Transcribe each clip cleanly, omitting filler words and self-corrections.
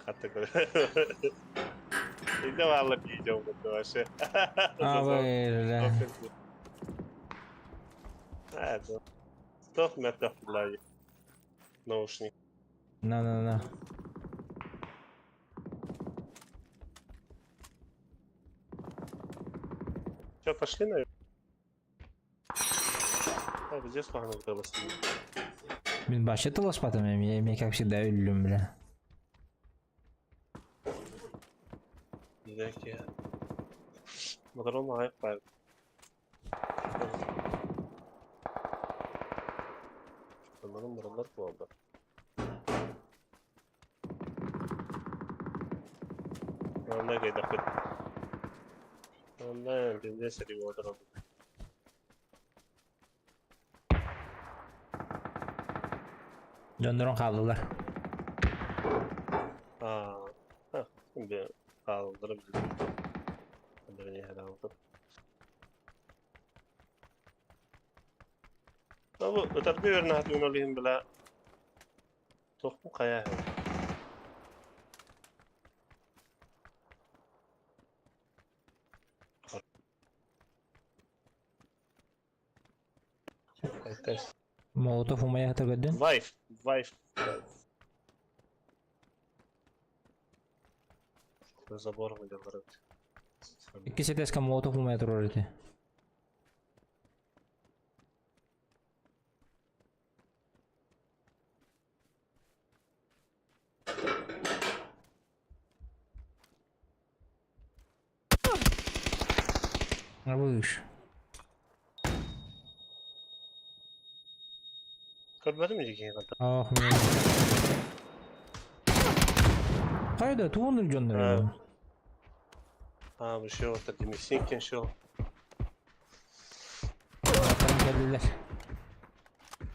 Хатта Инде баалар видео вообще. А, бля. Стоп, мертв, блядь. Наушник. На-на-на. Все, пошли, наверное. А, где славно было Мин вообще таласпатым, я, как всегда, өллүм, бля. Дәки. Моторон аяк бар. Bunların buralar bu Онно кайдахпыт. Онно бензин сэрии буолар. Дьоннорун хааллылар. Аа, би хааллара билбит. Бу ытарга үөрэнэ ол иһин била туохпун хайаа Молотов умая көрдүн? Вайф, вайф. Забор выдаварат. Икки сетеска молотов умая турар ити. Выше. Көрбөтүм дии ката. Ах, мен. Кайда туғын дьоннор? А, бу шо демесин шо. Кэллилэр.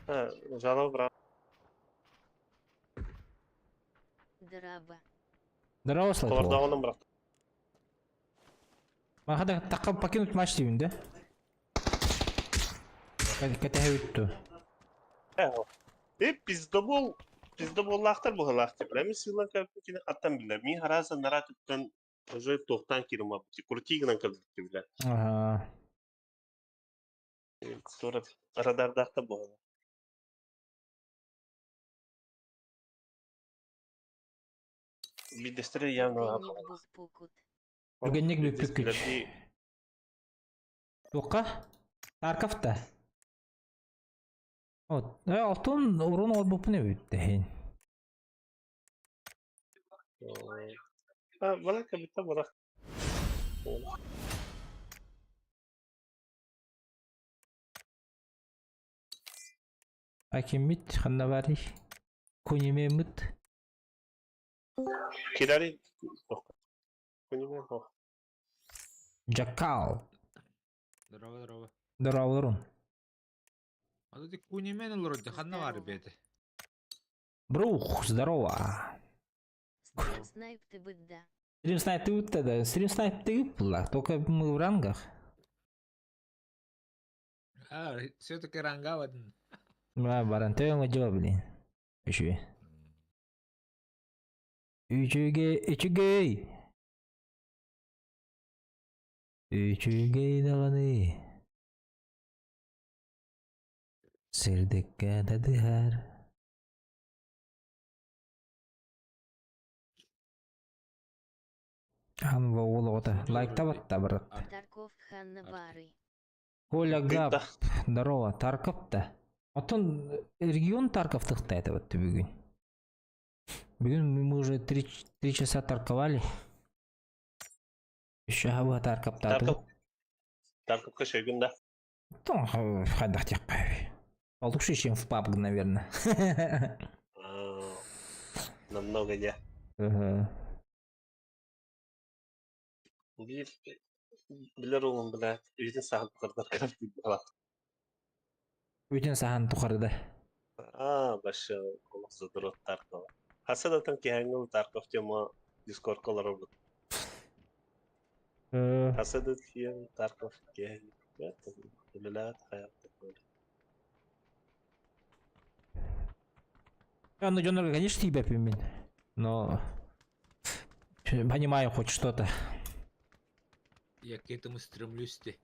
А, жалоб бра. Драба. Здорово, Слава. Толордоҕунан бырах. Махада такка покинуть матч деймин да? Кэтэһэ үттү. Э, пиздобол, пиздоболлаахтар быһылаах деп. Мен сыйлан кини хаттан билер. Мин хараса нара түптен уже тохтан кирим апти. Крутигынан кэлбит билер. Ага. Тура радардаахта буолла. Бидестре явно Түргэнник бүппүкүт. Түргэнник бүппүкүт. Туохха? Тарковта. Вот. Алтын урун олбуппун эбит А, балака битта балак. Акиммит ханна барый? Кунимеммит. Кирари. Понимаю. Джакал. Здорово, здорово. Здорово, А тут и кунимен олорор ханна бар бети. Брух, здорово. Стрим снайп ты быдда. Стрим снайп ты вот тогда. Стрим снайп ты была, только мы в рангах. А, все-таки ранга один. Да, баран, ты дела, блин. Еще. Үчүгэй, үчүгэй. Үчүгэй даҕаны. Сырдыкка тадыһар. Ам уол оҕото. Лайктабатта, брат. Тарков ханна баарый. Коля Гап, здорово, Тарков-то. Оттон регион Тарков тыхта это вот бүгүн. Бүгүн мы уже 3 часа тарковали. Еще хаба Тарков Тарков. Тарковка шегин да. Хайдах Получше, чем в PUBG, наверное. Намного не. Ага. Биир билэр уолум блядь, үйэтин саһан тухардар крафтик Бүтүн саһан тухарда. А, вообще, олох задрот Таркова. Хасадатан киһэҥҥэ Тарков тема Дискордка олоробут. Хасадат киэн Тарков киһэн. Үлэлэт хайа такой. Аны дьоннорго, конечно, тиийбэппин мин. Но понимаю хоть что-то. Я к этому стремлюсь ты.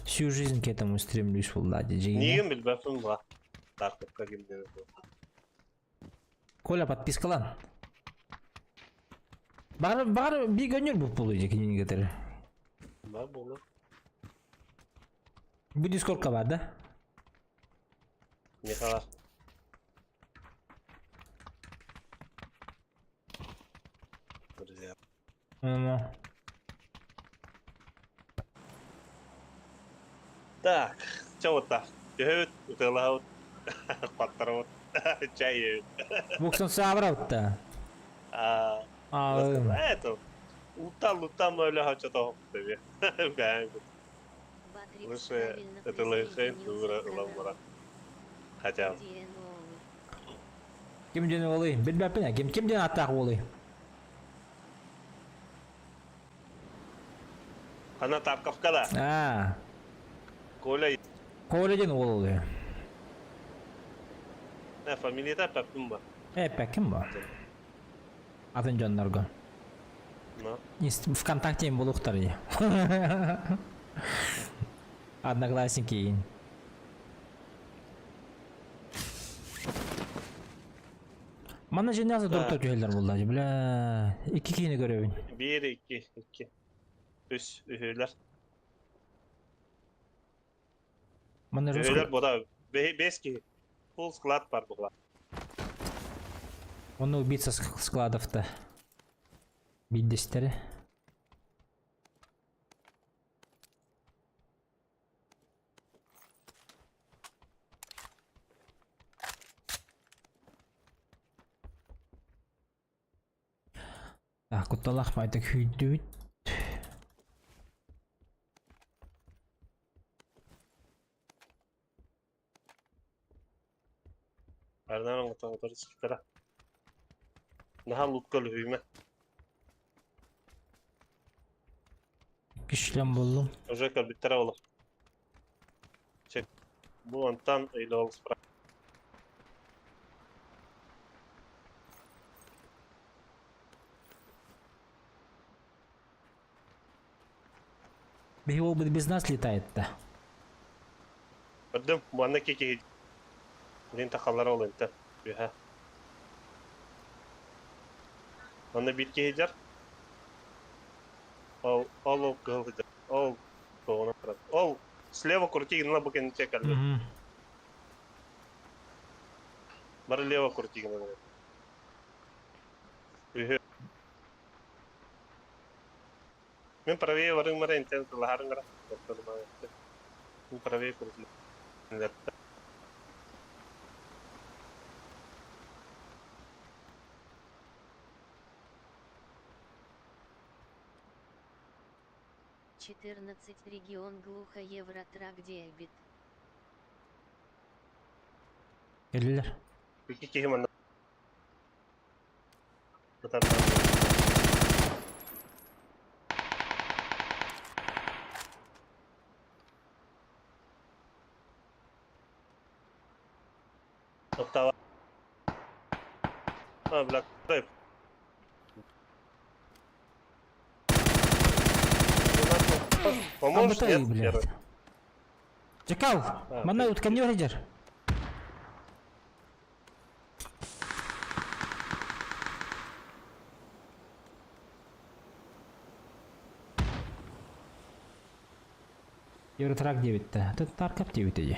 Всю жизнь к этому стремлюсь, Влади. Миигин билбэппин ба. Тарковка кимден. Коля подпискалан. Баар баар би гөнүр бу полу дьэ кинини Ба буолу. Бу дискордка бар да? Михала. Друзья. Ну. Так, чэ вот так. Төһөбүт, ытыалаһабыт, паттарабыт, чай иһэбит. Буксан саабырабыт А, А, это, утал, утал, но хочу того. Батрикс Лучше правильно это лайфхак присоединился к выбора. каналу. Хотя бы. Диэн уолуй. Ким диэн уолуй? Билбэппин ким ким диэн ааттаах уолуй? Она Тарковка да. А, Коля, Коля диэн уол. фамилията Папумба. Э, ким бу? Атын дьоннорго. Ну. ВКонтакте булуохтар дии. Одноклассники. Манна женязы Да. дұрты түһэллэр буолла, бля. Икки киһини көрөбүн. Биир, икки, икки. Үс, үһүөлэр. Манна Үһүөлэр бода. Бэс киһи. Full склад бар була. Он убийца складов-то. Биирдэстэрэ. Так, кутталах байтак хүйдүбүт. Арнан оңотор сыктара. Наһаа лутка лүһүймэ. Кишлем буллум. Уже кэлбиттэрэ ол. Чек. Бу онтан или ол спра. Его без нас летает-то. Көрдүм, манна кики. Дин тахалар ол энте. Үһэ. Манна бир киһи Ол, ол, ол, кыһыл Ол, тоҕуна Ол, слева крути, на бу кэнниче кэлли. Бары лево крути гына. Үһү. Мин правее барың мара интен тылаһарың гара. Мин правее крути. 14 регион глухо Евротрак дебит. Кэллилэр. Икки киһи манна. Ытар. Оттава. А, бля, дай. Поможешь, Абытай, нет? блядь. Первый. Чекал! А, Манна ты- уткан не хедер. Евротрак 9-те. Это Тарков 9 иди.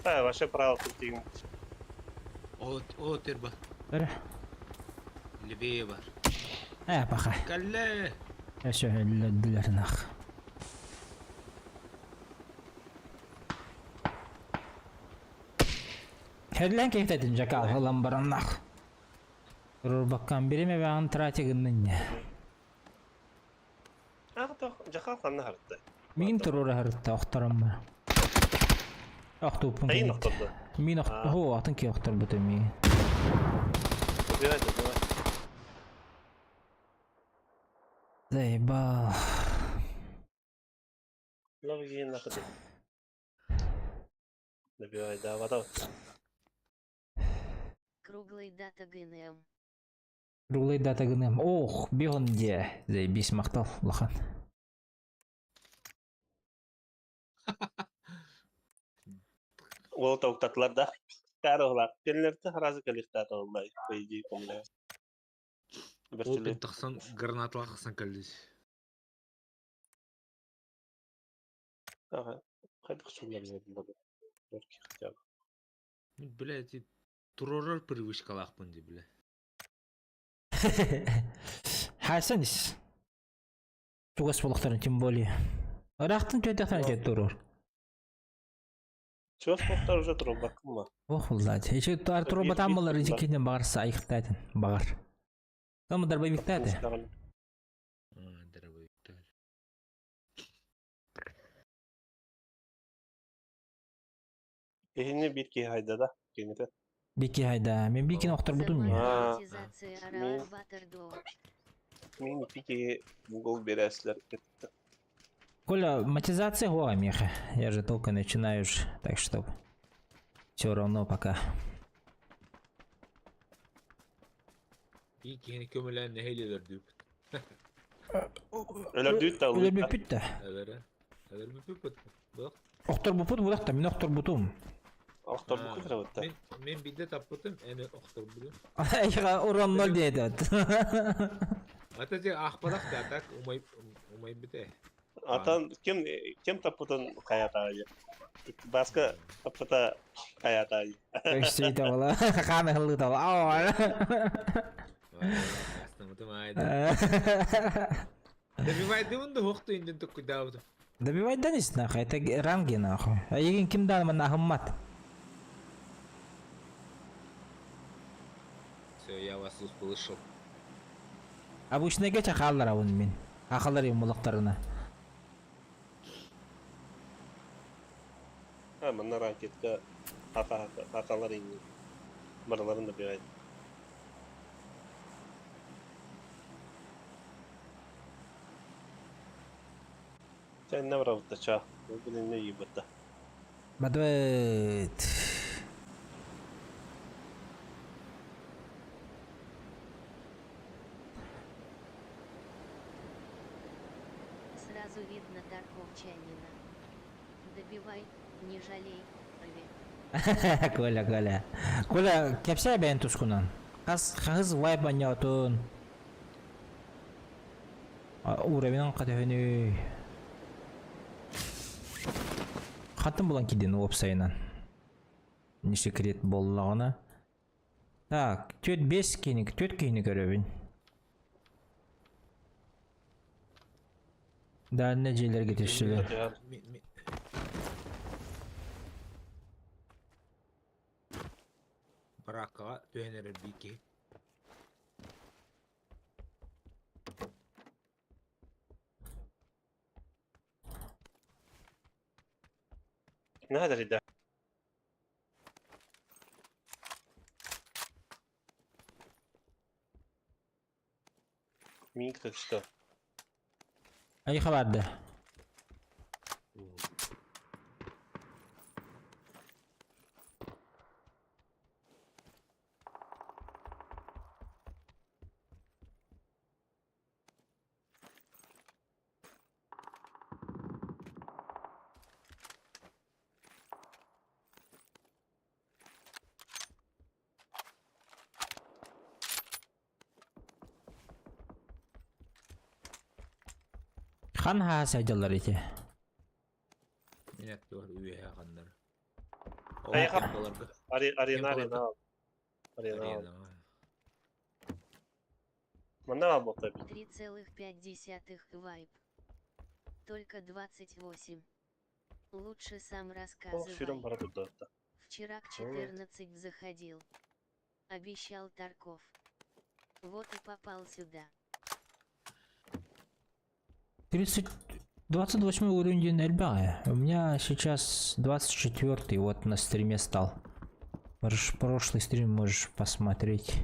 А, ваше право крути. Ол ол терба. Бер. Левее бар. Э, паха. Кэллэ. Все, өлдүлэр нах. Херлен кейтетин жакал хылан бараннах. Рурбаккан бириме баан трати гыннынне. А, то, жахал ханна харытты. Мин турура харытта охтором. Охтуппун. Айын охторду. Мин охт А. хо атын ки охтор буту ми. Убивать, убивать. Заебал. Ловги нахуй. Добивайдаабата. Круглый дата ГНМ. Круглый дата гыным. Ох, бион де. Заебись махтал, улахан. Уол токтатылар да. Кары оҕлар. Кенлерте сразу кэлиэхтээтэ оллай, по идее, помню. Ол Вертолет. тахсан гранаталаах тахсан кэллис. Ага. Хайдах суллар булады. Хотя бы. Мин бля эти турорар привычкалаахпын дии бля. Хасан ис. Чугас буолуохтарын тем более. Ыраахтан төйдөхтөн дьэ туруор. Чугас буолуохтар уже турбаккын ма? Ох, блядь. Еще Артур батан болар иккинен бағар сайыктайтын бағар. Там дробовиктады. Дробовиктар. Киһини биир киһи хайда да кините. Бики хайда. Мен бикин охторбутум не. А, Монетизация мен- Араат Баттердо. Мин ити киһи Google берәслер кетті. Коля, монетизация гоа меха. Я же только начинаю ж, так что все равно пока. Биир киһини көмөлөөн нэһиилэ өлөрдүүпүт. Өлөрдүүт да Өлө бүппүт да. Өлөрө. Өлөрбүппүт. Бөх. Охторбуппут булах та, мин охторбутум. Охторбукка кырабытта. Мин мин биирдэ таппытым, эн охторбутум. Айга урон ноль диэт. Ата же аахпатах да так умай умай бите. Атан ким ким таппытын хаятаайы. Баска таппыта хаятаайы. Өстүйді бола. Қаны қылды бола. Астамытым айда. Добивайдымын да хоқту инден төккү Добивайдан ис нахуй, это ранги нахуй. А егин ким дан мана ахыммат. Все, я вас услышал. Обычно гече халлар абын мин. Ахалар им булактарына. Ha, манна ракетка хака хакалар инни. Бараларын да бирайд. Sen ne var ча? Бүгүн не йыбытта. Бадвет. Сразу видно тарковчанина. Добивай, не жалей, Ави. Коля, Коля. Коля, кепсе бен тускунан. Кас хыз вайб анятун. Уровень катыхыны. Хатын булан киден опсайынан. Не секрет боллағына. Так, төт бес кейник, төт кейник көрөбүн. Дальне жерлерге түшүлү. Баракаға түһэнэрэр биики. Надо да. Миг так что? Ай хабарды. Хан ха сайдалар ити. Мен әттігер үйе қандар. Аяқа- Оларға. Арена, арена. Арена. Манна албакта бит. 3,5 вайп. Только 28. Лучше сам О, рассказывай. сүйрөн бара турду. Вчера к 14 заходил. Обещал Тарков. Вот и попал сюда. 30... 28 уровень эльбага. У меня сейчас 24 вот на стриме стал. Можешь прошлый стрим можешь посмотреть.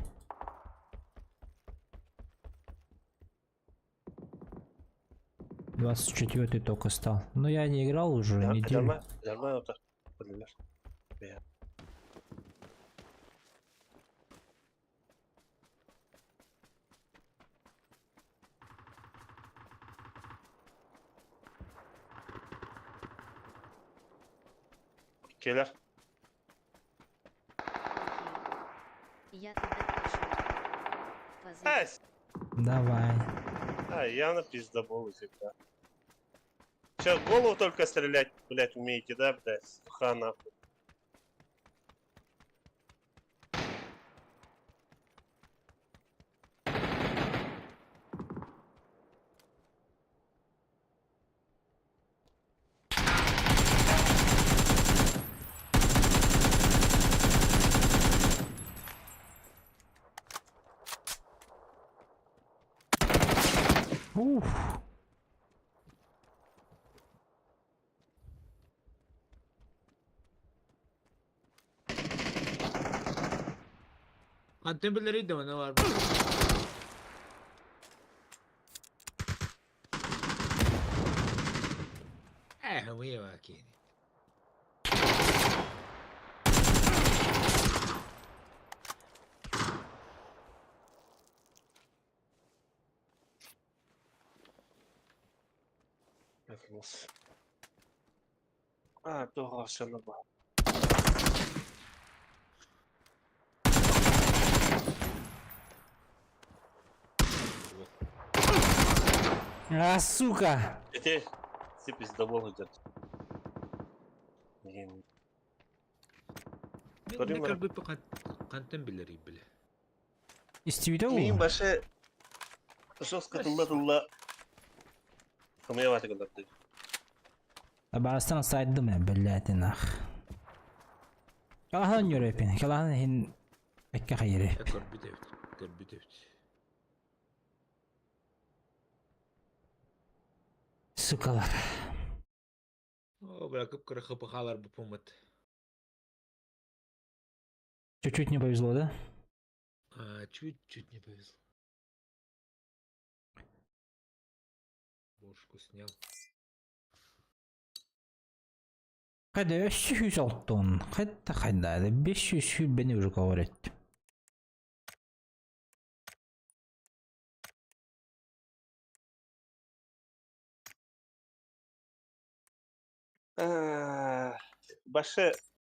24-й только стал. Но я не играл уже неделю. Нормально, нормально так. Билер. Келер. Окей. Я туда пошел. А, Позырь. Давай. А, явно пиздобол всегда. Сейчас в голову только стрелять, блядь, умеете, да, блядь? Ха, нахуй. Уф. Хантан билэрий да маны баар Ээ, хымыйа киһини. А, тоҕо баар. А, сука! Ити си пиздобол идет. Блин. Мен көрбүппү хантан билэрий биле. Истибитэ Мин уу? башы жестко тылла-тылла хымыйа гыннарды. Табаарыстан сайдым ээ, биллээтин ах. Калаһан ньөрөпин, калаһан иһин экке хайыры. Көрбүт эбит, көрбүт эбит. Сукалар. О, бля, кып-кыра хпхалар бупуммут. Чуть-чуть не повезло, да? А, чуть-чуть не повезло. Бошку снял. Хайда өссө сүүс алтон, хайда хайда, 500 сүүрбэни уже говорит. Башы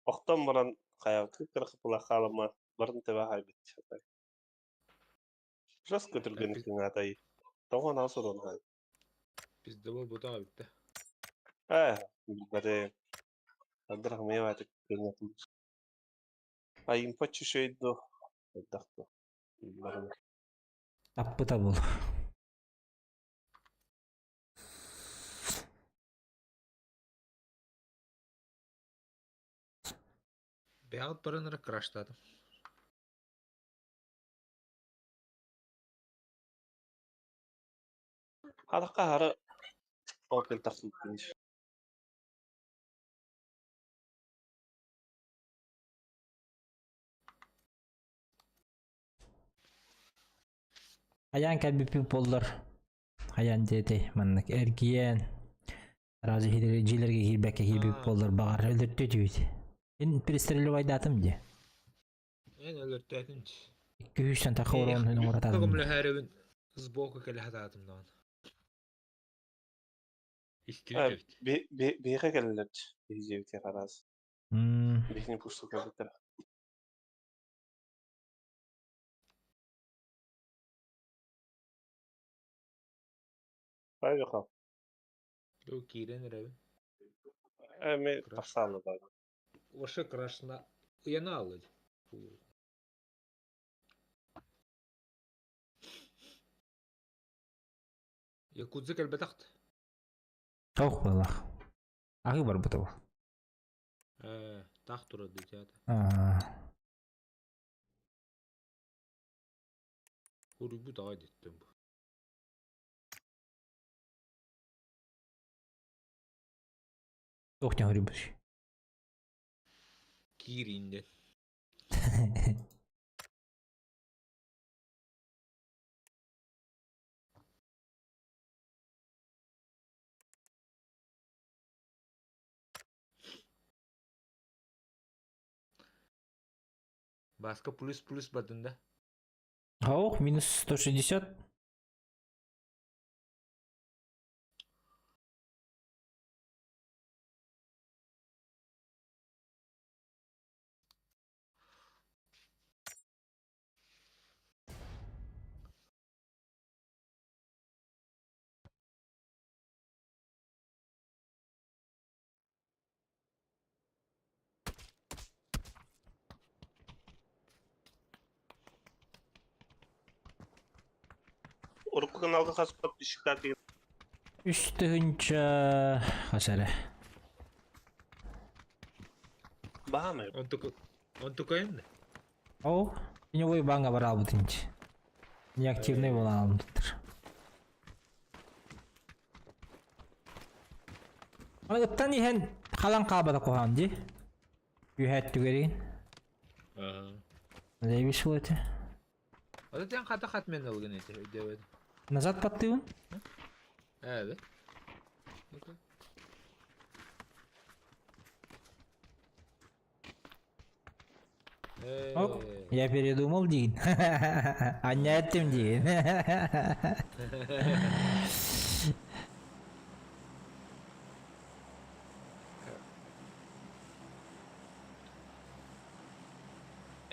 охтон баран хайа кып-кыра хыпыла хаалама барын тэбэ хайбыт. Жестко түргэн кыҥаатай. Тоҕо сорон хай. Пиздобол бутаҕа бүттэ. Ээ, билбэтим. Андыр хымыйа баатык кыҥатыл. Айымпа чүшөйдө. Хайдахто. Билбэтим. Таппыта был. Бэҕэт баран эрэ краштаатым. Хадакка хары опел тахсыппын. Хайаан кэлбиппит буоллар. Хайаан диэтэй маннык эргийэн разве дьиэлэргэ киирбэккэ киирбит буоллар баҕар өлөртө түбүт. Ин перестрелювайдаатым дии. Эн өлөртөөтүн. 200 тахха урон оҥоратаатым. Көмөлөһөрөбүн сбоку кэлэ хатаатым даҕаны. Истибит эбит. Биһиэхэ кэллилэр биһиги хараас. Биһини пусту кэлбиттэр. Хайдах? Ду киирэн эрэбин. Эми тахсаалы да. Вообще крашна уяна алыд. Якудза кэлбэтахт. Ох балах. Аһыы барбыта бу. Э, таах турар дии Аа. Уруйбут аҕай диттим бу. Туох диэн хоруйбут. Киирииннен. Баска плюс плюс бардын да. Ох, минус 160. Урукку каналга хас подписчиктаах деген 3000 хас эрэ. Баамай. Онтукайын да? Ол теневой банга бараабыт инчи. Неактивный буолаалымтыр. Аны ыттан иһэн халан хаабата куһаан дии. Үһээт түгэрин. Левиш эти. Ото тен хата хат мен ылгын эти өйдөбөт. Назад баттыыбын. Evet. Оп, я передумал диин. Анньа эттим диин.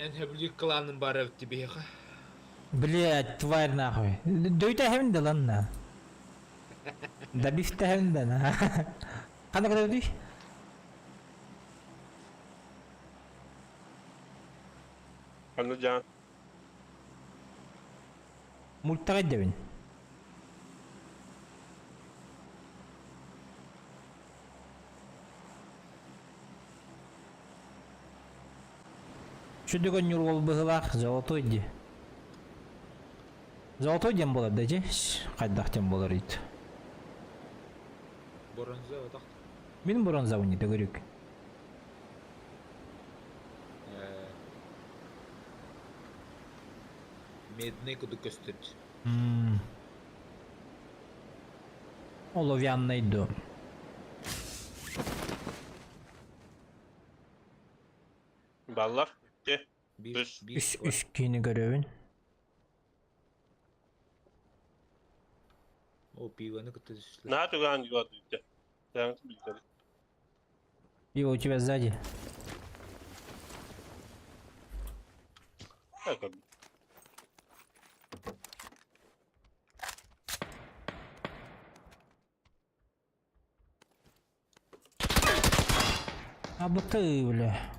Эн хөбүлүүр кланым баар эбит биһиэхэ. Блять, тварь нахуй. Дөйтэһэбин да лан на. Добивтэһэбин да на. Ханна көрөбүтүй? Ханна дьаан. Мультаҕа дэбин. Сүдүгөн ньуруол быһыылаах золотой дии. Золотой диэн буолар да дьи хайдах диэн буолар ит. Бронза отах. Мин бронзабын дии төгүрүк. Медный кудук көстөр. Оловянный дом. Баллар. Икки. Биир Үс үс киһини көрөбүн. О, пивоны кытта түстүлэр. Наһаа түгээн юа дүйдэ. Тээҥ билдэр. Пиво у тебя сзади. Так. А бы ты, бля.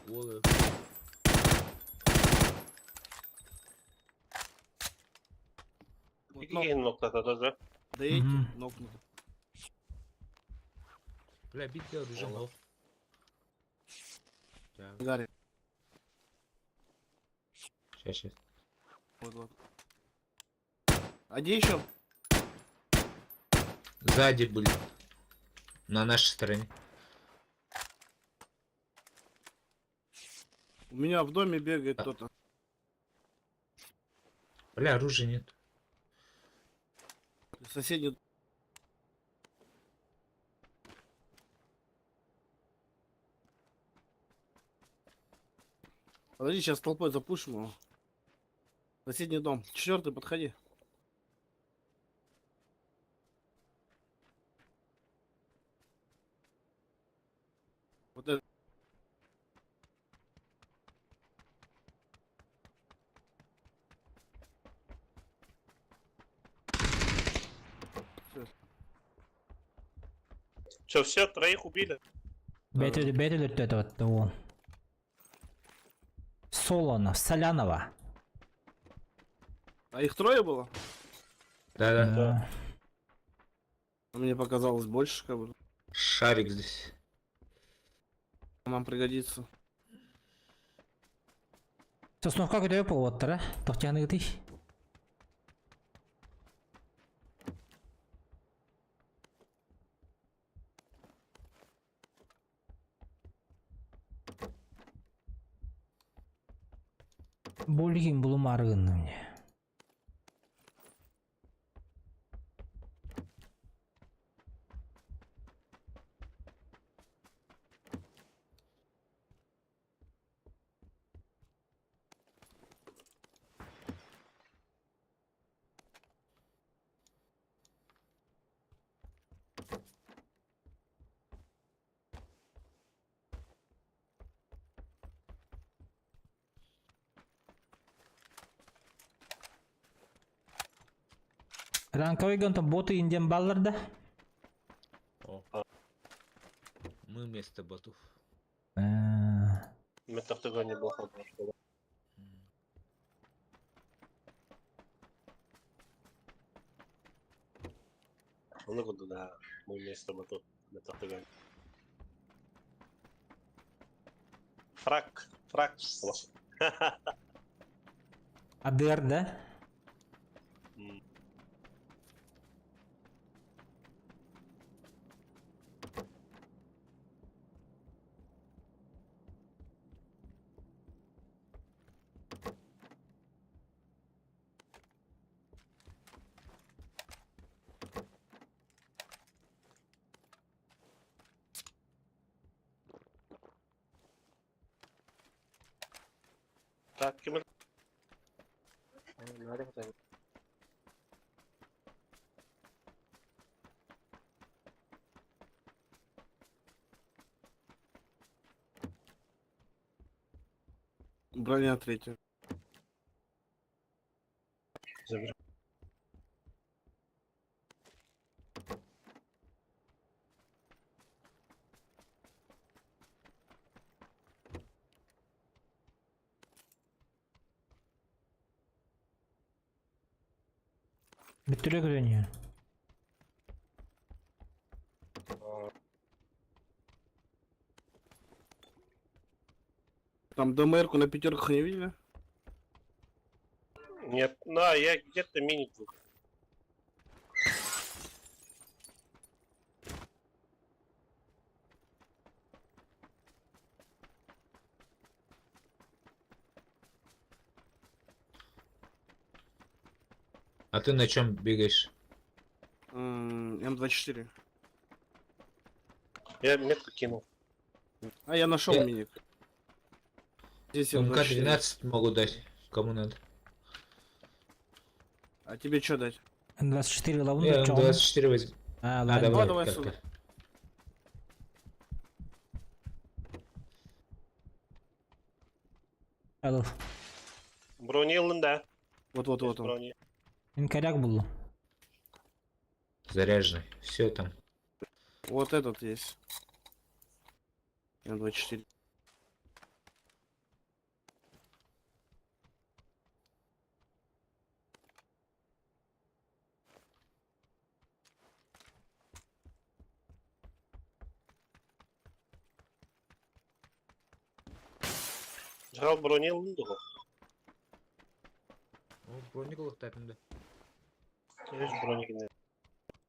Уол Вот Икки нок- киһини ноктата тоже. Да эти Мгм. нокнуты. Бля, бит оружие Ола. хох. Гарри. Сейчас, сейчас. Вот, вот. А где еще? Сзади были. На нашей стороне. У меня в доме бегает А. кто-то. Бля, оружия нет. Соседний. Подожди, сейчас толпой запушим его. Соседний дом. Четвертый, подходи. Вот это. Всё. Все, все, троих убили. Бэйте бэйте это вот уол. Солонов, Солянова. А их трое было? Да-да. Да. Мне показалось больше, как бы. Шарик здесь. Нам пригодится. Сосновка көтөбө буолуоттара. Тохтяныгытый. Болигин булумары гынным мне. Ранковый гонтон боты индиан балларда. О. Мы вместо ботов. Э, Мен тахтыга не было. Ону курдук да, мы вместе тобой тут. Фрак, фрак. АДР, да? Так, ким Броня третья. забери. Бүтүрэ көрөнү. Там ДМР-ку на пятерках не видели? Нет, на, я где-то миник был. А ты на чем бегаешь? М24. Я метку кинул. А я нашел Я- миник. Здесь М24. МК-12 могу дать, кому надо. А тебе что дать? М24 лавын Я да чоҕун. М24 возьму. А, А, ладно. давай, давай как-то. сюда. Алыл. Брони ылын, да. Вот, вот, вот он. Брони. Мин коряк буллум. Заряженный. Все там. Вот этот есть. М24. Жал брони ылын да. Броник да. Есть броник. нет.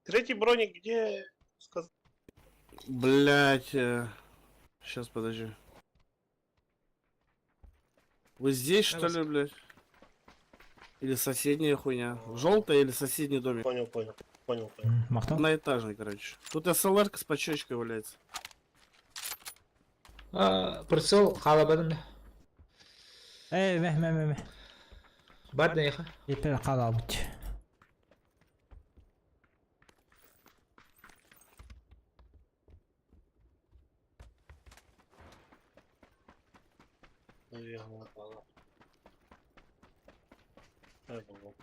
Третий броник где? Сказ... Блять. Сейчас, подожди. Вы здесь, что ли, блядь? Или соседняя хуйня? Желтая или соседний домик? Понял, понял. Понял, понял. Махтал. Одноэтажный, короче. Тут СЛР с подщечкой валяется. А, прицел халабадым да. Эй, мeh мeh мeh мeh. Бар да еха. Епер қалабыт. Наверное, ладно. Я думал.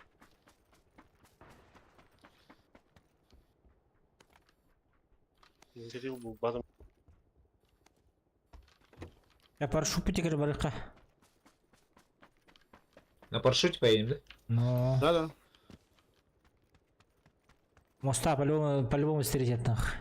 Кирилл был базом. Я парашют путигер барыка. На парашюте поедем, да? Но. Да-да. Моста по-любому, по-любому встретят нах.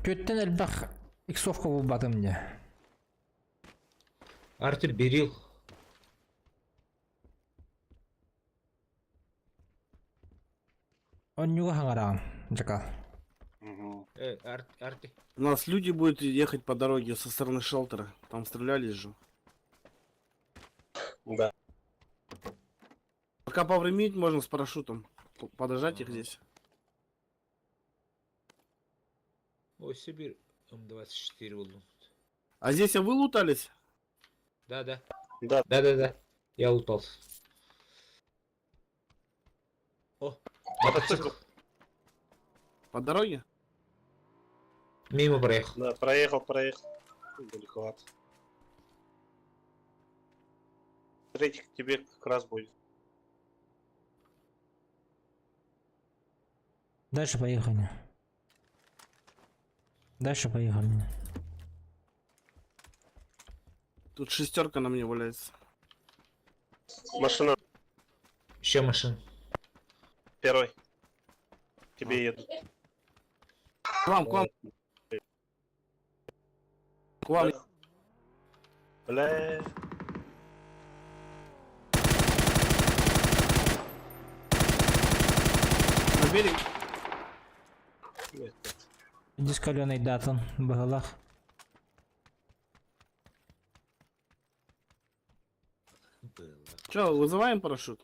Көттен элбэх иксовка булбатым не. Артур Берил. Оннюга хаңараан, жака. Угу. Арти. У нас люди будут ехать по дороге со стороны шелтера. Там стрелялись же. Да. Пока повременить можно с парашютом. Подождать их Ага. здесь. Ой, Сибирь М24 был. А здесь а вы лутались? Да, да. Да. Да, да, да. Я лутался. О, Мотоцикл. По дороге? мимо проехал. Да, проехал, проехал. Далековато. Третий к тебе как раз будет. Дальше поехали. Дальше поехали. Тут шестерка на мне валяется. Машина Еще машина. первый. К тебе едут. К вам, к вам. К вам. Бля. На берег. Нет, нет. Иди с каленой датон, багалах. Было. Че, вызываем парашют?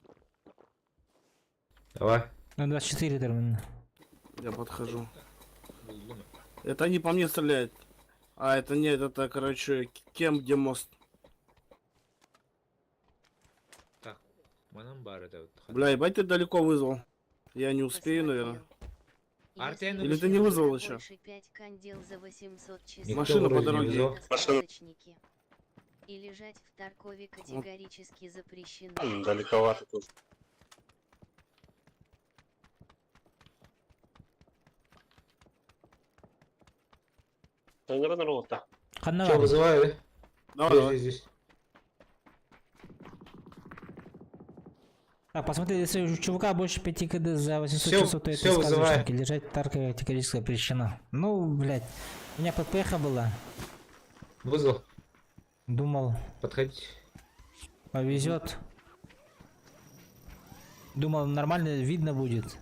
Давай. На 24 термин. Я подхожу. Буллуна. Это они по мне стреляют. А, это нет, это, короче, кем, где мост. Так. Манан бар это вот. Бля, ебать ты далеко вызвал. Я не успею, Посмотрел. наверное. Артем, Если Или ты не вызвал еще? Больше 5 кандел за 800 часов. Никто Машина по вроде не дороге. вызвал. Это Машина. сказочники. И лежать в Таркове категорически запрещено. Далековато тоже. Наверное, Ханна Че, бар. вызываю, да? Давай, Здесь, давай. здесь, здесь. Так, посмотри, если у чувака больше 5 кд за 800 Всё, часов, то это всё, вызываю. сказочники. Лежать в Таркове категорически запрещено. Ну, блядь, у меня ППХ была. Вызвал. Думал, Подходите. повезет. Думал, нормально видно будет.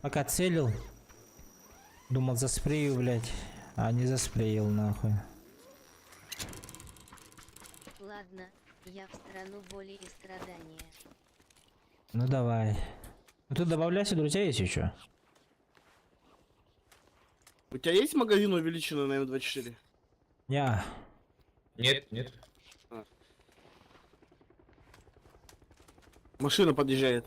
Пока целил. Думал, заспрею, блядь. А не заспреил, нахуй. Ладно, я в страну боли и страдания. Ну давай. Ну тут добавляйся, друзья, есть еще. У тебя есть магазин увеличенный на М24? Я. Нет, нет. Машина подъезжает.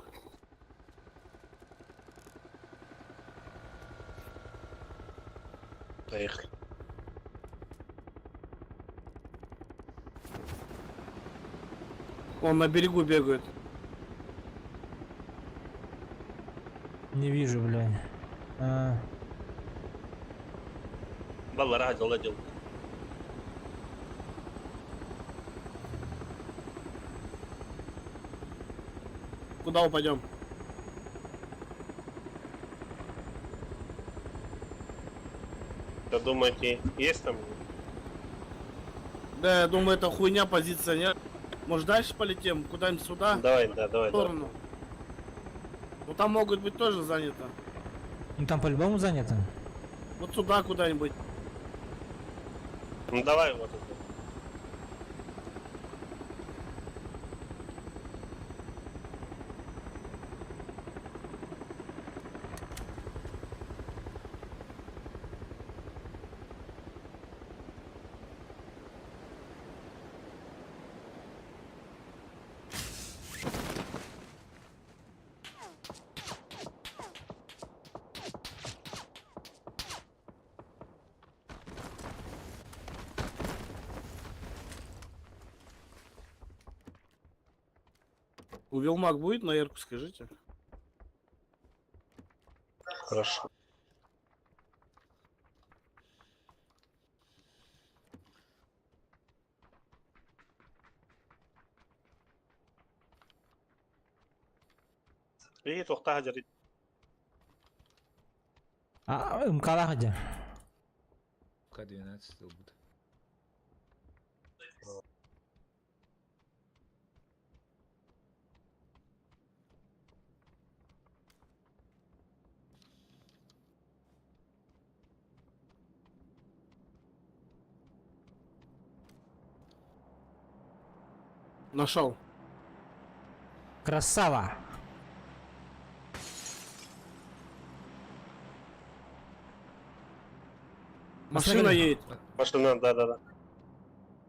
Поехали. Он на берегу бегает. Не вижу, блядь. А, Балла радио ладил. Куда упадем? Вы думаете, есть там? Да, я думаю, это хуйня позиция, нет? Может, дальше полетим? Куда-нибудь сюда? Давай, да, давай, В давай. сторону. Ну там могут быть тоже занято. ну там по-любому занято. Вот сюда куда-нибудь. Ну давай вот это. У Вилмак будет на Эрку, скажите? Хорошо. И тоқта жарит. А, МК где? К-12 будет. Нашел. Красава! Машина Посмотри. едет. Машина, да-да-да.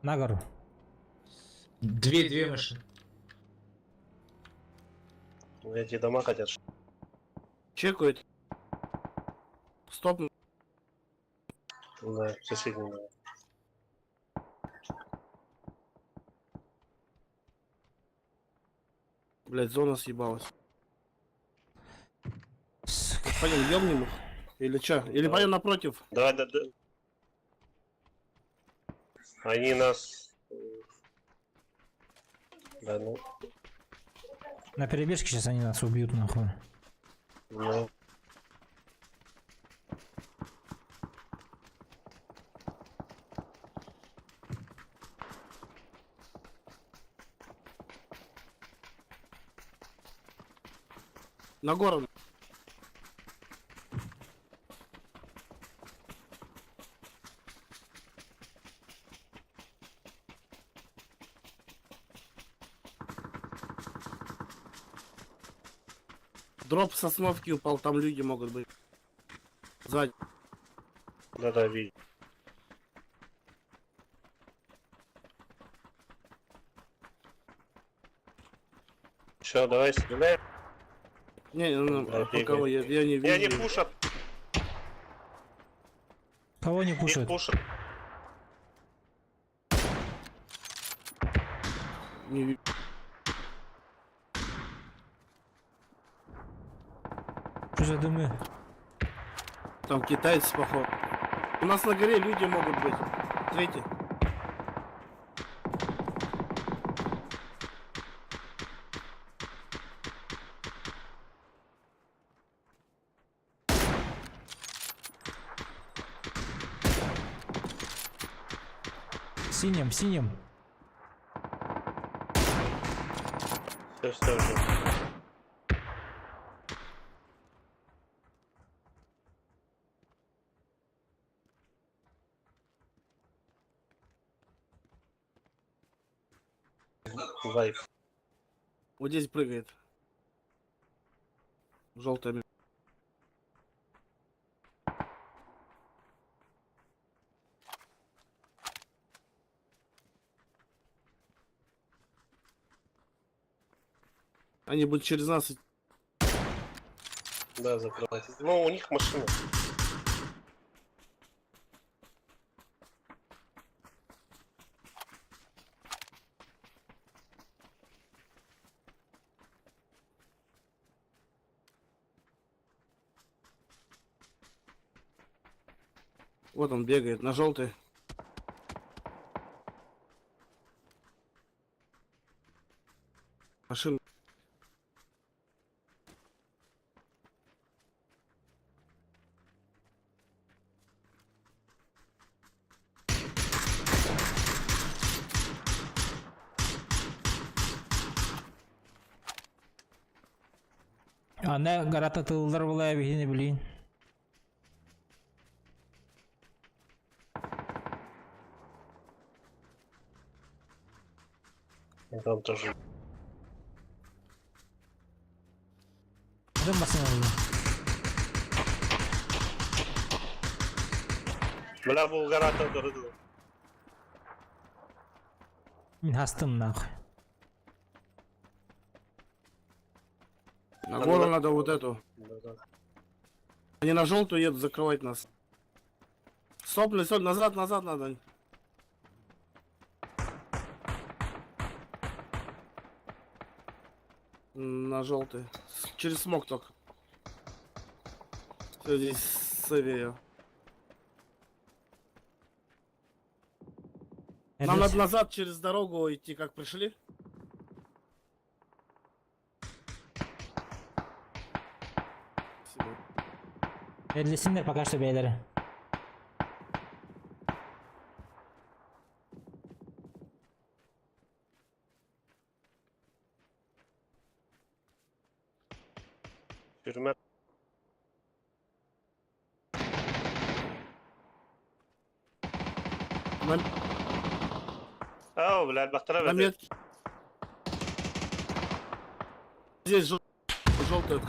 На гору. Две машины. Эти дома хотят. Чекает. Стоп. Да, соседний. дом. Блять, зона съебалась. Сука. Пойдем, ёбнем их. Или что? Или Да. пойдем напротив? Давай, да, да. Они нас... Да, ну... На перебежке сейчас они нас убьют нахуй. Ну. На гору. Дроп сосновки упал, там люди могут быть. Сзади. Да-да, видел. Все, давай стреляем. Не, ну, Да, а по кого я, я не Не, они вижу. пушат. Кого не Их пушат? пушат. Не ви- Что за дымы? Там китайцы, походу. У нас на горе люди могут быть. Третий. Синим, синим. Все, все уже. Вайп. Вот здесь прыгает. Желтая. Они будут через нас идти. Да, закрывать. Ну, у них машина. Вот он бегает на желтый. Машина. Ана гарата тыллар була бихини блин. Там тоже. Дым басын алды. Бля, Булгарата дорогу. Мин хастым нахуй. На гору надо вот эту. Да-да. Они на желтую едут закрывать нас. Стоп, блин, стоп, назад, назад надо. На желтый. Через смог только. Все здесь севее. Нам надо назад через дорогу идти, как пришли. Спасибо. Эдлесиндер пока что бейлери. Тюрьма. На, Ау, бля, бахтара на метке. Здесь желтый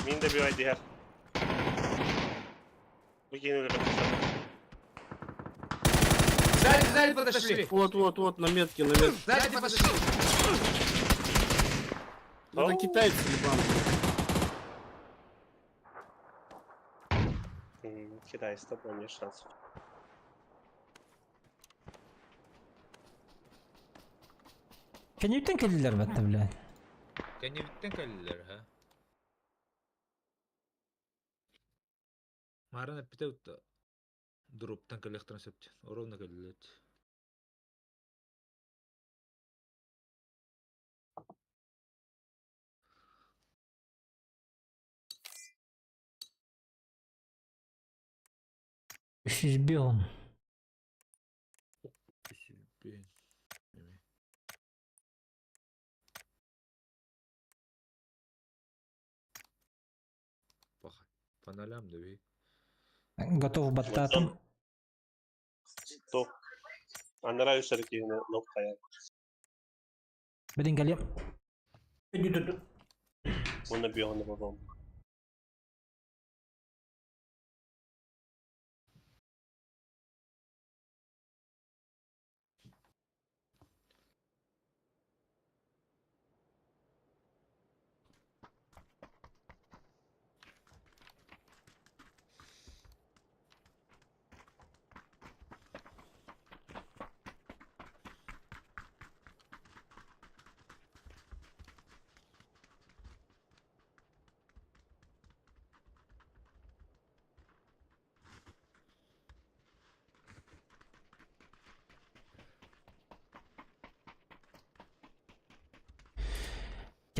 Мин де bir diğer. Выкинули подписать. Сзади, сзади подошли. Вот, вот, вот, на метке, на метке. Сзади подошли. Это Ау. китайцы ебаные. Китай, с тобой нет шансов. Кенептен келдилер батта, блядь. Кеннебиттен кэллилэр, ха? Марын эппитэ дроптан кэлиэхтэрин сөп Ровно кэллилэр. Үс жүз бир. Блин. По нолям дави. Готов баттатым. Топ. Анараа үс эркиһини нок хайа. Билин кэлиэм. Уонна биоһуна бабам.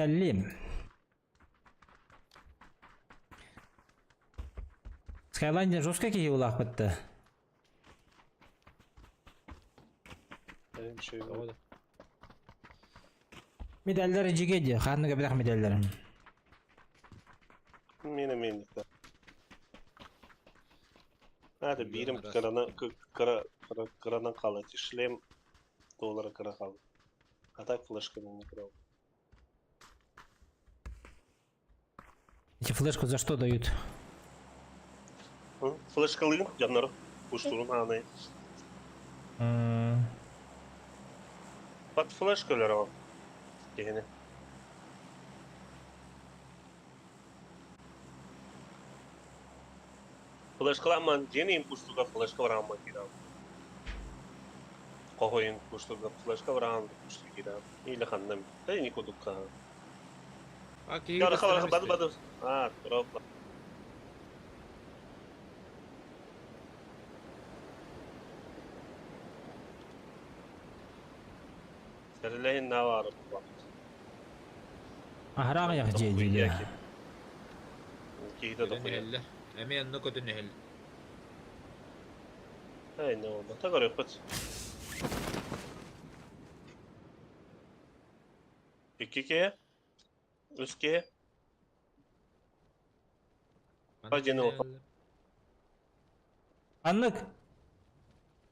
Кэллим. Скайлайн жестко киһи улаахпытты. Şey Медальдары жиге ханныга бирах медальлерим. Мина мина. Hadi birim кыраны кыра кыра кыранан калат. Шлем доллара кыра калды. А так флешка не крал. Эти флешку за что дают? Флешкалыгын жаннары. Куштурун аны. Бат флешкалар ал. Дегени. Флешкаламан жени куштуга флешка бараман кирам. Кохойын куштуга флешка бараман кушту кирам. Или ханнам. Да не кудукка. А, киһи Я рахал бады бады. А, дроп. Серлейн навар. Ахрага ях жей Киһи да дохуя. Эми онно көтөн эһэл. Ай, ну, бата көрөкпүт. Икки үске. Один Аннык.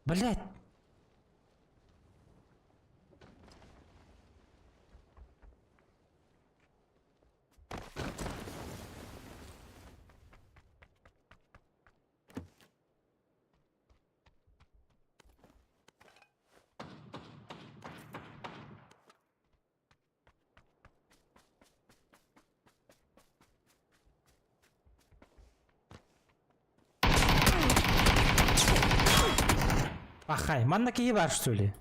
Блять. Пахай, манна киһи бар что ли?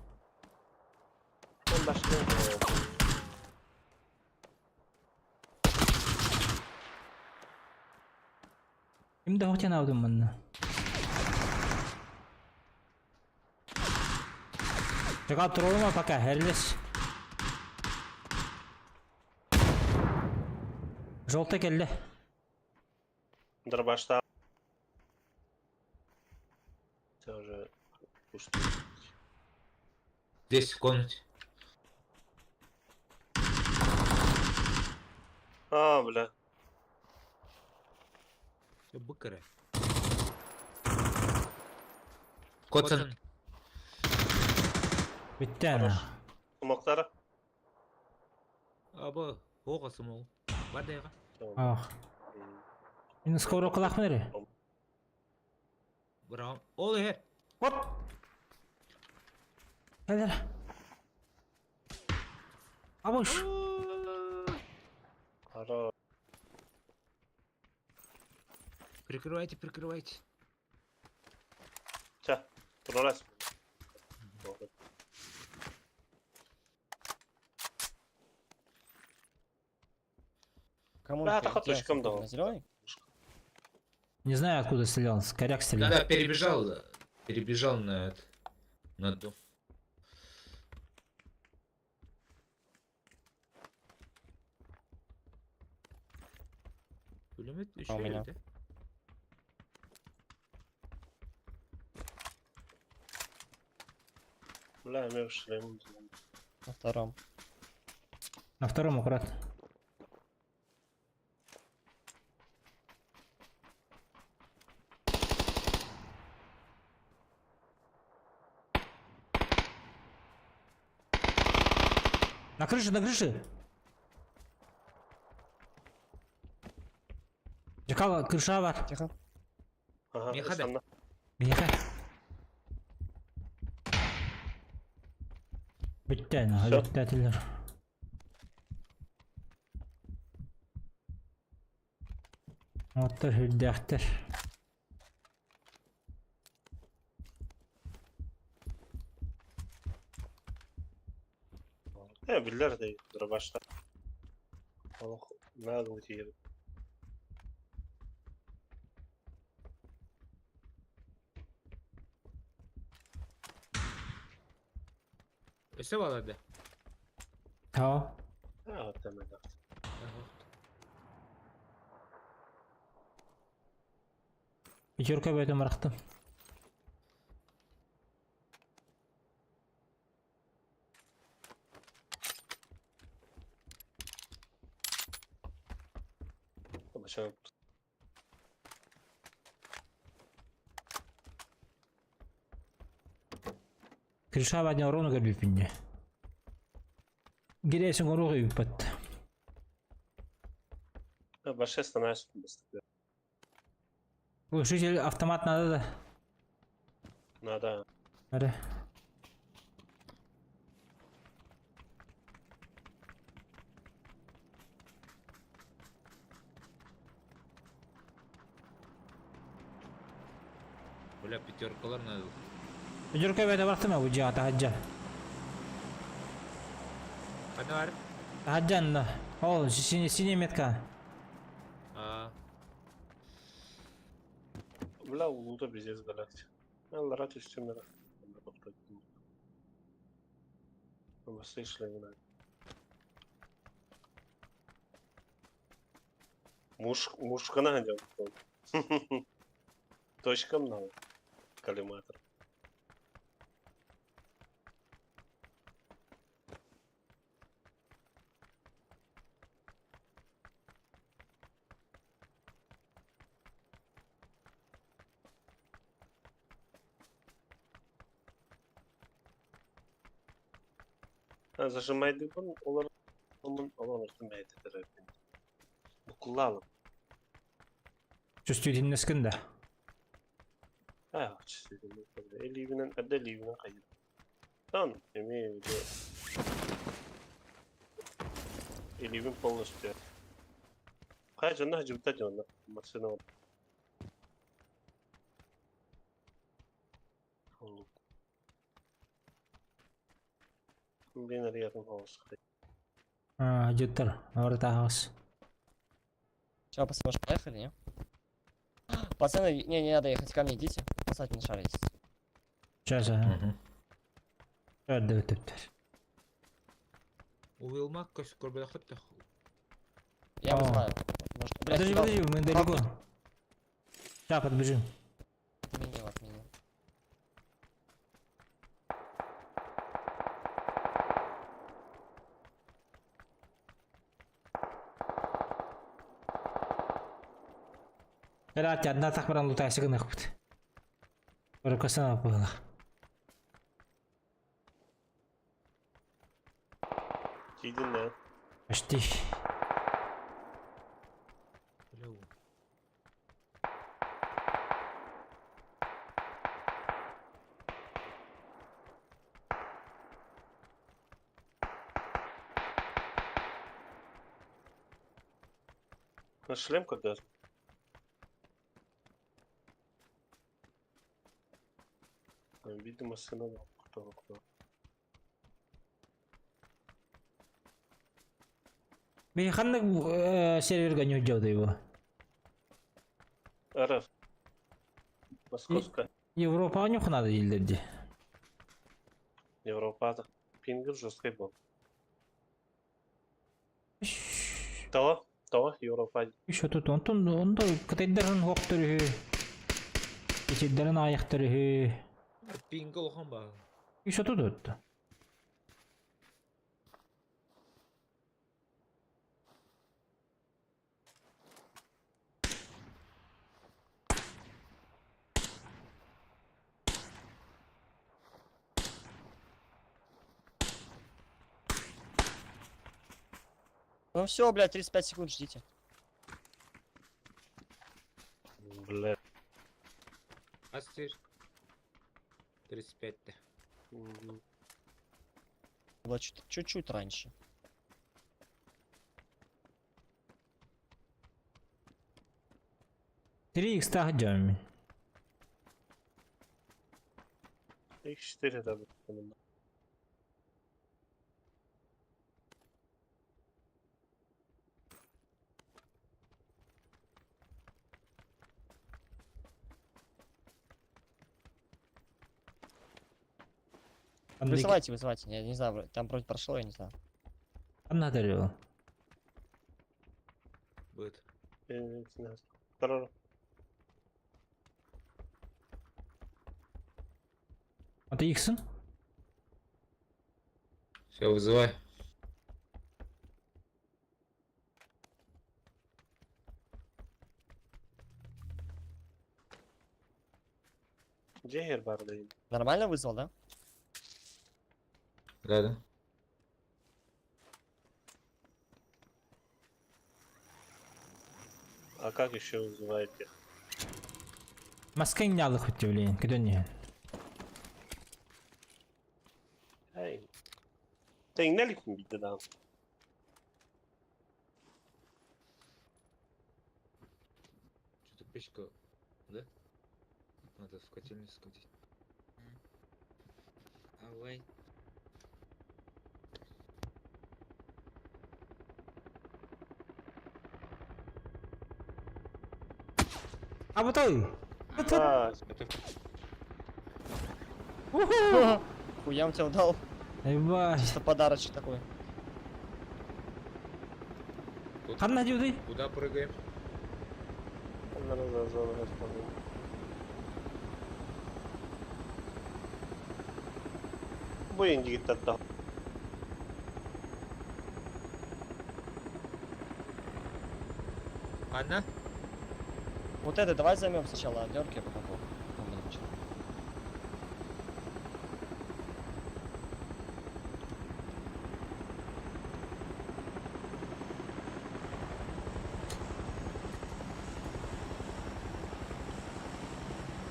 Он башка. Ким да хотен алдым манна. Чыга турулма пока, херлес. Желтый келди. Дробашта. Тоже пусто. Здесь в комнате. А, бля. Все быкары. Коцан. Бүттэ. Смоктара. Аба, оға смол. Бадайға. Ах. Мен скоро кылах мэри. Браун. Ол эхер. Оп. Кэлэр. Абыш. Хорош. Прикрывайте, прикрывайте. Ча, турарас. Кому Да, где? так точкам дал. На зеленый? Не знаю, откуда стрелял, с коряк стрелял. Да-да, перебежал, перебежал на этот, на дом. Пулемет еще А у меня? да? Бля, мен шлем. На втором. На втором аккуратно. На крыше, на крыше! Жакала, крыша бар. Тихо. Ага, Миха, да. санна. Миха. Бүттен, Всё. бүттәтілер. Оттар хүрдәхтер. Э, биллер да дробашта. Олох, надо тиер. Өсө балады. Тау. А, вот там это. Пятерка в этом рахтым. Башан. Крыша в одну ровно горбипинне. Гиресин гору юпат. Баше становится быстрее. Глушитель автомат надо да. Надо. Надо. Бля, пятеркалар надо. Пятерка в этом рахтым бу жа тахаджа. Кана бар? Тахаджан. Ол синий синий метка. А, Бля, улута пиздец, блядь. Аллара түстүм Басы шлемна. Муж, мушкана идем. Точка много. Коллиматор. Зажимайдыбын, олар onun олар мәйтетер. Букулалым. Чувствительность да. А, чувствительность. Эливинен, әдде ливинен кайыр. Тан, имею в виду. Эливин полностью. Кай жана жибта жана машина. Блин, рядом хаос. А, жеттер. Орта хаос. Че, пацаны, может, поехали, не? Пацаны, не, не надо ехать ко мне, идите. Спасать на шаре есть. Сейчас, ага. Өттөр. Уилмак көс көрбөдөхтөр. Я О. вызываю. Может, блядь, Подожди, сюда подожди, мы далеко. Сейчас подбежим. Отменил, отменил. Рати, одна так прям лутайся гынах бут. Рукасана было. Тидин да. Почти. Бля, На шлем когда? Видимо, сына кто кто. Мен ханнык серверга не уйдет его. РФ. Московская. Европаҕа ньух надо дииллэр дии. Европада. Пингер жесткий был. Того, того, Европа. Еще тут онтон онто кытайдарын хуохтар үһү. Ичиддэрин аайахтар үһү. Пинга улахан баа. Еще тут отто. Ну все, блядь, 35 секунд ждите. Бля. Астыр. 35-те. Мгм. Было чуть-чуть раньше. 3 икс дьоммин. X4 да будет. Вызывайте, вызывайте. Я не знаю, там вроде прошло, я не знаю. Ханна дарил. Будет. Второй. А ты иксын? Все, вызывай. Джехер бар дейм. Нормально вызвал, да? Да, да. А как еще вызываете? Маска не хоть блин, куда не? Эй. Тэҥнэлик биирдэ даҕаны. Что-то печка, да? Надо в котельную сходить. Давай. А вот ой! А, Это Уху! Хуям тебя дал. Ебать. Чисто подарочек такой. тут Ханна диуды? куда прыгаем? Аннары зона расположена. Бу индигиттер Анна? Вот это давай займем сначала одерки, а потом потом будем чё.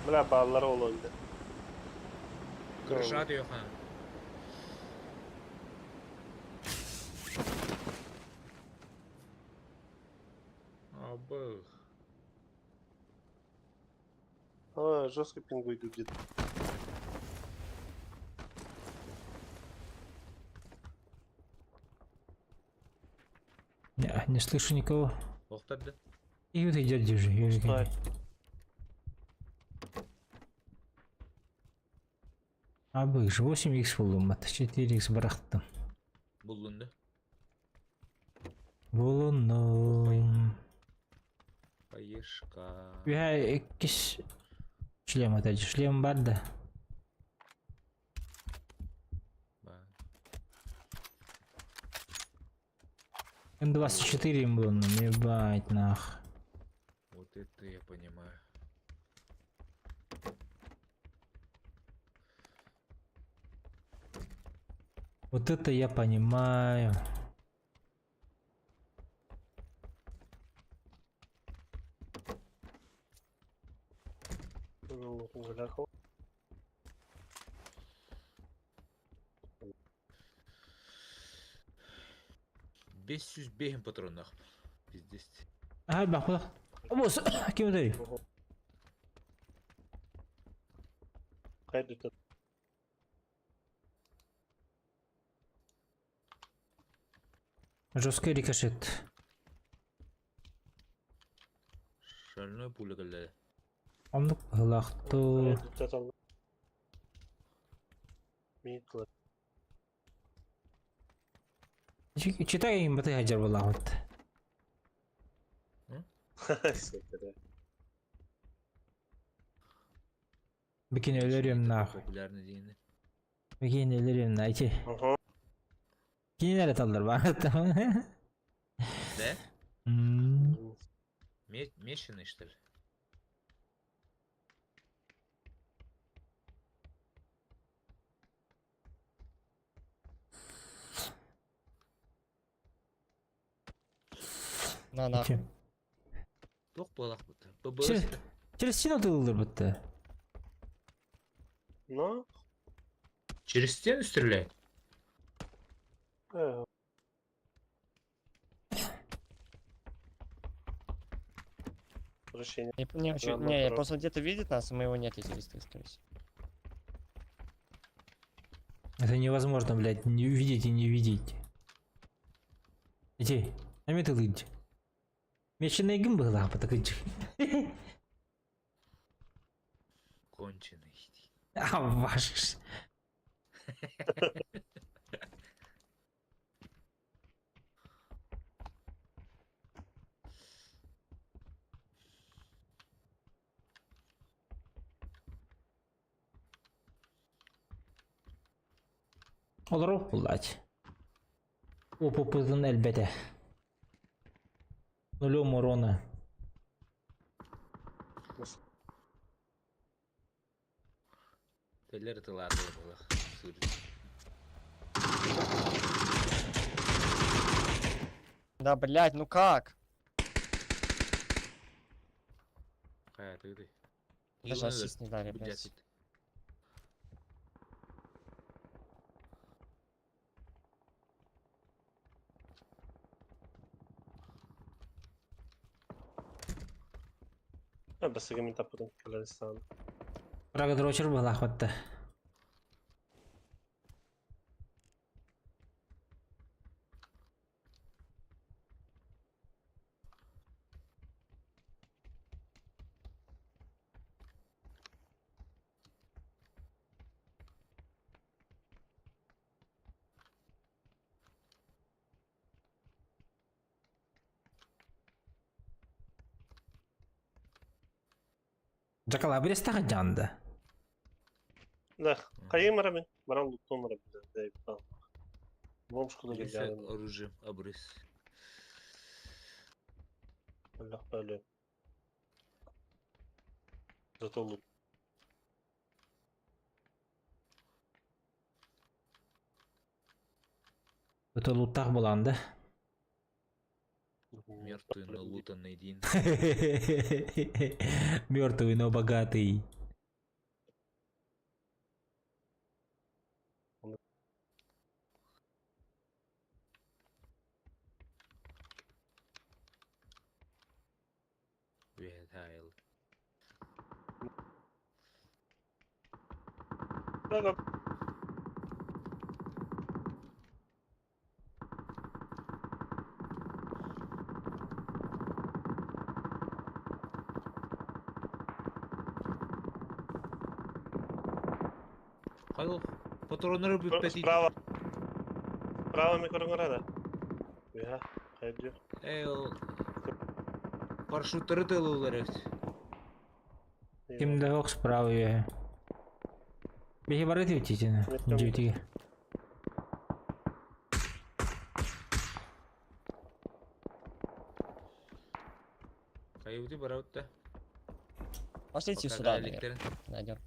Бля, баллар ол önde. Крыша yok ha. Абых. А, жестко пингуй где-то. Не, не слышу никого. Охтады. И вот идет держи, Стой. Абыш, 8х булдум, 4х бырахтым. Булдун да. Булундум. Поешка. Үһэ иккис шлем это шлем бар да. Ба. М24 им булундум, ебать нах. Вот это я понимаю. Вот это я понимаю. Бляха. 505 патронах. Пиздец. Ага, бах, Босс, ким өтөй? Кайда тут? Жесткий рикошет. Шальной пуля келді. Оннук быһыылаах дуу. Читай им баты хаджар буолаабыт. Бикин өлөрүм нахуй. Популярный диэни. Бикин өлөрүм на ити. Кинилэр эталлар баар. Да? Мещаный, что ли? На нахуй. Туох буолахпыт? ББС. Через стену тыллырбытты. Но? Через стену стреляет? Решение. Не, не, очень, не, просто где-то видит нас, а мы его не отлетели, скорее всего. Это невозможно, блядь, не увидеть и не видеть. Иди, на металлыдь. Меченый гым был, а потакыч. Конченый. А ваш. Олорор буллач. Опупузун элбете. Нулем урона. Теллер тылаатылар буолах. Да, блядь, ну как? Хайа ты. Даже ассист не дали, блядь. Бas мин таппытым кэлэн Прагодрочер была хватта. Джакалабрес жанды. Да, хайым арабин, баран луктон арабин, да, Бомж куда Оружием обрыз. Аллах бәле. Зато лут. Это луттах буланды. Мертвый, но лутанный день. Мертвый, но богатый. Патроннары бүппэт Справа. Справа микроңора Я, хайдю. Эй, ол парашюттары тылылар эбит. Ким да ок справа я. Бихи бары тиутитина. Дьютиге. Хайбыты барабыт да. Пошлите сюда, наверное. Найдем.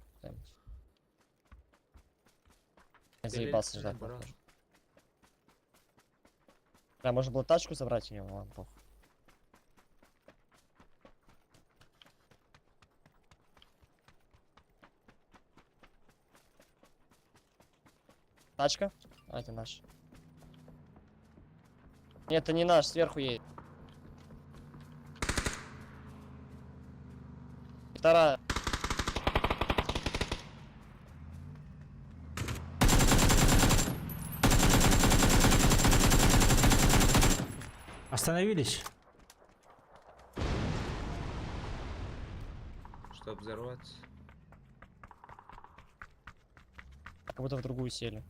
Я заебался ждать. Да, можно было тачку забрать у него, ладно, похуй. Тачка? А, это наш. Нет, это не наш, сверху едет. Вторая. Остановились? Чтоб Взорваться. Как будто в другую сели.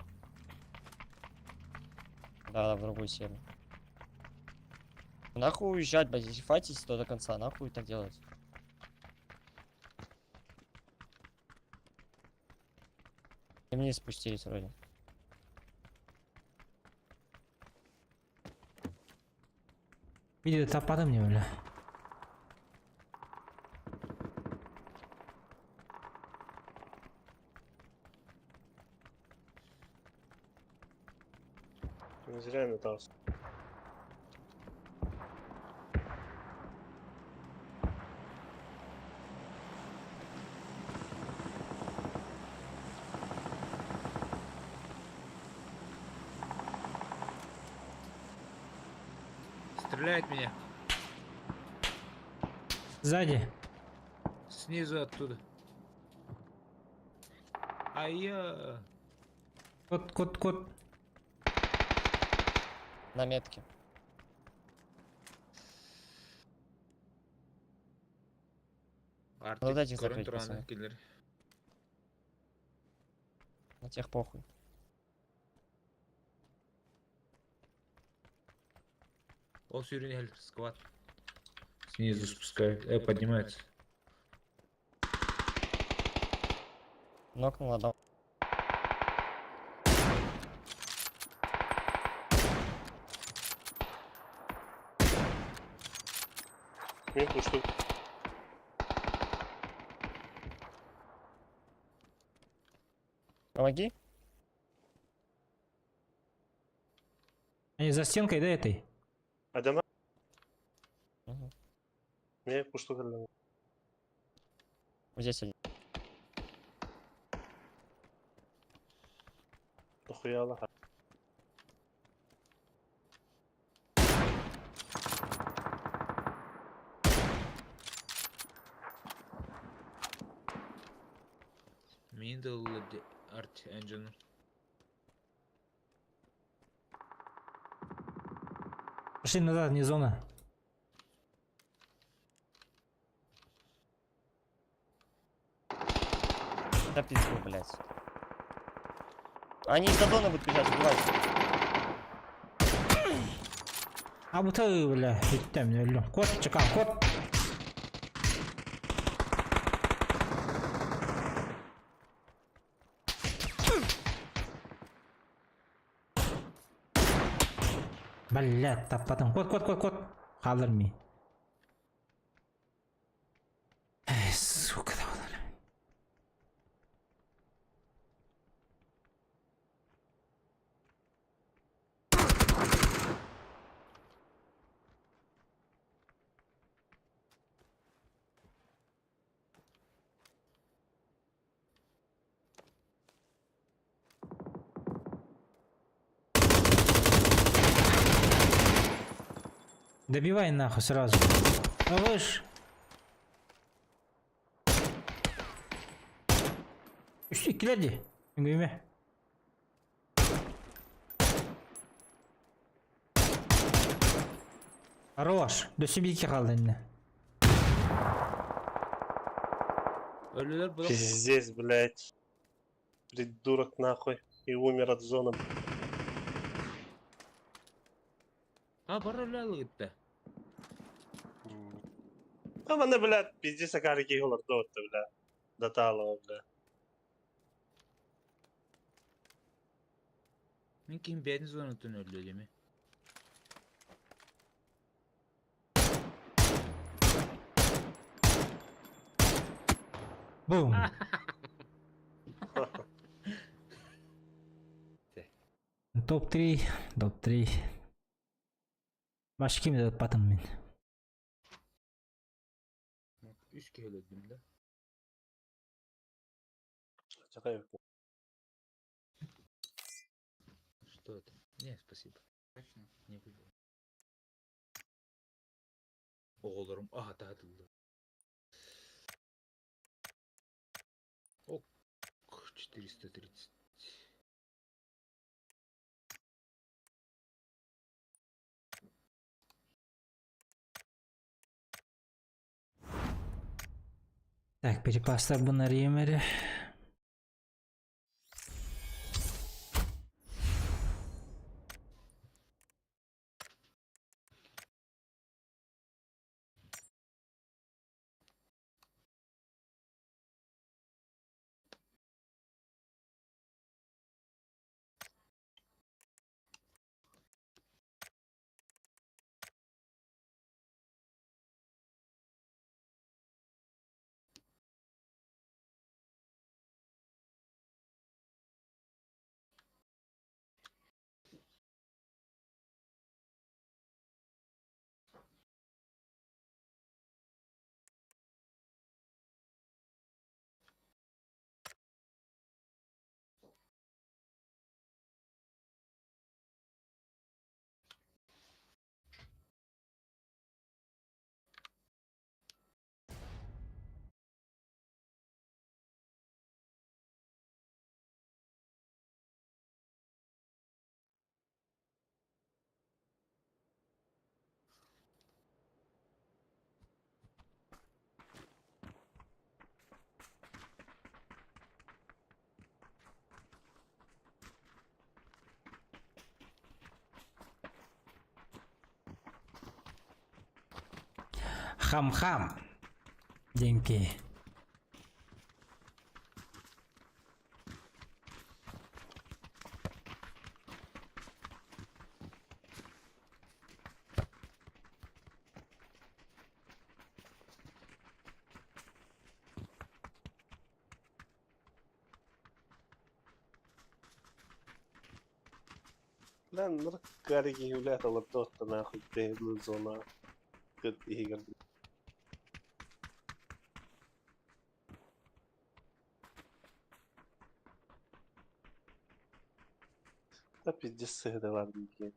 Да, да, в другую сели. Нахуй уезжать, блядь, если файтись, то до конца, нахуй так делать. И вниз спустились вроде. Видео таппадым мне, бля. Не зря я метался. Стреляет меня. Сзади. Снизу оттуда. А я... Кот, кот, кот. На метке. Артик, Ну, дайте көрөн закрыть, туран пацаны. киллер. На тех похуй. Ол сүүрэн сквад. Снизу спускает, поднимается. Нокнул одного. Мен пушту. Помоги. Они за стенкой, да, этой? Адама. Мгм. Мен пушту кэллим. Вот здесь один. Нахуя Аллаха. Middle Art Engine. Пошли назад, не зона. Да пизду, блядь. Они из-за зоны будут бежать, убивайте. А вот ты, бля, иттем, не люблю. Кот, чекал, кот. Блядь, таппатым. Кот, кот, кот, кот. Халырми. Эй, сука, давай. Добивай нахуй сразу. А вы ж. Үсті келеді. Үңгейме. Хорош. Дөсі қалды енді. Өлүлэр бұл. Пиздец, блядь. Придурок нахуй. И умер от зоны. А, бар өлі гитте. А мене, блядь, пиздец, акарики голордо, бля. Даталова, бля. Мен ким бәдін зонатын өлі деме. Бум. Топ-3, топ-3. Башким деп батым мен. Үш өлдім да. Чакай. Что это? Не, спасибо. Не буду. Оғыларым атадылды. Ок, 430. Так, перепастарбын арыйым эрэ. Хам-хам. Деньги. Lan нырыккары киһи олордо нахуй тэһил зона кыт иһигэр Да пиздец сыһыдалар диэн.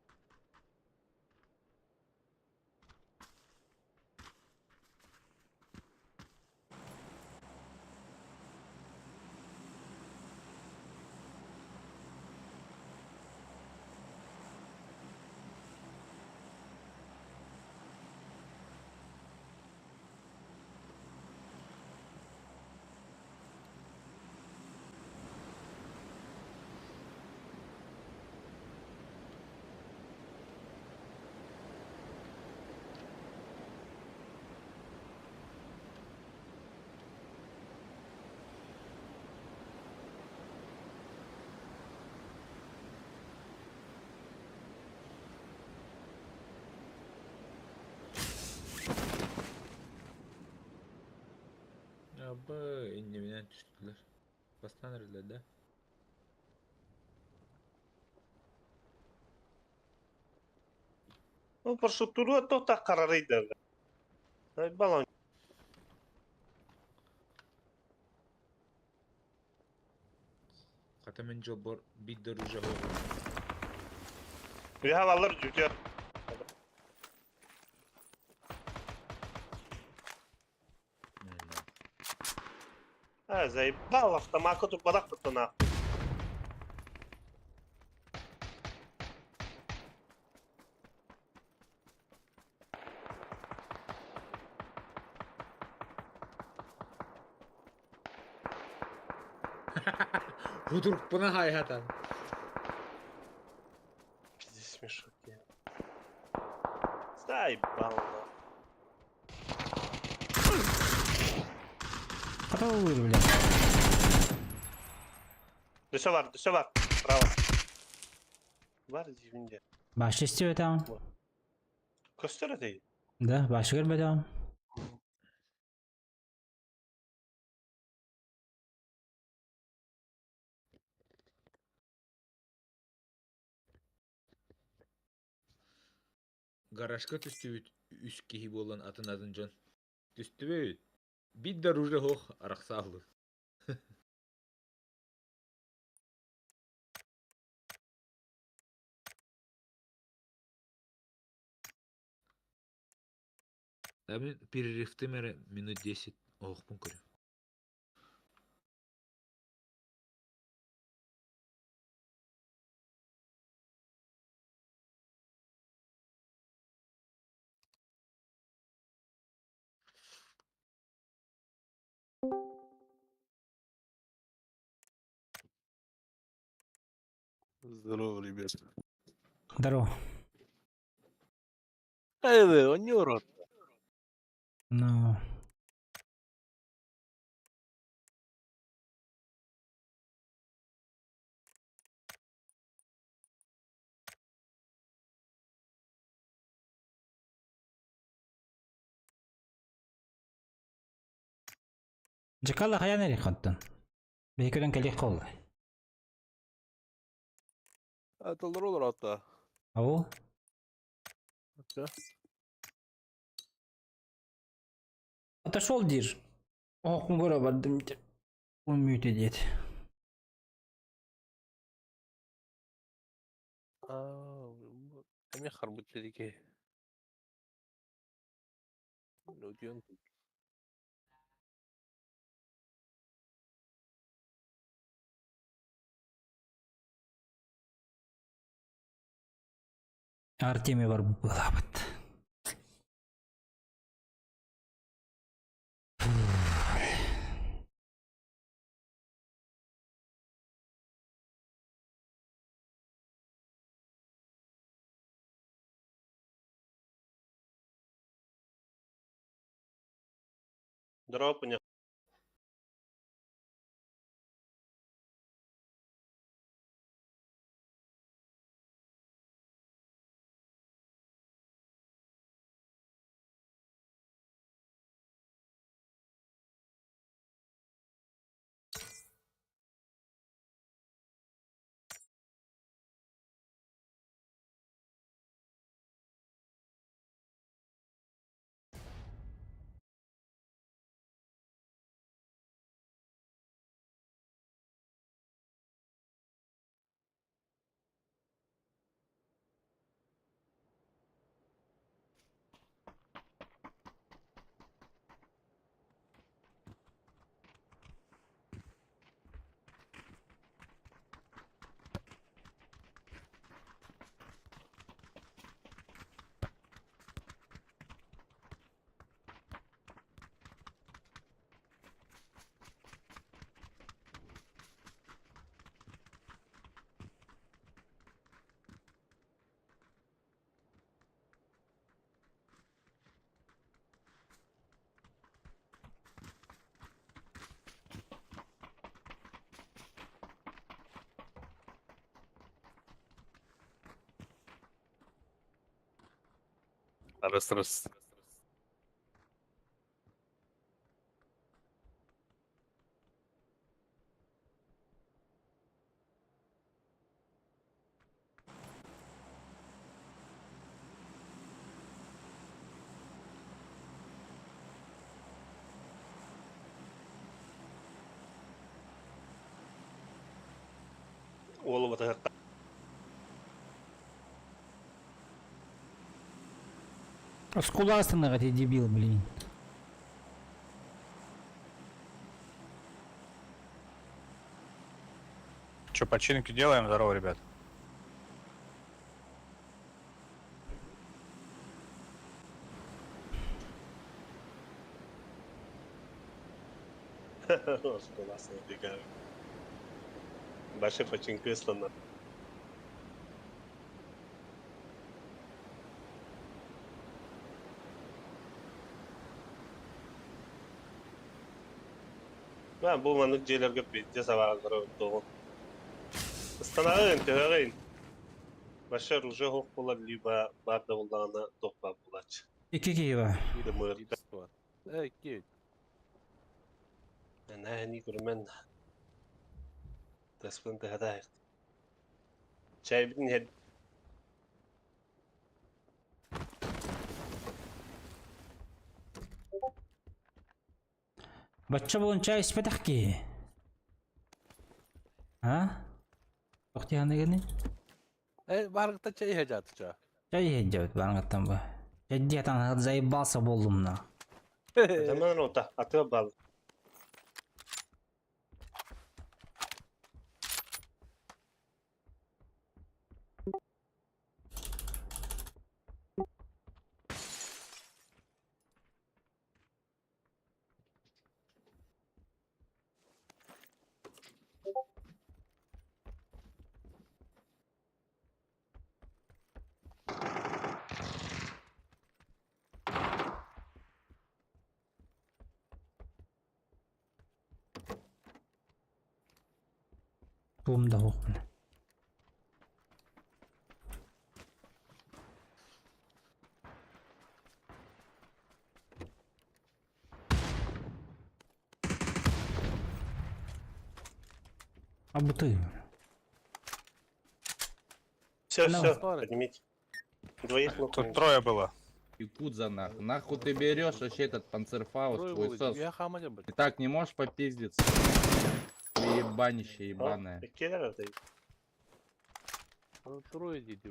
Абы иннибинэн түстүлэр. Бастаан эрэллэр да? Ну, парашютуруа тота қарарыйды. Балан. Хата мин дьолбор биир да оружие суох. Алар жүтер. А, заебал автомат тут барах нахуй. Худурукпуна хайхатан. Пиздец смешок. Заебал нахуй. Кого вы вырвали? Дөсө бар, дөсө бар. Право. Бар дивинде. Баш истип там. Көстөр өтей. Да, баш көрбөтөм. Гаражка түстүбүт үс киһи буолан атын атын дьон. Түстүбүт. Биир да оружие суох арахсааллы. Да мин перерывтым эрэ минут 10 оһохпун көрүм. Здорово, ребят. Здорово. Эй, вы, он не урод. Ну. Дьакала хайан эрих оттон. Биһи көрөн кэлиэх холла. Атылар олор ата. Ау. Ата. Отошел диир. Оһохпун көрө бардым диир. Умүйте диэт. Эми харбыт дедики. Лодион. Артемий бар быһалаабыт. Здорово, понял. Раз, раз. Уолу батыһар. Скуластынаҕа ти дебил, блин. Че, починки делаем? Здорово, ребят. Скуластына дигән. Башы починка ыслана. Ба бу маннык дьиэлэргэ пиздец абаҕалара тоҕо. Ыстанаҕын, төһөҕүн. Башар уже хоқ буолар, либо баар да буоллаҕына туох баар буолааччы. Икки киһи бар. Дымыырда. Эй, киит. Нэ, көрүмэн. Таспын тыһата. Чайбытын иһэр. Бачча буолан чай испэтэх киһи. А? Туох дии Эй, баргыта чай иһэ Чай иһэ баргыттан ба. Чай там заебался болдум на. Заман ота, аты бал. Туым да суох. Абыты. Все, Ну. все, поднимите. Двоих Тут нокнули. трое было. Якудза нахуй. Нахуй ты берешь вообще этот панцерфауст Трое твой было, сос. я хамадя, блядь. Ты так не можешь попиздиться. Ты ебанище ебаное. Какие это? Ну, Трое дети.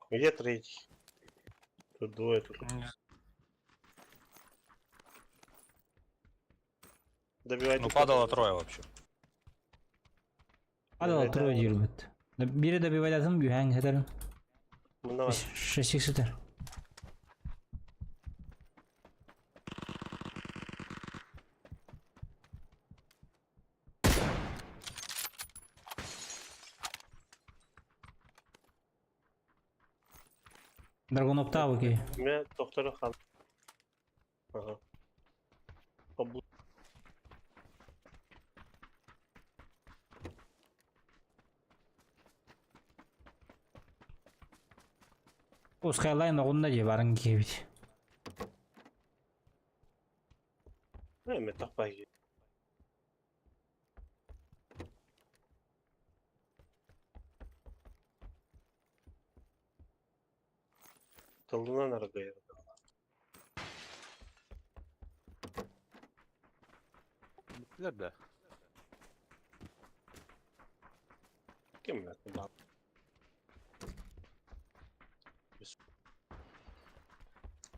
Где третий? Тут двое тут. Добивайте. Ну падало трое вообще. Падало трое диир Бири добивайдатым, үһәң хетерим. Мына Шестик сытар. Драгон оптавы Мен доктора хал. Ага. Абу. О, Skyline оҕунна дии барын киэбит. Эме таппай. Тылынан аргайыр. Bittiler de. Ким это?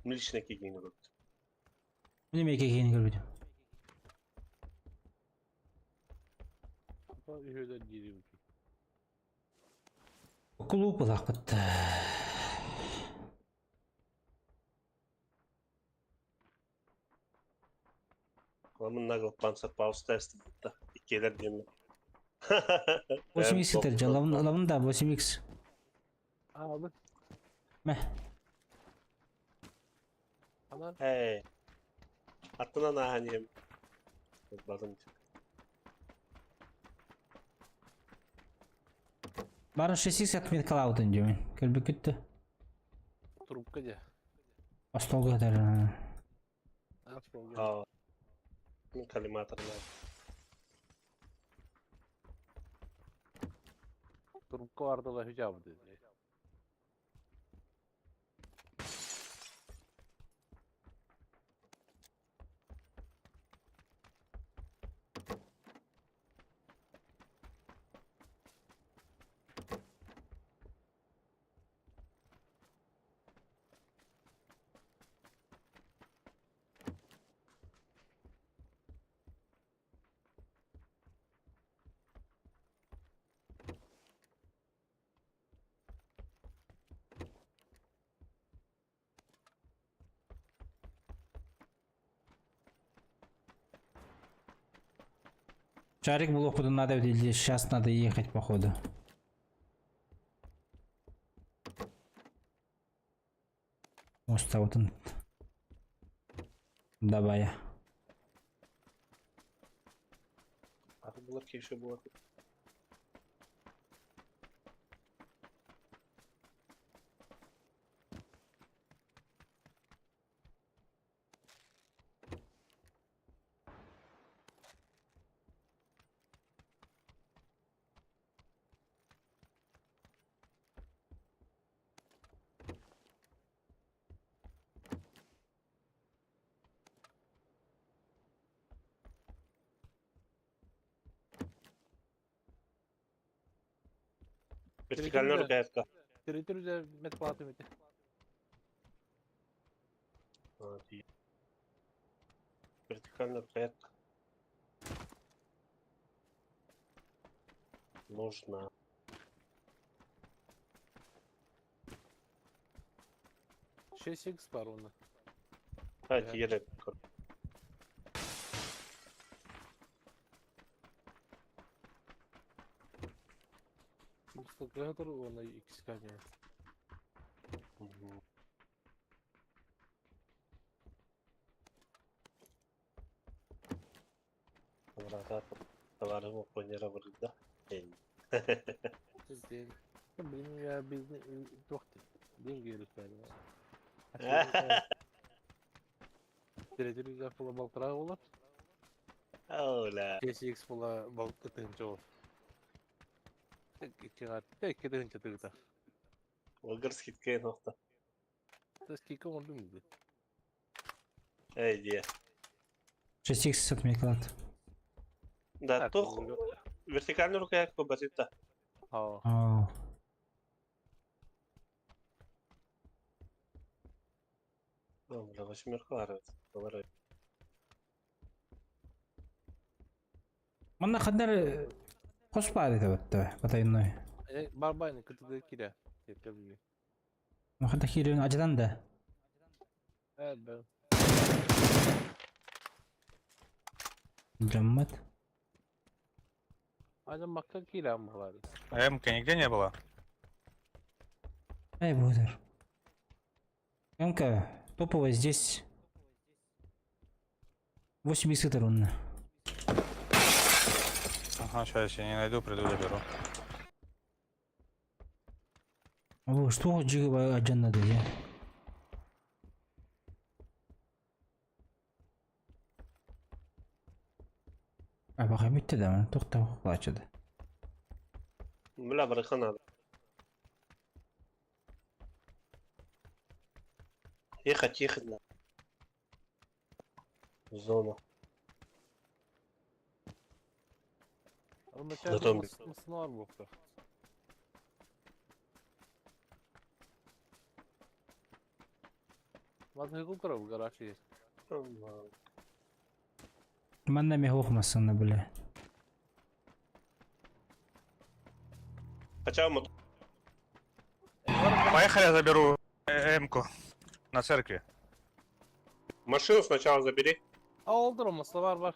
Миличный кигин көрдү. Мин эмиэ киһини көрбүтүм. Үһүлэр диирим. Клуб ылаахпыт. Ламын нагыл панцерфауст тест бутта. Иккелер диэн. 8x сытар дьэ, лабын да 8x. Abi. Мэ. Aman. Эй. Аттынан ааһан Бадым. Барын 6x отметкалаабытын диэмин. Көрбүккүт Трубка де. Остолга хатар. Аа. Мин коллиматорна. Трубка vardı da hücab dedi. Шарик булуохпутун надо или сейчас надо ехать походу. Оставытын. Давай. Аты булар кеше булар. Вертикальная рукоятка. Территория медплаты мете. Вертикальная рукоятка. Нужна. 6x var onda. Hadi yere. Mustafa ona x kaynıyor. Мгм. Товарым оппонера бырда. Блин, я без туох деньги решали. Третий була балтара болар. Ола. 6x була балты тыгынча бол. Икки тыгынча тыгыта. Олгар скидка нохта. Скидка оңордум диди. Эй, дия. 6х от Миклад. Да, тух вертикальный рукоятка батыта. Аа. Ау. Бля, восьмерка арат. Олар. Манна хаддар хоспар это вот потайной. Барбайны кытыды кире. Кеткебили. Ну хадда хирен аждан да. Э, бе. Жаммат. Ажан макка кире амалар. А М-ка нигде не было? Эй, Бузер. МК топовая здесь. 80 рунна. Ага, сейчас я не найду, приду заберу. О, что жига аджан надо, я? А баха битте да, мен тоқтау плачады. Бля, барыха надо. Ехать, ехать надо. В зону. Зато- Снор бухта. Мазы кукра в гараж есть. Манна мехохмасына, бля. Хотя мотор. Поехали, я заберу М-ку. На церкви. Машину сначала забери. А олдыр маса бар бар.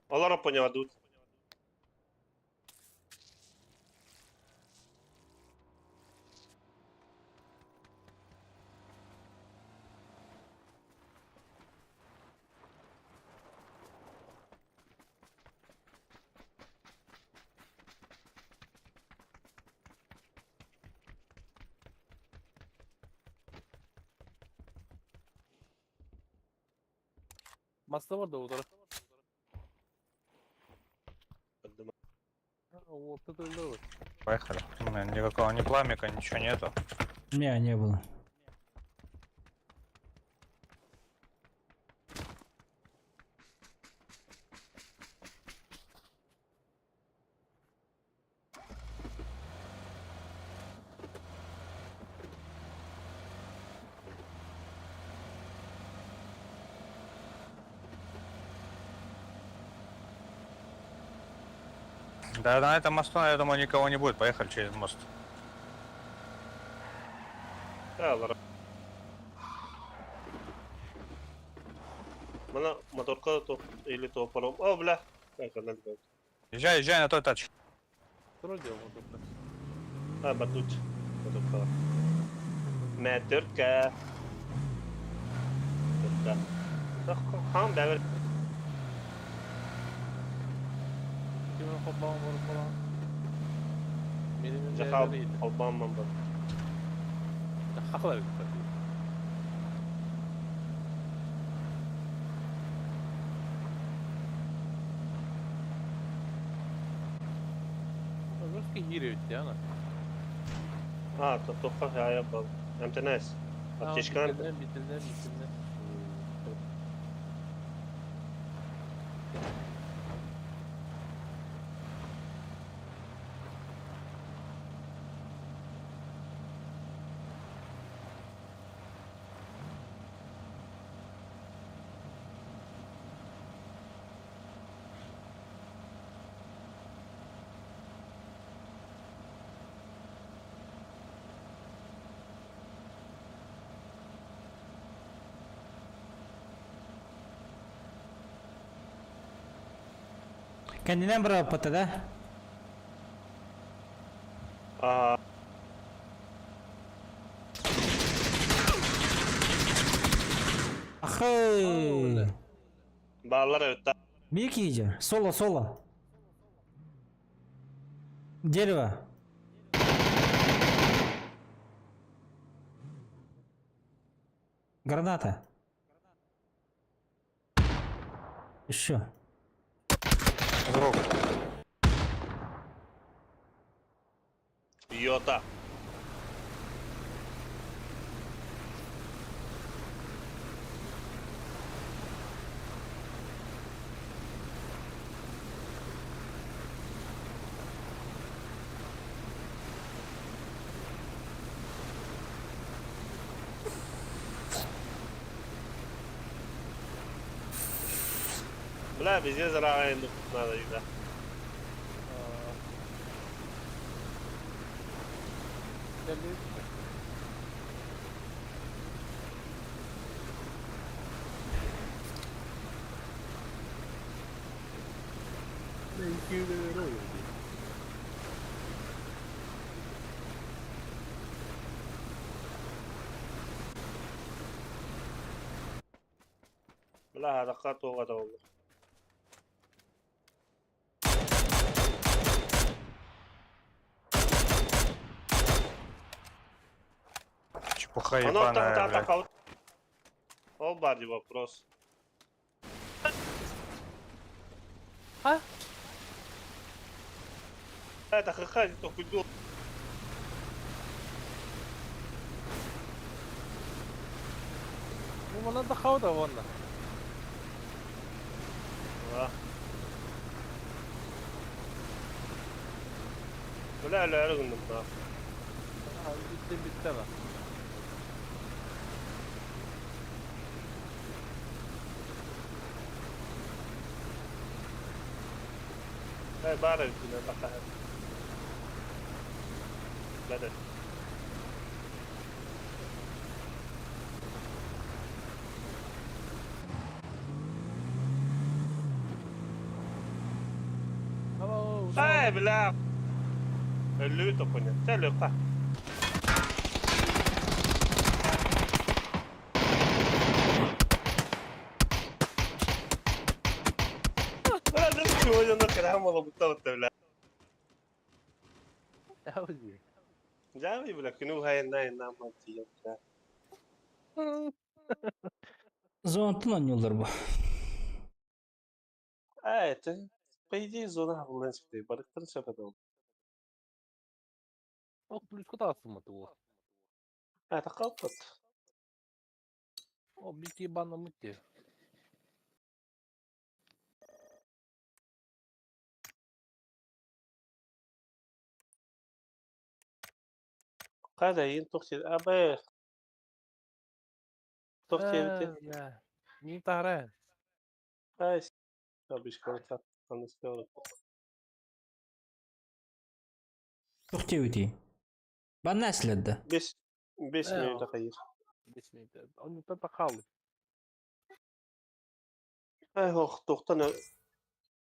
Олар поняла дут. Маса бар да удара. Вот это да. Поехали. У меня никакого ни пламика, ничего нету. Не, не было. Да, на этом мосту, я думаю, никого не будет. Поехали через мост. Да, Лара. Мана моторка то или то паром. О, бля. Так, она бля. Езжай, езжай на той тачке. Вроде моторка. А, батут. Моторка. Моторка. Моторка. Хан бәгір. Kimin hopağım var falan. Benim Жахал албамман бар. Жахал. Русский гири ведь, ана. А, то тоққа я был. МТНС. Аптечка. Битилден, битилден, битилден. Кандидат брал да? А. Ахы! Бааллар эбит. Мики же. Соло, соло. Дерево. Граната. Еще. Звук. Йота. Бля, везде заранее надо, да. Бля, ракат оҕа да олох. Чепуха Оно ебаная, так блядь. так Ол бар ди вопрос. А? Это ХХ, только иду. Ну, манан да хауда вон. Бля, ля, гынным да. Bitti bitti mi? Эй, бары күнә бака. Бля. Эй, бля. Өлүү топоня. Сәл өкка. Бля, да чего я нахер мало будто бля. Яузи. Жави, бля, күнү хай най на мати бля. Зонтын ойнуулар бу. А, это по идее зона булан сипти. Барыктыр сапады. Ок, плюс куда асылматы ол. А, это калпат. О, бити ебаный мути. Када ин тохти абэ. Тохти Бля. Не тара. Ай, Абишка, анастеолог. Тухтеути. Банна следді. 5 минут хайыр. 5 минут. Он не попахал. Ай, ох, тоқтан.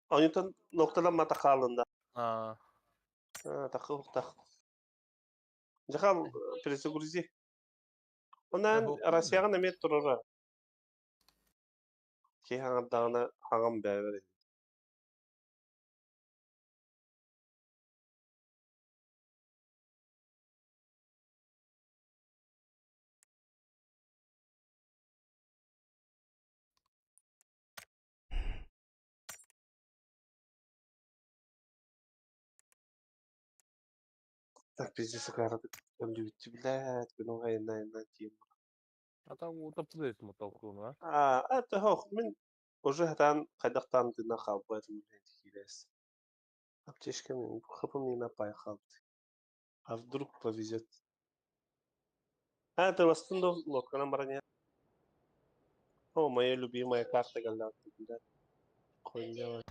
Анютан нокталан мата қалында. А. Тақы, тақ. Жахал, перезагрузи. Онан Россияға намет тұрыра. Ки хаңардағына хаңам бәбір. Так, пиздец, кара өлүбүттү, блядь, күн оҕайына тиим. А там утоплыс мотолкун, а? А, это хох, мин уже хатан хайдахтан дына халбат, блядь, хилес. Аптечка мин, хапым не напай халбат. А вдруг повезет. А, это ластын лодка на броне. О, моя любимая карта галактики, блядь. Хуйня.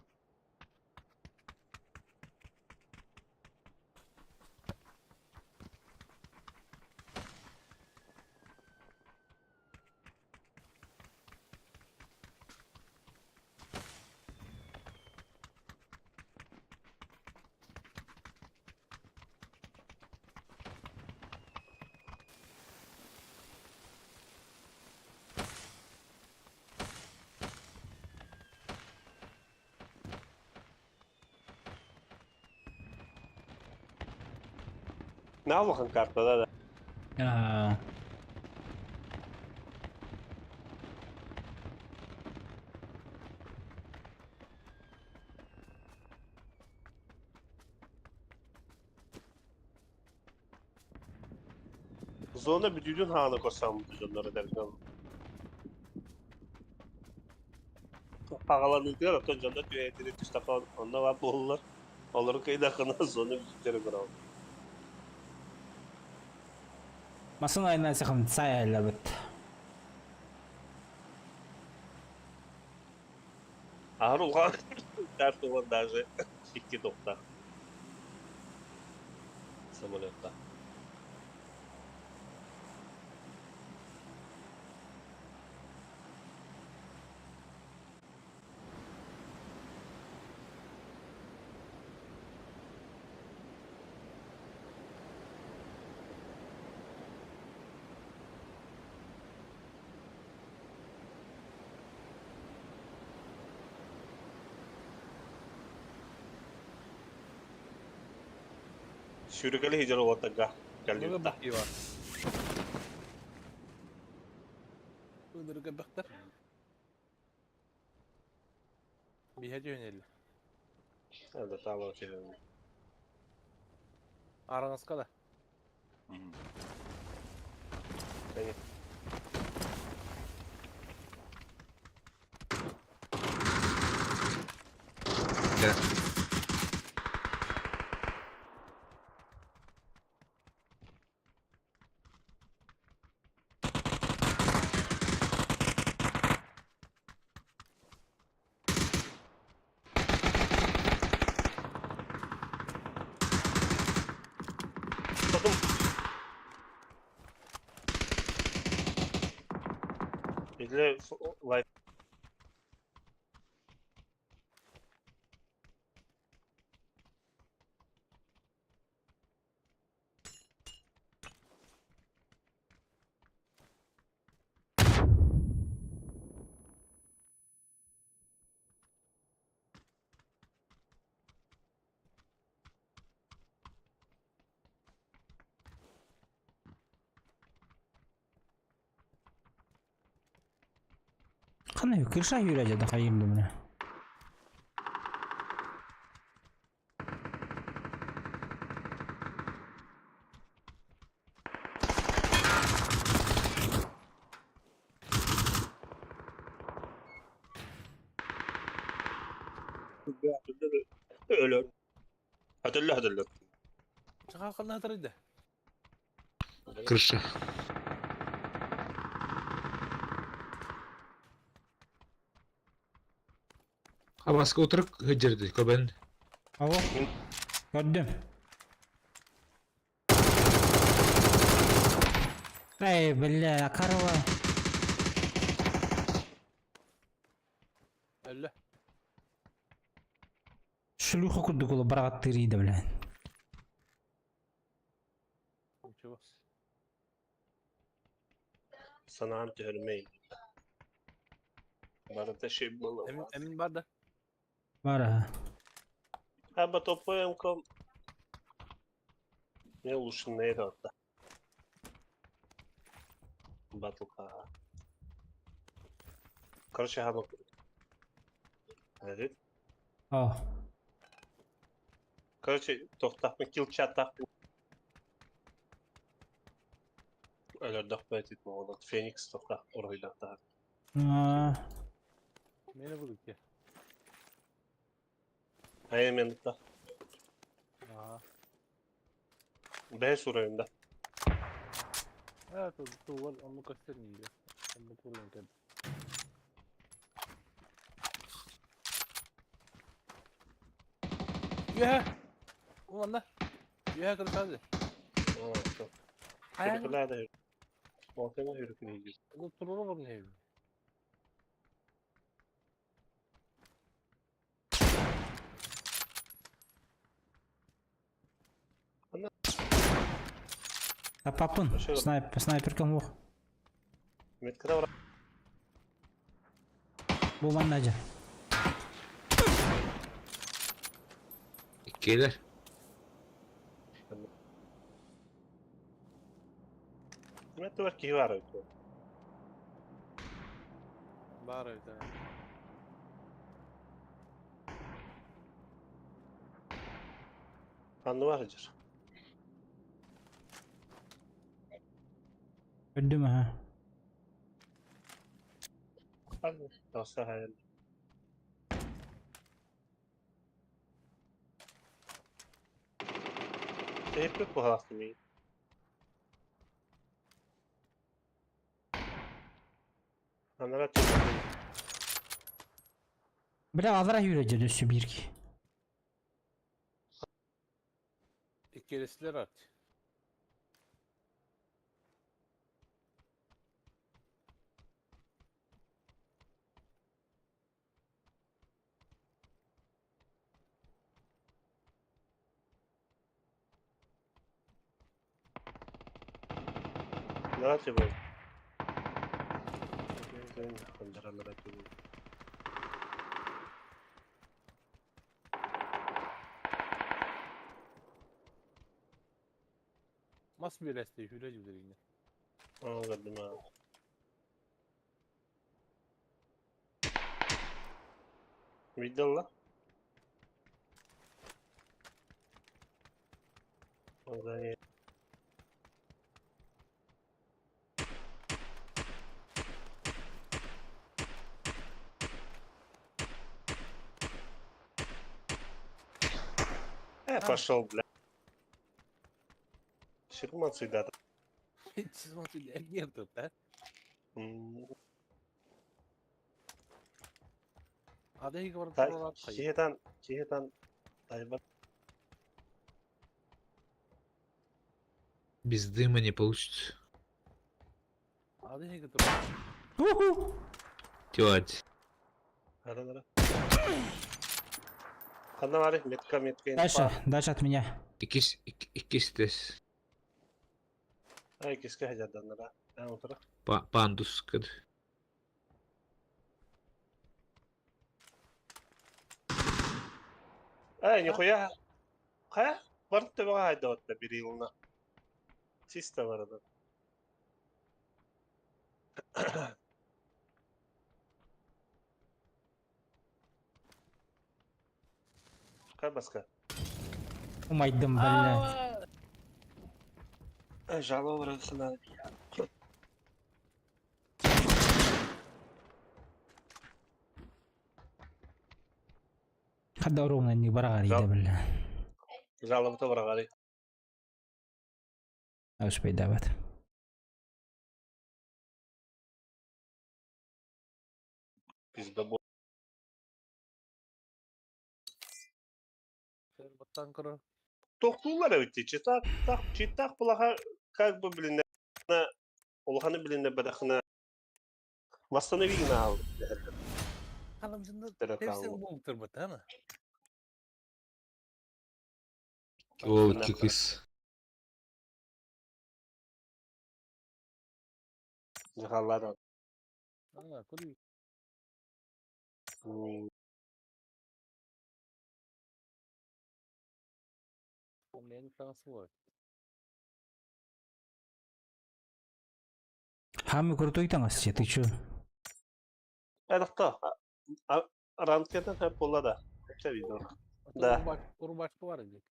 Наалахан картада да. Аа. Зона бүтүүдүн хаана көрсөммүт дьоннор этэринэн. Хаҕаланыытыгар оттон дьоннор түһээтини түстэххэ онно баар буоллар, олору кыйдаххына зона бүтүүтэрэ көрөҕүн. Масын айынан сахам сай айлабыт. Аһар улахан карталар даже икки тохта самолетта. Сүүрэкэлэ сылдьар уолаттарга кэллибит да. Ынырык элбэхтэр. Биһэ түһүнэллэр. Да таалар түһүнэллэр. Араҥаска да. Или лайф. Ханна крыша юря да хайым думаю. Өлөр. Хөтөллө хөтөллө. Чаха хатырыйда. Крыша. Абаска утырык хыдьырды көбөн. Ало. Көрдүм. Эй, бля, корова. Өллө. Шлюха курдук ола бараҕаттыыр бля. Ничего. Санаан түһэрмэй. Барыта шей было. Эмин эмин бар да. Бара. Аба топоем ком. Не лучше на это да. Батлка. Короче, хама. Эдит. О. Короче, тохтахпын килл чаттахпын. Өлөрдөхпөт моҕолот Феникс тохтах оройдахтаах. Мени будут те. Аймен да. Ага. Бэс уровень да. А, тут тугар онну көстөр нейде. Онну курган кем. Үөһэ! Уланна. Үөһэ кырсады. Хүрүкүлээ Волкана хүрүкүлээ. Бу туруру бар не? А папын, снайпер, снайперкам ох. Меткада бар. Бу манна жа. Келер. Мен туар киһи баар эбит. Баар эбит. Ханна бар дьэр. Көрдүм аха. Тахса хайан. Тэппи кухаахтымый. Анара чөкөтүн. Бля, алара yürüyeceğiz өссө бирки. Иккересилер ат. Анара чөкөт. Анара чөкөт. Мас биэресте хүлэ дьүлэринэ. Аа, көрдүм аа. Видела? Здание. Пошел, бля. Ширман всегда. Смотри, агентов, да? Ада бар. Киһитан, киһитан, тайбат. Без дыма не получится. Ада иһиги турар. Уху! Тёть. Ара, ара. Ханна бар, метка, метка. Дальше, дальше от меня. Икис, икис тес. Ай, киске хажарданнара. Аа, утара. Пандус кад. Ай, нихуя. Ха? Барт төбөҕө хайдабатта бирилна. Чисто барада. Кай баска? Умайдым, блядь. Ай, жалоба барасына. Хадда ровно не бараҕар иде, бля. Жалоба барагари. Успейдабат. Пиздобол. Баттан көрөр. Тохтуулар эбит читак, так, читак булаха как бы билинне улаханы билинне бадахына восстанови на Халамжында Терек тепсе алды. болуп турбат, ана. О, кикис. Жахаллар. А, куди? Помню, франсуа. Хамы крутой там ты чё? Айдақта. Ранкетен хеп бола да. Хепсе видео. Да. Урбашка бар иди.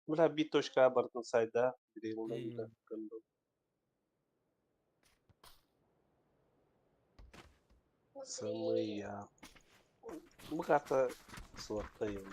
Бля, би точка бартын сайда. Бирилна. Самыя. Бу карта суаттайым.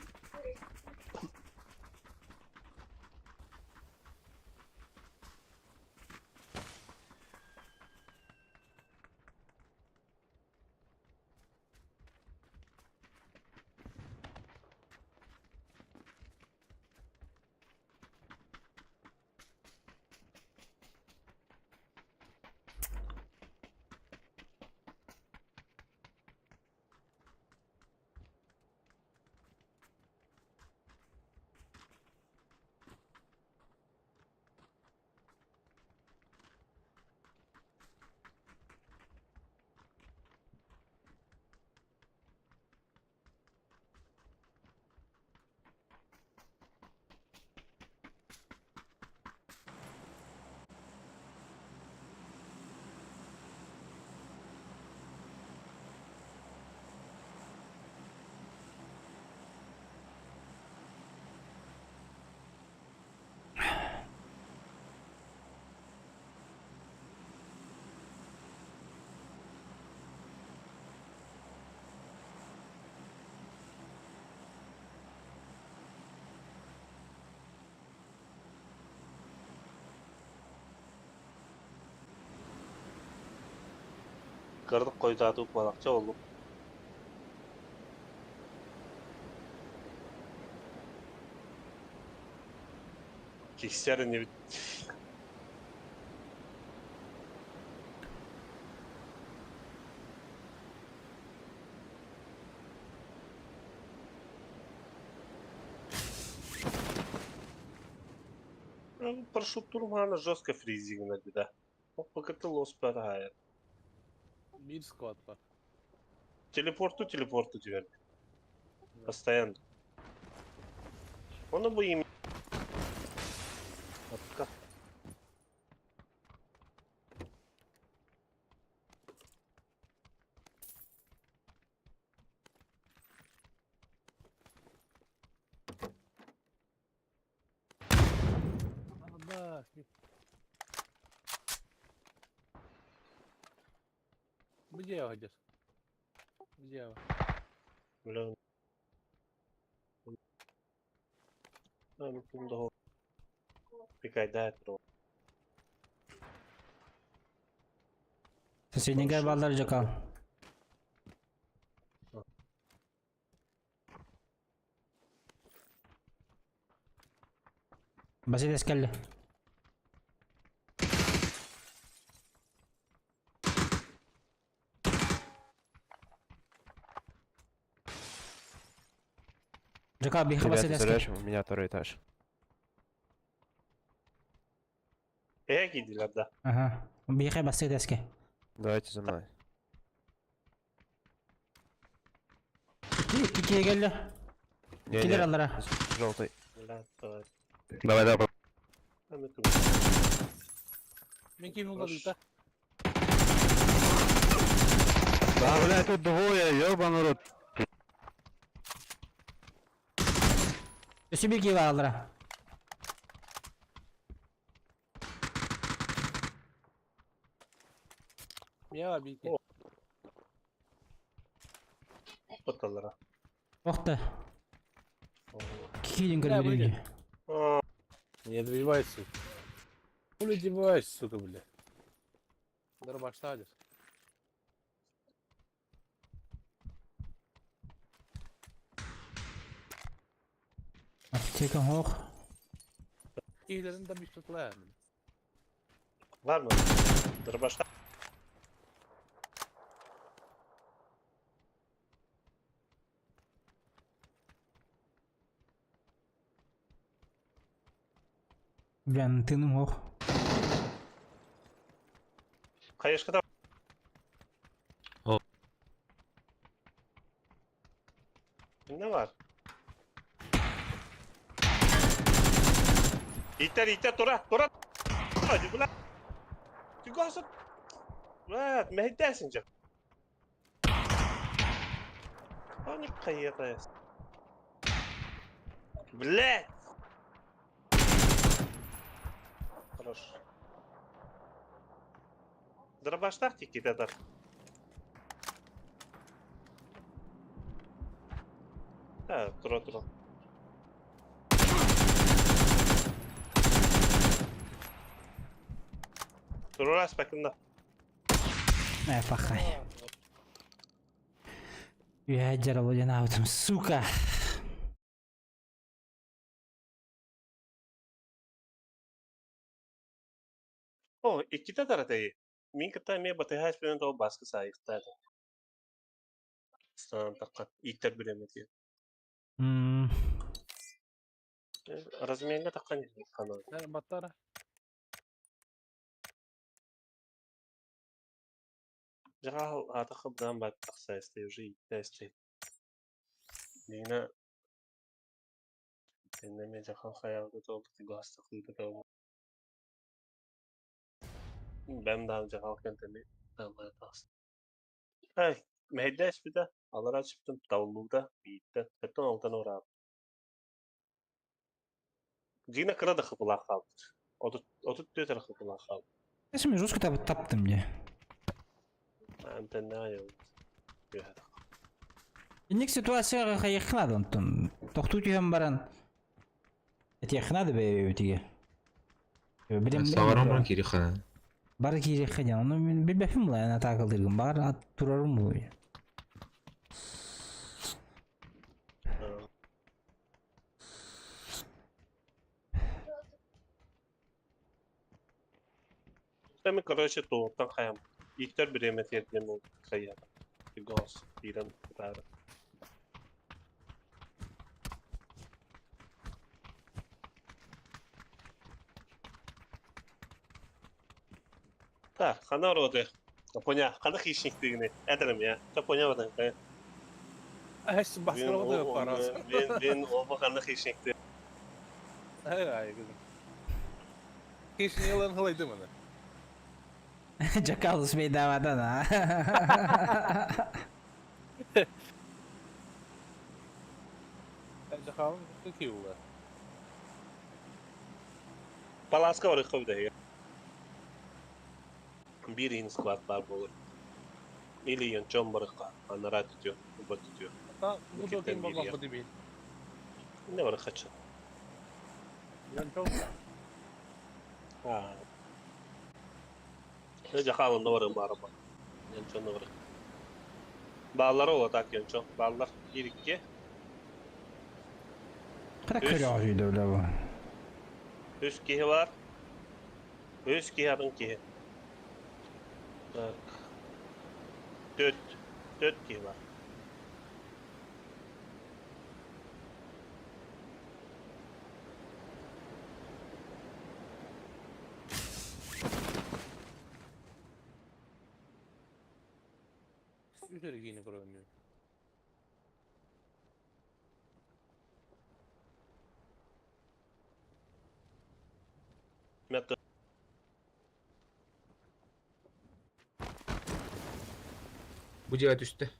Кырдык хойутаатыбыт балакча буоллум. Киксэр инибит. Парашют турмана жестко фризигна беда. Покатыл оспарая. Мир склад бар. Телепорту, телепорту теперь. Постоянно. Он бы им. Отка. А, да, Где я где? Где? Бля. Соседнегар балдар жакал. Басидес келли. Жакал биха Ребята, басидес заряжем, у меня второй этаж. Э, кидилер да. Ага. Биха басидеске. Давайте за мной. Икки келли. Не, Килер не, аллара. желтый. Бля, давай. Давай, давай. Мен ким да? Да, бля, тут двое, ёбаный рот. Өсү бир киба аллара. Я бийке. Баталара. Охта. Кидин Бля, көрмөдүм. Не отбивайся. Хули девайся, сука, бля. Дробаш садишь. Аптека хох. Кийлерин да bir tutla. Var mı? Дробашта. Бля, тыным хох. Конечно, О. Ne var? İter iter tura tura. Hadi bula. Tügasın. Evet, mehdersin can. Hani kayırız. Блять! Хорош. Дробаштах тикки татар. Да, тура тура. Тура спекында. Э, пахай. Я дьярол аутым, сука. О, икки татар атайы. Мин кытта ме батыһаас бинен того баскы саайыктаады. Станан такка иттер билемети. Разменге таккан канал. Баттара. Жагал ата хыбдан бат такса уже иттесте. Дина Эннеме жахал хаялды толду тигасты кылды толду. Бэм даан жахал кентеми даан тас. Ай, мэйдэс бида алара чыптым таулууда биитте хеттон алтан ураа. Дина кырада хыпыла қалды. Отут төтер хыпыла қалды. Мен жестко таптым мне. Антенна yok. Инник ситуацияга хайыхнады онтон. Тохтуу түһэн баран. Этиэхнады бэйбитиге. Билем Саварам кири хана. Бары киириэххэ диэн. Ону мин билбэппин була эн атаакалыыргын. Баҕар ат турарым буолуо. Мен, короче, туоттан хайам. Ииттэр бириэмэ тиэрдиэн ол хайа. Гос киирэн ытаары. Так, хана роды. Поня, хана хищник дигини. Эдерим я. Та поня вадан. Эс баскыры парас. Мен мен оба хана хищник. Ай, кызым. Хищник ылан хылайды мына. Жакал успейдавадан, а? Жакалын киула. Паласка бар ховда. Bir in squad бар болur. Или янчон барыка, анара түтү, уба түтү. Та бу да ким Букеттен бар бу дебил. Не бар хача. Янчон. А. Не жакалын да бар бар бар. Янчон да бар. Баллар ола так янчон. Баллар 1 2 Кара көрө үйдө бля бу. 3 киһи бар. 3 киһи атын киһи. Так. 4 4 киһи бар. Üzeri giyini görünüyor. Метр. Бу дьиэ түстэ.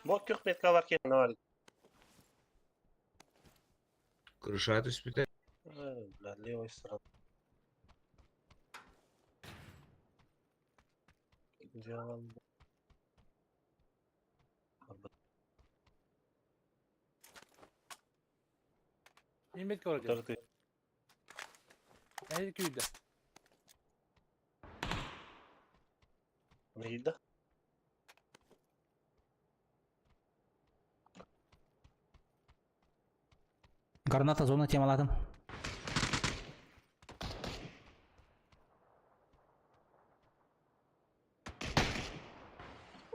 Бу 40 метр бар кен бар. Крыша түспүтэ. Бля, левой стороны. Делаем. Nimet göreceğiz. Дорды. Her köyde. Neydi? Граната зона темаладым.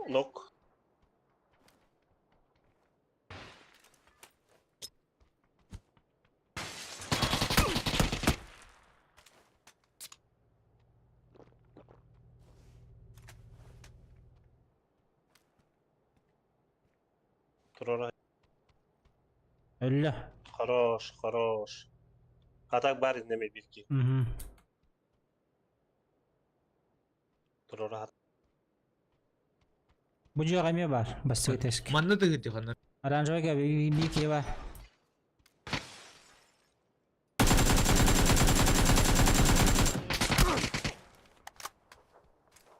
Нок. Турора. Өллө. Хорош, хорош. Атак бар неме бирки. Мгм. Турора. Бу жига эме бар. Бастыгы теск. Манна тыгыт ханна. Оранжевый бир киһи бар.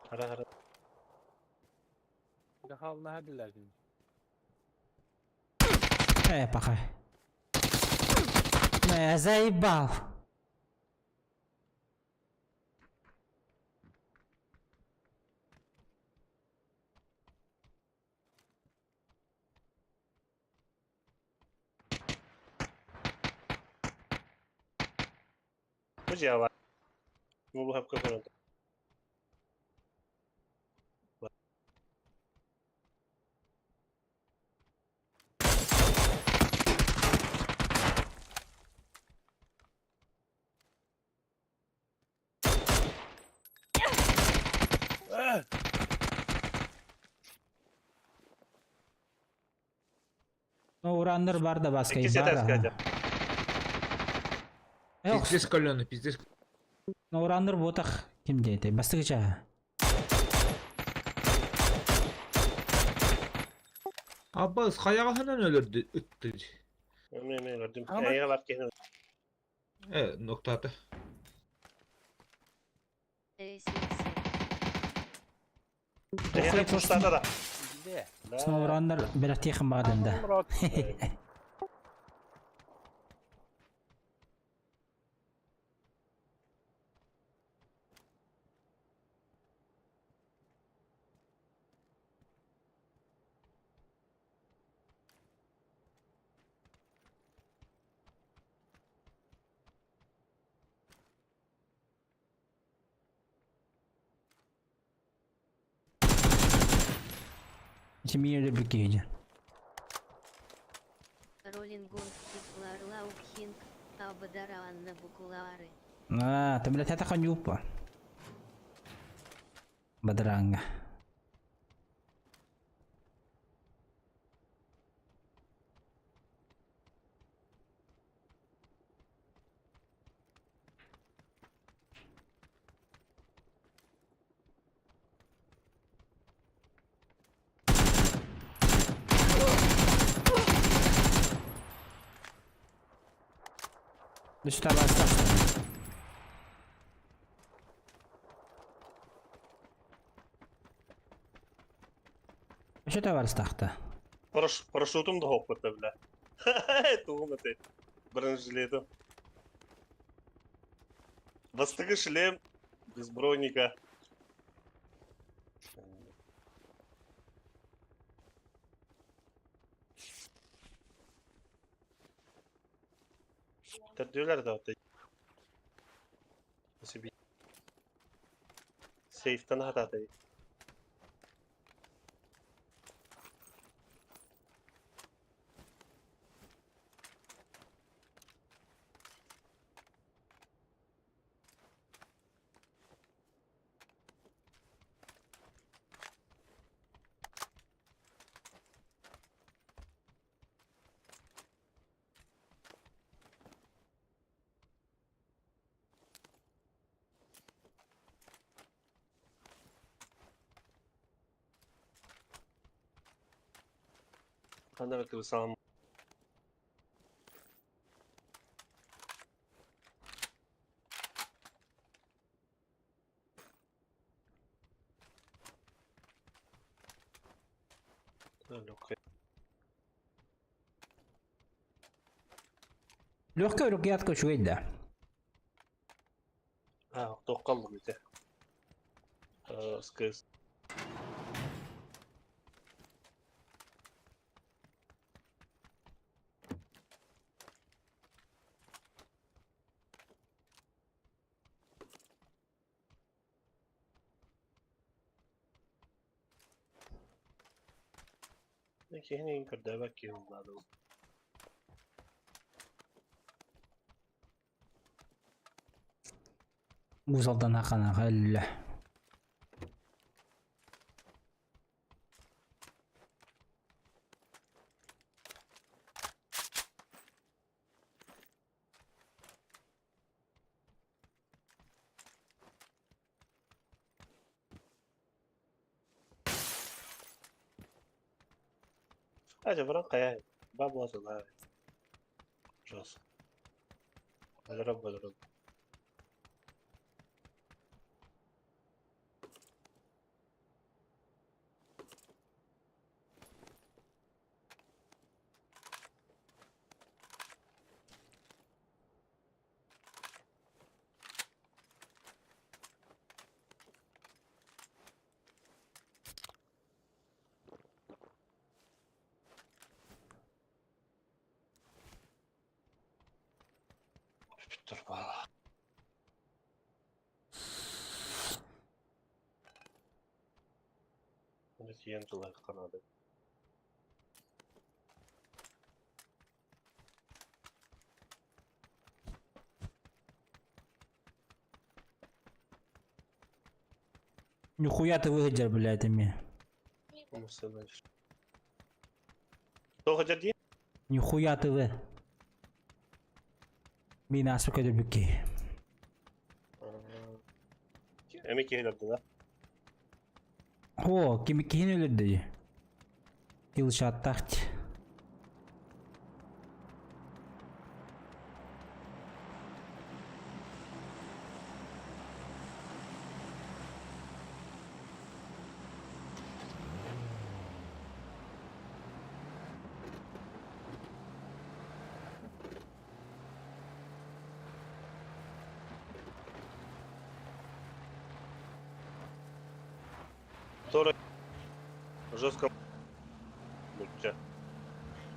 Хара хара. Жакалын hadiler. Э, пока. Заебал. Бу жига бар. Бу хапка көрөт. Сноураннер бар да баскай Иккис бар. этээскэ аха. Э, Пиздец колену, пиздец. Сноураннер буотах ким диэтэй? Бастакы чааһа. Аббас хайаҕаһынан өлөрдү ытты. Эмиэ эмиэ көрдүм. Ама- Эйиэхэ бар киһини Э, ноктаата. Эсикси. Эйиэхэ пустата да. Где? Да. Сноураннер бэлэхтиэхин баҕардым да. Рот. Ити миин өлөрбүт киһи дьэ. Роллингон Кифларлаубхинг, Абадараанна Букулаары. Аа, ты блядь, это ханюпа. Бадаранга. Ну сюда баста. Что ты барыстахта? Парашютум да хоппата бля. Тугум этэй. Бронежилетым. Бастакы шлем без броника. Төрдүлэр да отой. Себе. Сейфтан хататай. Ханара кыбысаан. Легкая рукоятка үчүгэй да. А, тоққаллым ите. СКС. Киһини көрдөбөк киһи булладым. Узалдан хакана хәллә. Ажа баран кая. Бабла да. Жос. Бадырап бадырап. Бүтүр бала. Оны тиен тулай канады. Нихуя ты выглядишь, блядь, ими. Мусына. Тоға жерде? Нихуя ТВ. Мин ааспыт көтөрбүт киһи. Эми киһи өлөрдө да? О, кими киһини өлөрдө дии. Килшаттаах дии. Тора жестко Бучча.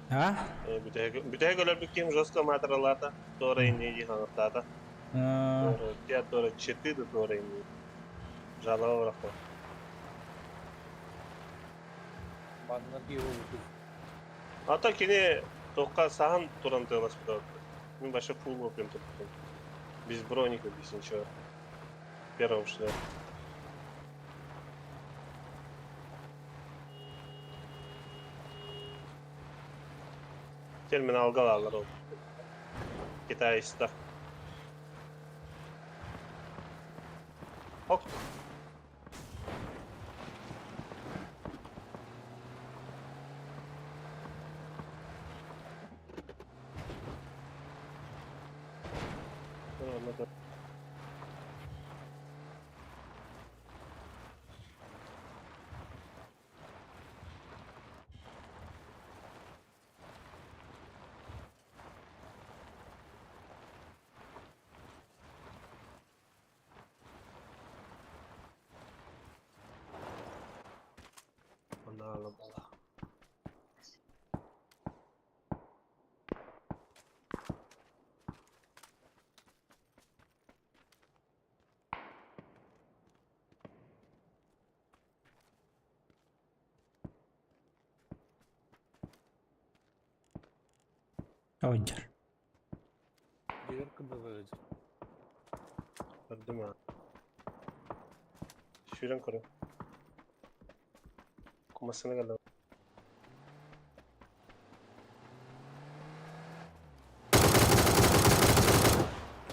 А? Бүтэһик өлөрбүт ким жестко маатыралаата, Тора инни дии хаҥыртаата. Тора, я Тора читы да Тора инни. Жалоба бырахта. Манна киһи Ата кини тоққа саһан туран тыаласпыта. Мин вообще фул опен турдум. Без броника, без ничего. Первым шли. Термин алгалалар ол. Китайста. Хоп. Она была. Оджер. Дегер кыбы Көрдүм. Сүүрэн көрө. Кумасына кэллэ.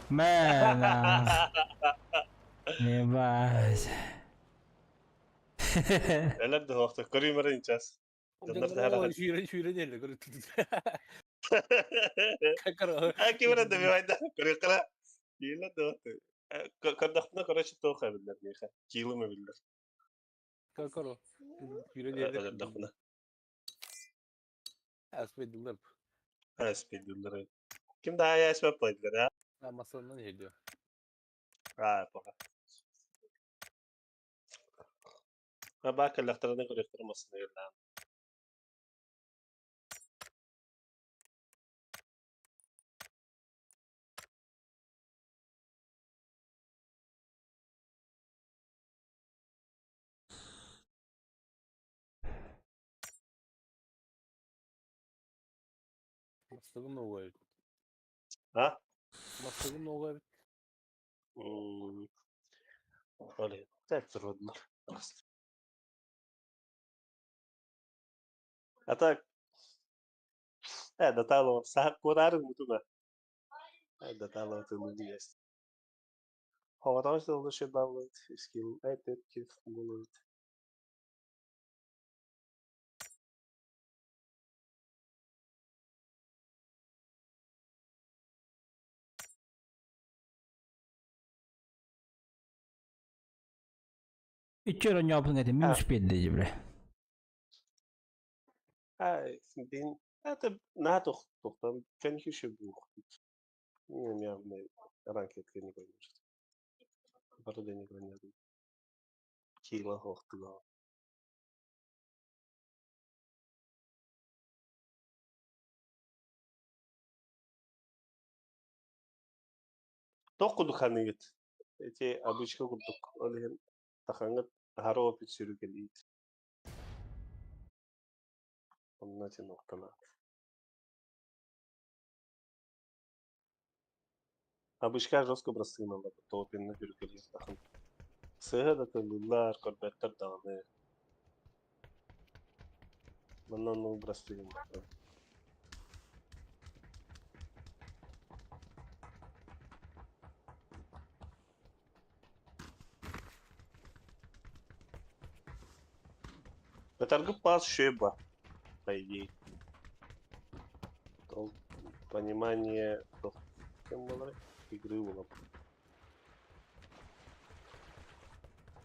Мэн. Ебать. Элэр да хоохто көрүмэр инчас. Дьоннор да Сүүрэн сүүрэн эле көрү. Кимэрэ да бивайда көрүккара. Киилэ да көрдөхпүнэ короче туох эбиллэр миэхэ. Киилим эбиллэр. Көрө. Сүүрэн эле. Көрдөхпүнэ. Аспедилер. Аспедилер. Ким да аяспап пайдылар, а? Масандан келиyor. А, пока. Бака лахтараны көрөктөр масына келлаан. Мастыгым новый эбит. А? Мастыгым новый эбит. Оле, так трудно. А так, да сахак курары мутуна. Да тало ты ну есть. Хоҕотоҕо сылды баллыт, скилл айтып киф булут. Ичер оñоопун эти минус 5 деди бля. Ай, бин, это на тохтан кэнхиши бух. Не, не, ранкет не поймешь. Бороды не гонят. Кила хохтуга. Тоқку духаныгыт. Эти обычка курдук. Ол тахаңыт харо опит сүрүкелиит. Онна тин оқтана. Обычка жестко бросына топинна хүрүкелиит тахан. Сыһа да тыллар, көрбөттөр даҕаны. Манна ну брастыгын. Ытаргып баас үчүгэй ба, по идее. Ол понимание туох кэм буоларый? Игры буолар.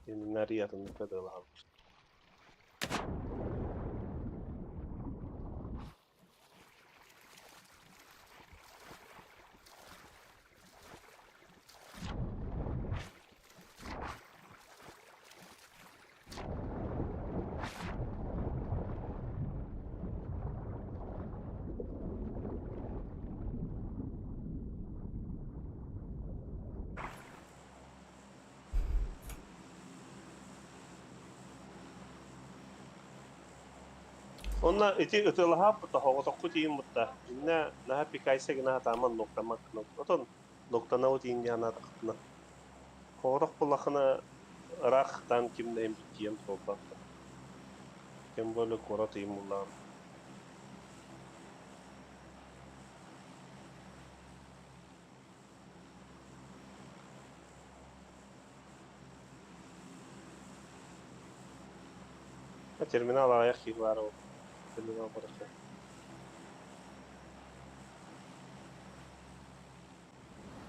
Иннарий атыннык дылаһаллар. Онно ити ытыалаһааппыта соҕотохху тиийиммытта. Иннэ наһаа пикайса гына сатааман нуктаммат гына. Отон нуктанабыт иин диэн анаатахпына. Соҕотох буоллаххына ыраах таан ким да иһин тиийэн туолбат. Тем более куорат ыйым буллаҕым. Терминал аҕыйах киһи баара ол. Терминал барыта.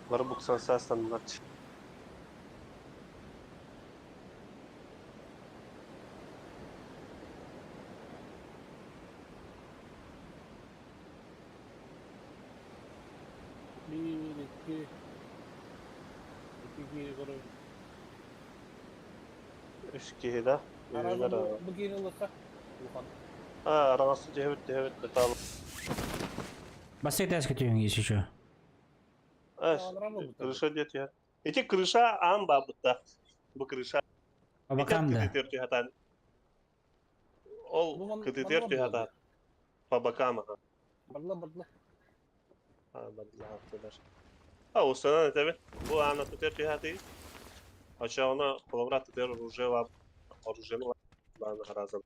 Бары буксан саастаннылар. Биир, икки, икки киһи көрөбүн. Үс киһи да. Араас бу, бу киһини ылыахха. Улахан. А, араҥасы түһэбит түһэбит металл. Бассейн тээскэ түһүҥ если что. А, крыша диэ түһэр. Ити крыша аан баабыттаах. Бу крыша. По бокам да. Кытытыар түһэтаан. Ол кытытыар түһэтаан. По бокам аха. Барла барла. А, бардылар. А, устанан этэбин. Бу аана тутер түһэтии. Очоҕуна холобура тутер оружие оружиены лааны харазан.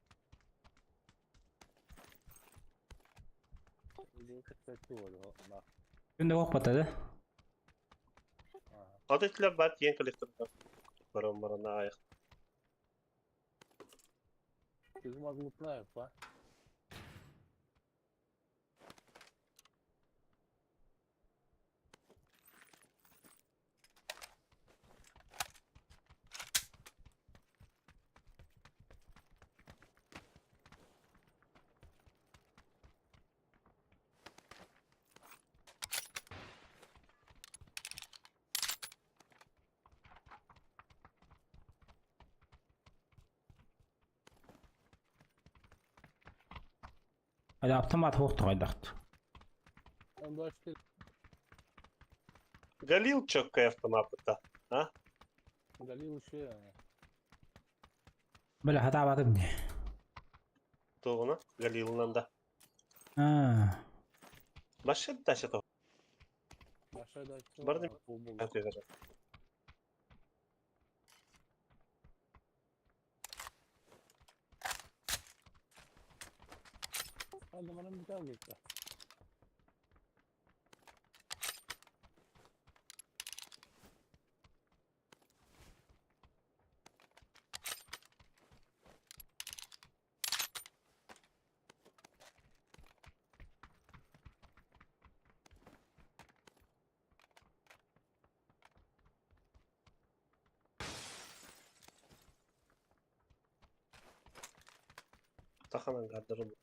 Күндэ уохпата да? Отетлер бар киэн коллектордар. Баран баран аайах. Ты па? Hadi автомат хуохтугайдахт. Галил чөккэй автомапыта. А? Галил еще. Бля, хатаабатым дии. Тугуна? Галилынан да. Аа. Башет дача то. Большая дача. Барды. Hadi bana bir tane gitti. Таханан гардырым.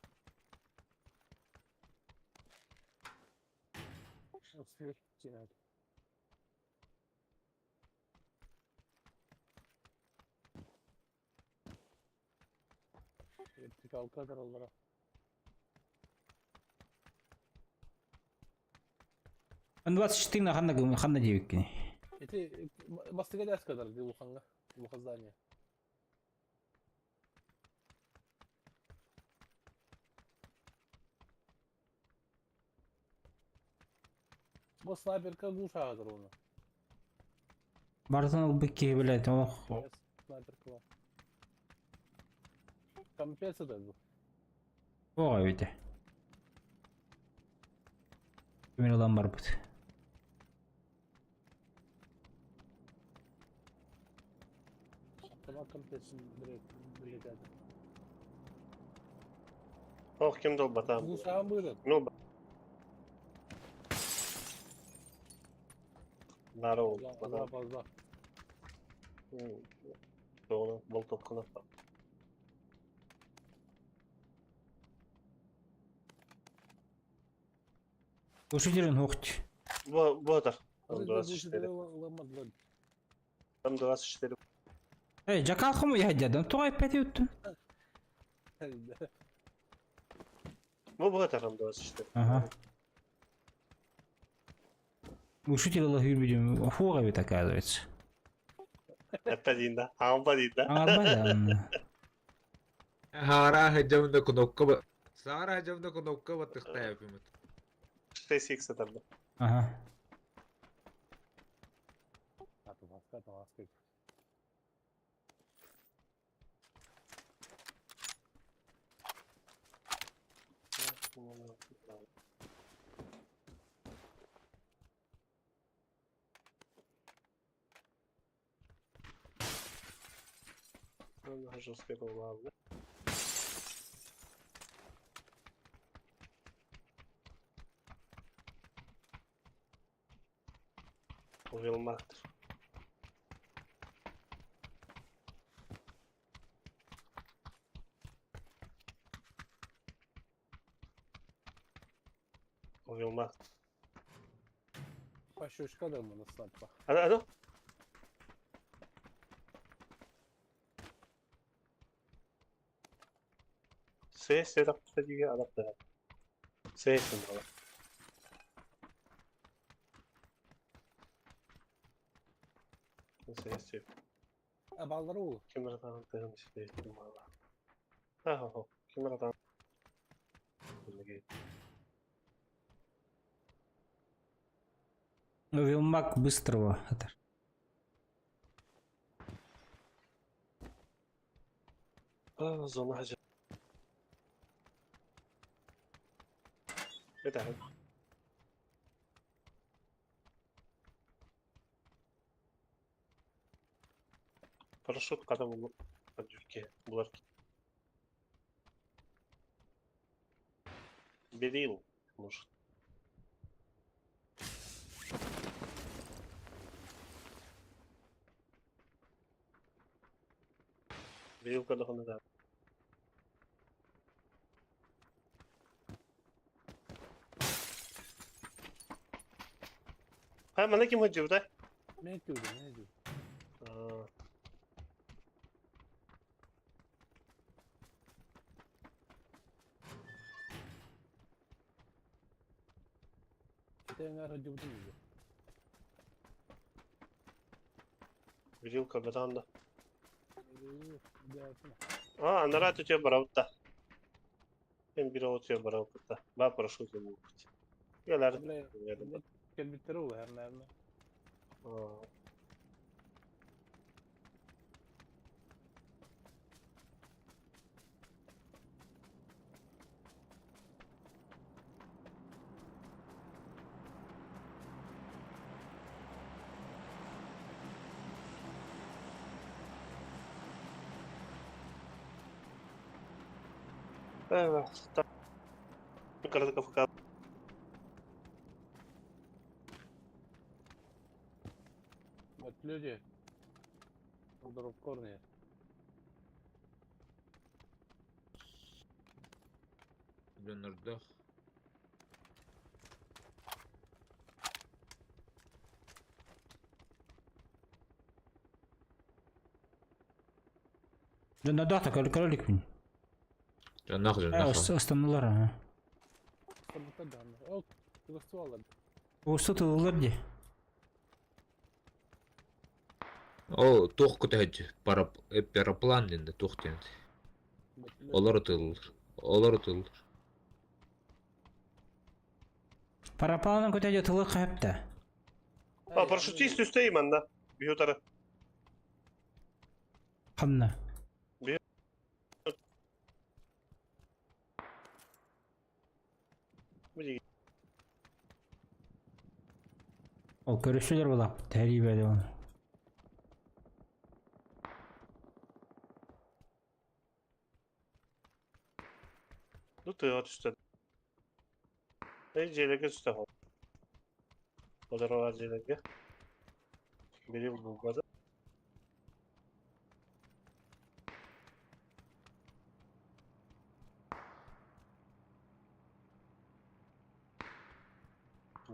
Kalkadır onlara. Н-24 на ханна ханна диэбиккини. Эти бастыга дәс кадар ди улханга. Улха здание. Бу снайперка глушагадыр оны. Барытын ылбыт киһи, блядь, олох Снайперка бар. Компенсация да бу. Оҕо эбитэ. Кимин ылан барбыт. Tamam компенсация билет. Ох, ким долбатаан Бу саам быырат. Ну, Нара ол. Allah Allah. Болтовкана. Ушитерин хохт. Ботар. Там 24. Там 24. Эй, жакал хому я дядам, тугай пять уттун. Бу ботар там 24. Ага. Ушитель лахюр фуга ведь оказывается. Эппедин да. Ампадин да. Аңарбай Хара хадьамна кнопка Сара хадьамна кнопка баттыхтая пимит. 6 х там. Ага. Жесткая ладно. Велмактер. Велмактер. Пащучка да на снайпа. А, ну? Сес это адаптер. Сес это. Сес. А балдару. Кемератан тыгын сидейтин мала. Ахо, кемератан. Ну, Вилмак быстрого. Это. А, зона хажа. Это. Парашют кадам подюрке булар. Берил, может. Берил когда он да. Ha, mana kim hujum da? Ne diyordu ne diyordu? Тэҥэр hujum diyor. Вилка братан да. А, нарад у тебя бараута. Мен бир отуя бараута. Ба парашют ему. Ялар. Келбиттер ол herlerine. Evet. Yukarıda kafa kaldı. Вот люди. Дропкорни. Донордох. Донордох кролик мин. Жоннох жоннох. Останылар, ага. Устутылар ди. О, туох көтөһөт параплан дэнде туох диэн. Олар ытыллар. Олар ытыллар. Парапланын көтөдө тылы кайыпта. А, парашютист үстейм анда. Бьютары. Кымна? Ол көрүшүлөр булап, тәрибе оны. Ну. тыаҕа түстэ. Эй, дьиэлэргэ түстэ ол. Бодоролар дьиэлэргэ. Били булбата.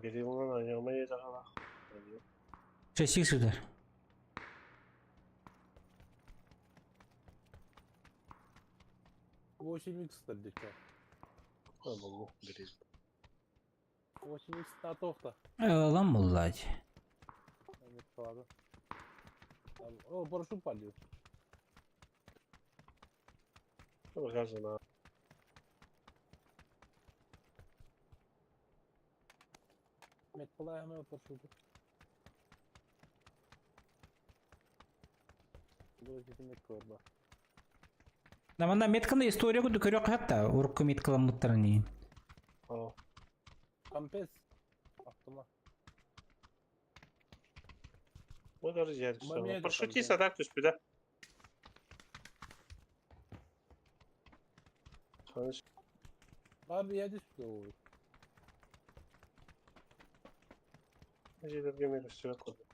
Били улан аньама етаҕалаах. 6 сыдар. 8 икс дича. Булу били. 8 икс на тоқта. Лам буллать. О, парашют падает. Показано. Метпалаем парашют. Намана метканы история куду көрө хатта урукку меткаламмыттарын. Компес. Автомат. Bu da rica ediyorum. Парашютист атак түспүтэ. Ханыш. Abi я түспүтэ. Дьиэлэргэ эмиэ көстүбэт курдук.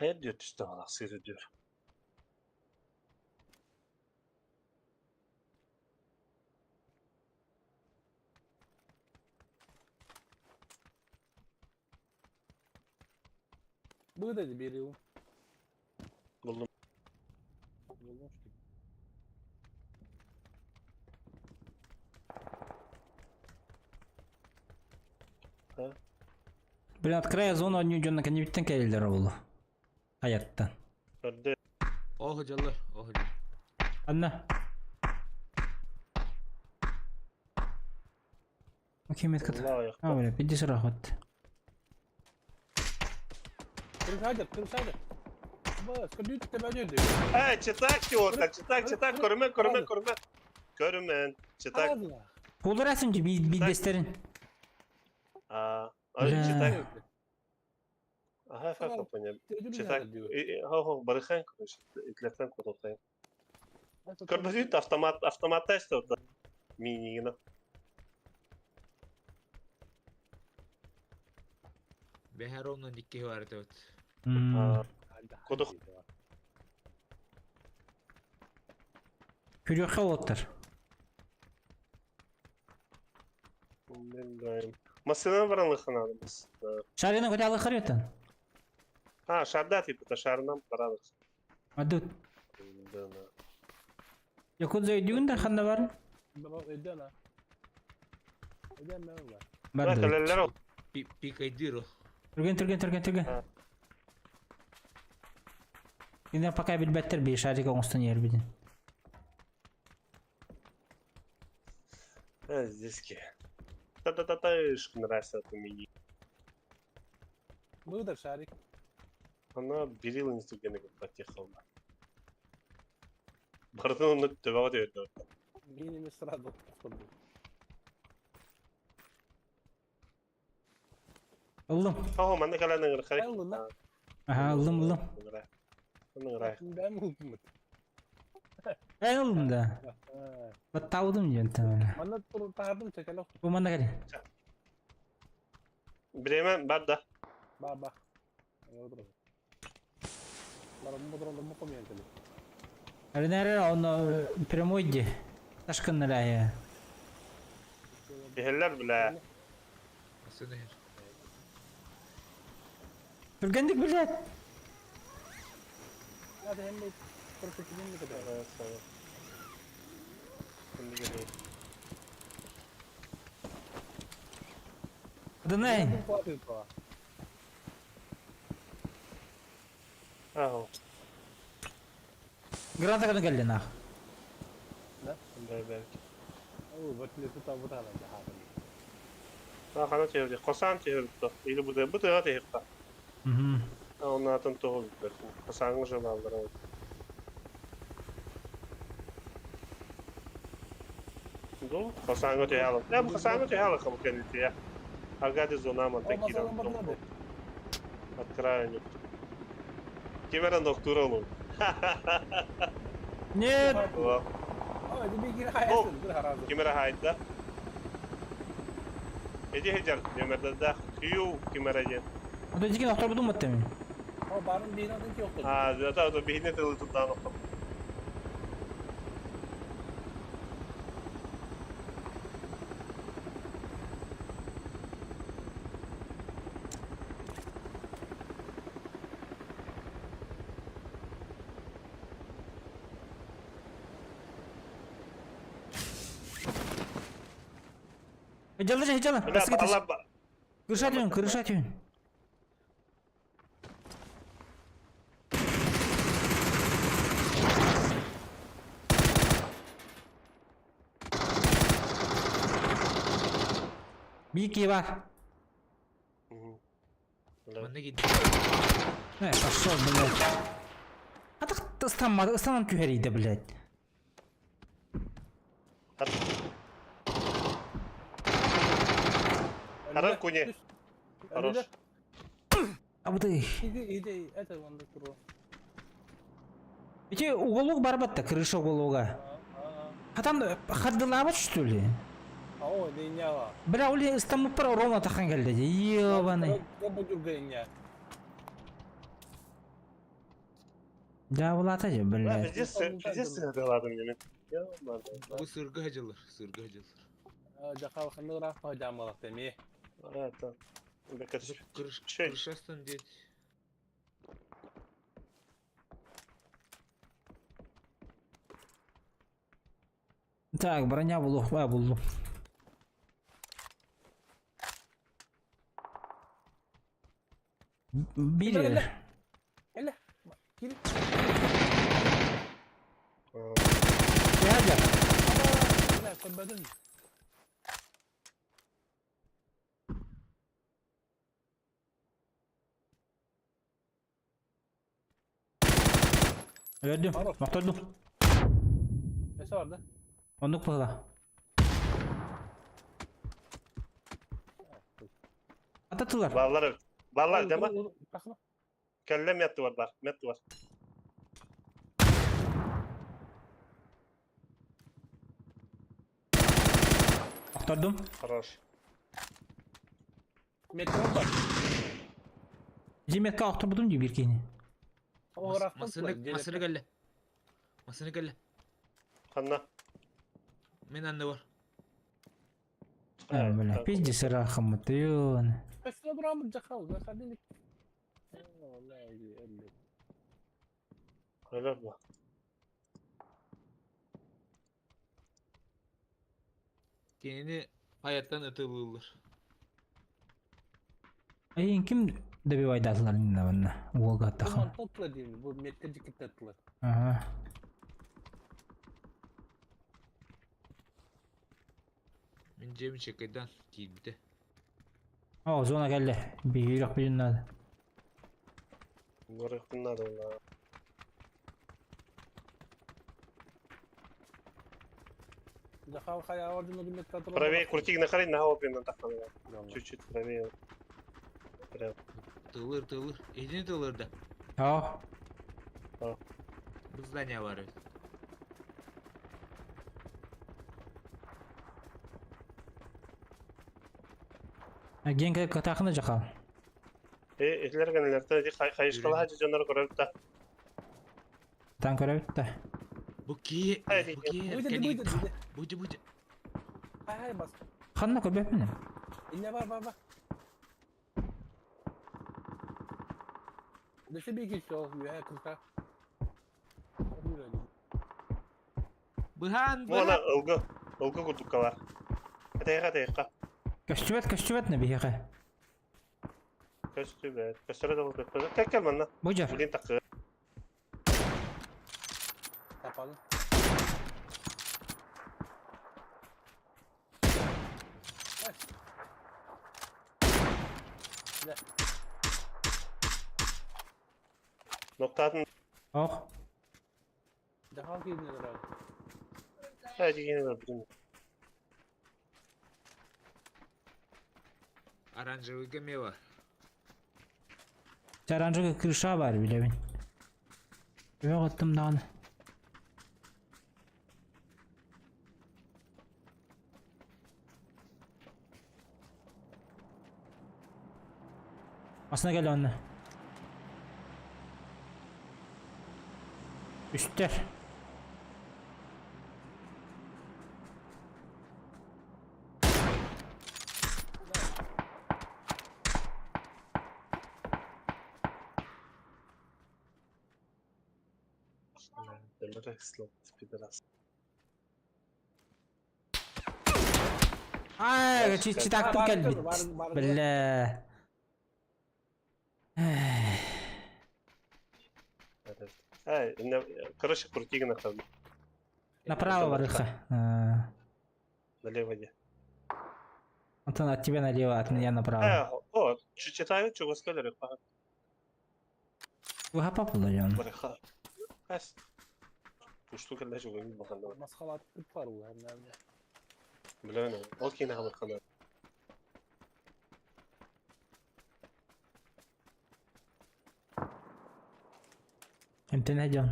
Хайа диyor түстэ балах сыыр diyor. Bu dedi biri. Buldum. Buldum işte. Блин, открыя зону одни дьонно кэннибиттэн кэлэллэр ол. Аяттан. Көрдө. Ох, дьаллар, ох, дьаллар. Анна. Окей, метката. Allah А, бля, 50 рахмат. Kırık kırık Bas, ködü tebe diyor. Э, читак чего-то, читак, читак, көрүмэн, көрүмэн, көрүмэн. Көрүмэн, читак. Булдырасың же бидестерин. А, ай, читак. Ага, как понял. Читак. Хо-хо, барыхан, короче, итлертен кутуктайын. Көрбөтүт автомат, автомат тест Минигина. Бэхэр оннан икки бар этебит. Кудук. Күрүөххэ олоттар. Масына баранлыханадымыз. Шарина көтө алыхар өтөн. А, шарда типа, шарынан баралык. Адут. Да, Якудза өйдүгүн да ханна бар. Баба өйдөн ha. Өйдөн мен бар. Бар. Кэлэллэр ол. Пикайдиро. Түрген түрген түрген түрген. Кинер пока билбеттер би шарик оңостон ер бидин. А, здесь ки. Та-та-та-та, нравится это мини. Быдыр шарик. Она берил инструменты потехала. Бардын оны төбөҕө түһэрдэ. Миними сразу чтобы. Ыллым. Хо, манна кэлэн ыҥырхай. Ыллым. Аха, ыллым, ыллым. Ыҥырай. Ben ыллым. Эн ыллым да. Баттаудым диэн тамана. Манна тур тардым чекеле. Бу манна кэлин. Биремен бар да. Ба ба. Аринара он прямой ди. Ташкыннарая. Биһэллэр билэ. Түргендик билет. Hadi hem de profesyonel mi kadar? Дынай. Аho. Граната кана келди нах. Да? Да, да. О, вот ли тут вот она А, хана тиһэрди. Косан тиһэрди. Или бу бу тыга тиһэрди. Мгм. Оннатын тоҕу билбэт. Косааҥҥа жабаллар. Ду, косааҥҥа түһэ Э, бу косааҥҥа түһэ алах бу кэннити. Аргади зона ман такира. От края. Кимерен доктора олу. Нет! Ким эрэ хаайда. Ити сылдьар нүөмэрдэрдээх Q ким эрэ диэн. Ото дикин охторбутум баттамын. Аа, это ото биһини тылы тылдаан охтор. Дьалла же, дьалла. Крыша түн, крыша түн. Бики бар. Манна киирдэ. Э, пошел, блядь. А так ыстанмады, ыстанан түһэрийдэ, блядь. Харан куни. Хорош. Абыты. Иди, иди, это вон туру. Эти уголок барбатта, крыша уголога. Хатан хардылаабат, что ли? О, не Бля, ули ыстаммыппар ровно тахан кэллэ дии, ебаный. Дьаабылаата дьэ, блядь. Пиздец, пиздец сыһыалаатым дьэ мин. Бу сырга сылдьаллар, сырга сылдьаллар. Дьахал ханныгыраах жаамалах эмиэ. Это. Крышастан диэт. Так, броня булух, а, буллум. Били. Эле. Кири. Дядя. Көрбөдүм. Өлдүм. Охтордум. Несе бар да? Оннук быһыла. Ататылар. Баллар, баллар дема. Кэллэ метты бар бар, метты бар. Охтордум. Хорош. Метты бар. Жеметка охторбутум дии биир киһини. Масыны кэллэ. Масыны кэллэ. Ханна. Мин анны бар. Э, бля, пиздец ырахаммыт, ён. Кинини хайаттан ытылыыллар. Эйин ким добивайдаатылар инна манна уолга аттахан. Бу метте жикиттеттилер. Ага. Мин дьиэм чекайдан киирбитэ. О, зона кэллэ. Биһиги бүтүн надо. Барыахпын надо Правее крути на хрень на опен на Чуть-чуть правее. Прям. Тылыр, тылыр. Иһини тылыр да. О. Бу здание бар эбит. Генка катахына жакал. Э, этилер генелерте ди хайышкала дьоннор көрөбүт да. Таң көрөбүт да. Бу ки, бу ки, Будь, будь. Хай, бас. Ханна көрбөпмүн. Инне бар, бар, бар. Дөсө бики сол, үһэ кырта. Быһаан, быһаан. Ылгы, ылгы курдукка бар. Атайга, атайга. Көстүбэт, көстүбэт на биһиэхэ. Көстүбэт. Көстөрө да болбут. Кел манна. Бу жар. Билин такы. Тапалы. Ноктатын. Ох. Жахал киирне турар. Хай дигени бар бүтүн. Оранжевый гамела. Оранжевый крыша бар билебин. Күөх оттум даҕаны. Масына кэл онно. Үстэр. Ай, читактым кэлбит. Бля. Эй, короче, крути на Направо барыха. Налево не. Антон, от тебя налево, от меня направо. Э, о, читаю, чего сказали. Выха попал, Барыха. Ас. Пушту кэллэ чугуйун баханна. Масхалат бар у хәмнәрне. Биләмен. Ол кийин хамырхана. Эмтэн дьон.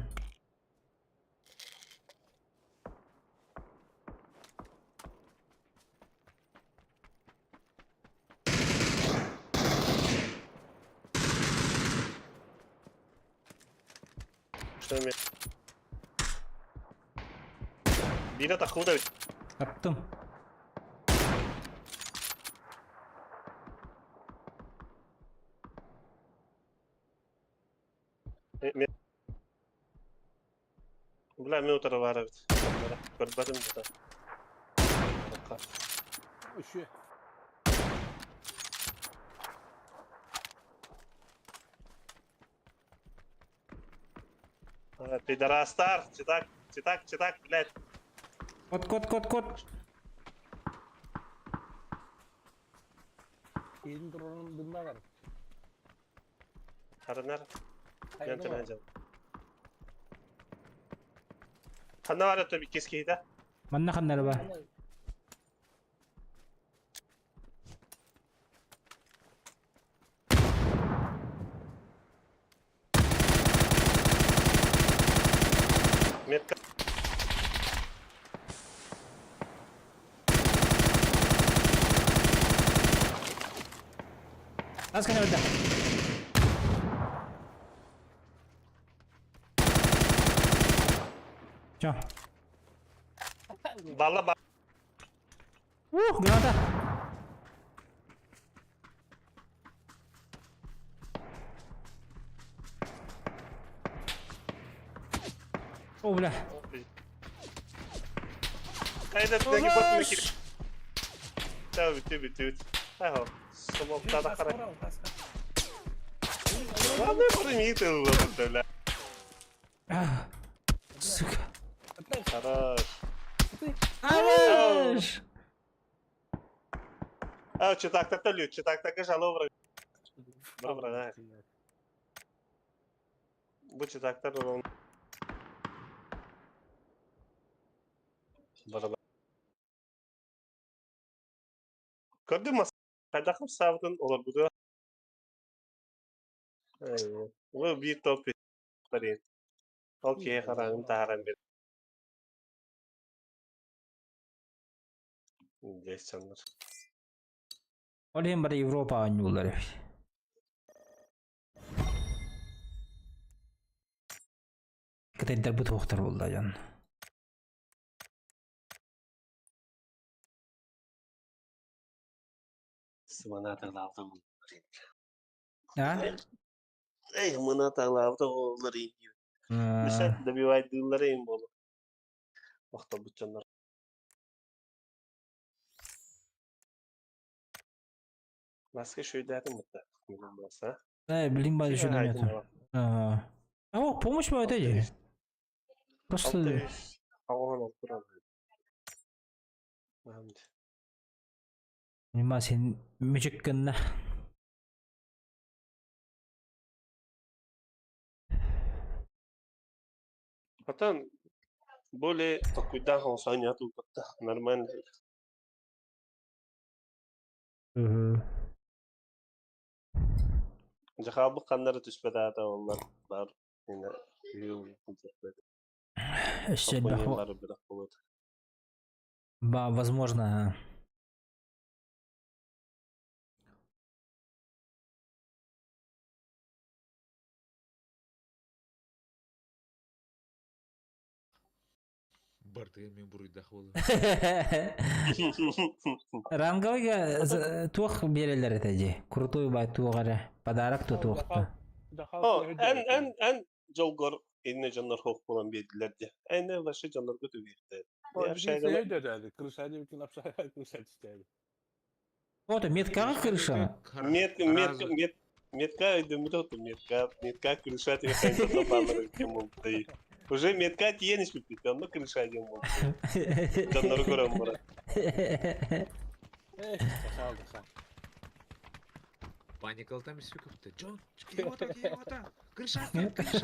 Что ми? Бире тахуда. Таптым. Бля, мен утары бар бит. Көрбәдем да. Үші. Пидорастар, читак, читак, читак, блядь. Кот, кот, кот, кот. Елін тұрғанын дында бар. Харынар. Мен төләнжем. Ханна бар өтө биккес кейді. Манна ханнар ба. Метка. Аз кана бирде. Чё? Бала ба. Ух, граната. О, бля. Кайда түнеги бот мекир. Тәү бит бит бит. Ахо. Смоктада кара. Ладно, примите бля. Сука. Хорош. Хорош. А, читак так лю, читак так жало бра. Бра. Бу читактар ол. Бара. Көрдүм мас. Кайдахым сабытын олар буду. Бу бир топ барин. Ол кие харагын тааран бер. Десеннер. Ол иһин бары Европа оонньууллар эбит. Кытайдарбыт уохтар буолла дьон. Сымана тағлаабыта А? Эй, мына тағлаабыта оҕолор Миша добивайдыыллар эйин болу. Охтобут дьоннор. Маска шөйдәтин бутта. Маса. Э, блин, бары шөйдән А, о, помощь ба это Просто... Нима сен мүчүк гынна. Потом более такуйдан хонсаня тупатта нормально. Жахабы каннары түспәдә олар бар. Өссө элбэх Ба, возможно. Бардыгын мен буруйдах буолар. Ранговыйга туох биэрэллэр этэ дии? Крутой бай туох эрэ? Подарок то туохта? О, эн эн эн дьолгор инне дьоннор хоох буолан биэрдилэр дии. Эн вообще дьоннорго түбүөхтэ. Вот меткаҕа крыша. Мет мет мет метка өйдөммүтэ метка метка крыша деген Уже метка тиийэн испиппит, онно крыша диэн буолбут. Дьоннору көрөн баран. Паникалтан испикопты. Джон, киота, киота, крыша, крыша.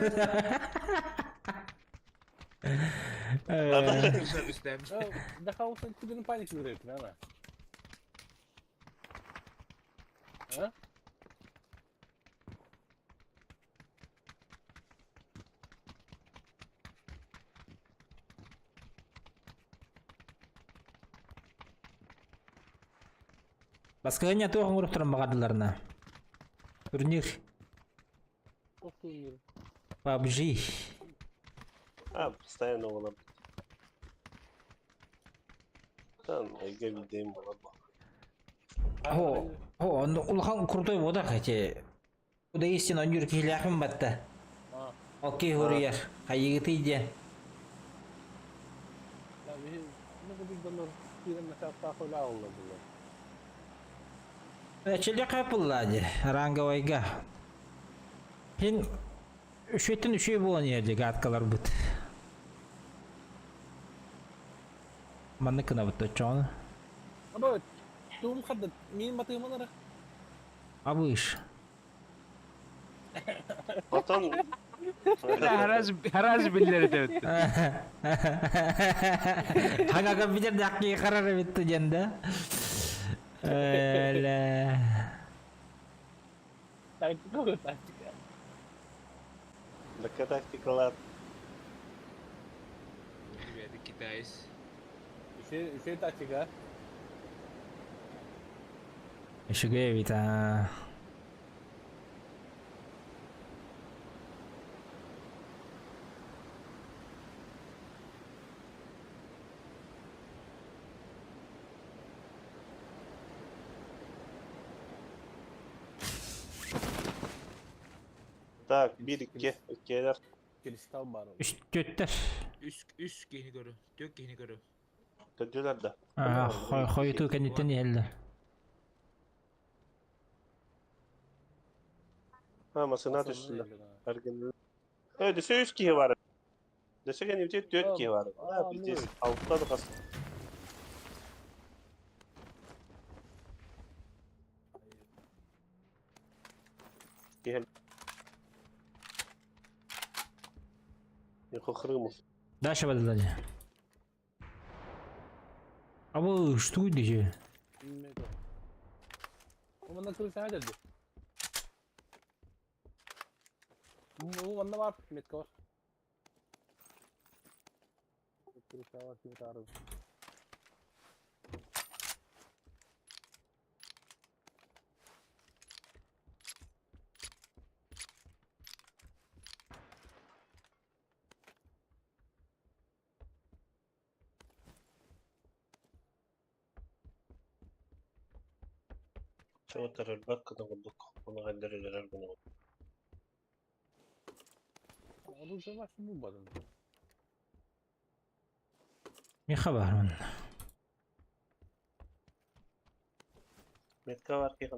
Крыша үстэм. Дахаусан күдүн паник үрэтин ана. А? Баскыня туох оҥорук туран баҕардыларына. Турнир. Турнир. PUBG. А, постоянно буолар. Там эйгэ видеем буолар бу. О, о, онно улахан крутой буолар эти. Куда истин онньуур киһилээхпин батта. Окей хоруйар. Хайыгытый диэн. Эчиле капылла ди ранговайга. Хин үшөттен үшөй буолан иһэр гадкаларбыт. Маннык гынабыт оччоҕуна. Аба, туум хадда мин батыыман ара. Абыш. Отон Хараз биллэр этэ. Хага компьютер дакки харар битти диэн да. Эле. Тактика тактика. Бакка тактикалар. Ребята, китайц. Үчүгэй тактика. Үчүгэй эбит аа. Так, bir iki, иккиэлэр. Кристалл бар. Үс төттөр. Үс үс киһини көрө. Түөрт киһини көрө. Төрдүлэр да. Аа, хойутуу кэнниттэн иһэллэр. Ha, масына түстүлэр. Эргиннилэр. Э, дөсө үс киһи бар. Дөсө кэннибитигэр түөрт киһи бар. А, пиздец, алта да хас. Киһи. Хохрымов. Дальше бадылар. Абы, что дije? Манна крыса деді. Ну, манна бар, метка бар. Крыса бар, ким тары. Чоҕуттар өлбөт гына курдук, ону хайдах өлөрөр гынабыт. Оружие var, bulmadın. Миха бар манна. Метка бар киһи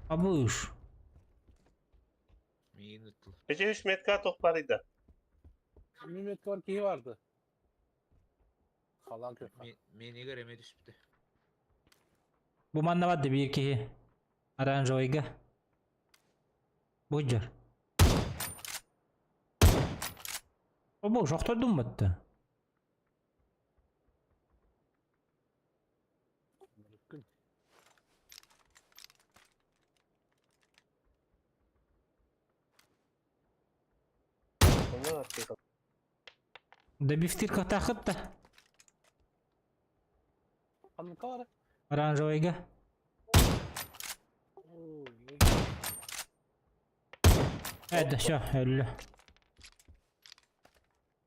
Абыш. Миин ыттыл. Ити үс метка туох баарый да? Bir metka var, kihi vardı. Kalan köfte. Миинигэр эмэ түспүтэ. Бу манна барды биир киһи. Оранжевыйга. Буджар. Обо, охтордум батта. Манна артыка. Да бифтир катахыт да. Ханныка бары? Оранжевыйга. Это все, өллө.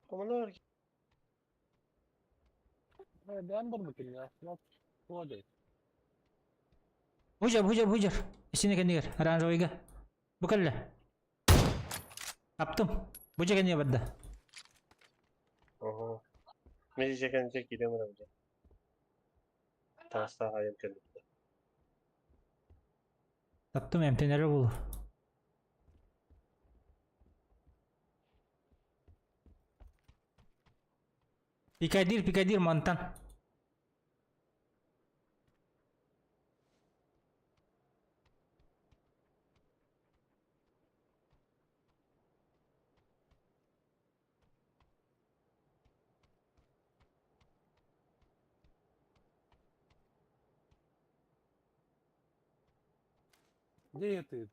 Коммунар. Бэйэм барбытым я. Туа дей. Бужар, бужар, бужар. Исине кэннигэр, оранжевыйга. Бу кэллэ. Таптым. Бу дьэ кэннигэр барда. Ого. Мен дьэ кэннигэр киирэн барабын. Таастаах айан кэлбит. Таптым эмтэнэрэ буолуо. Пикадир, пикадир мантан. Где ты?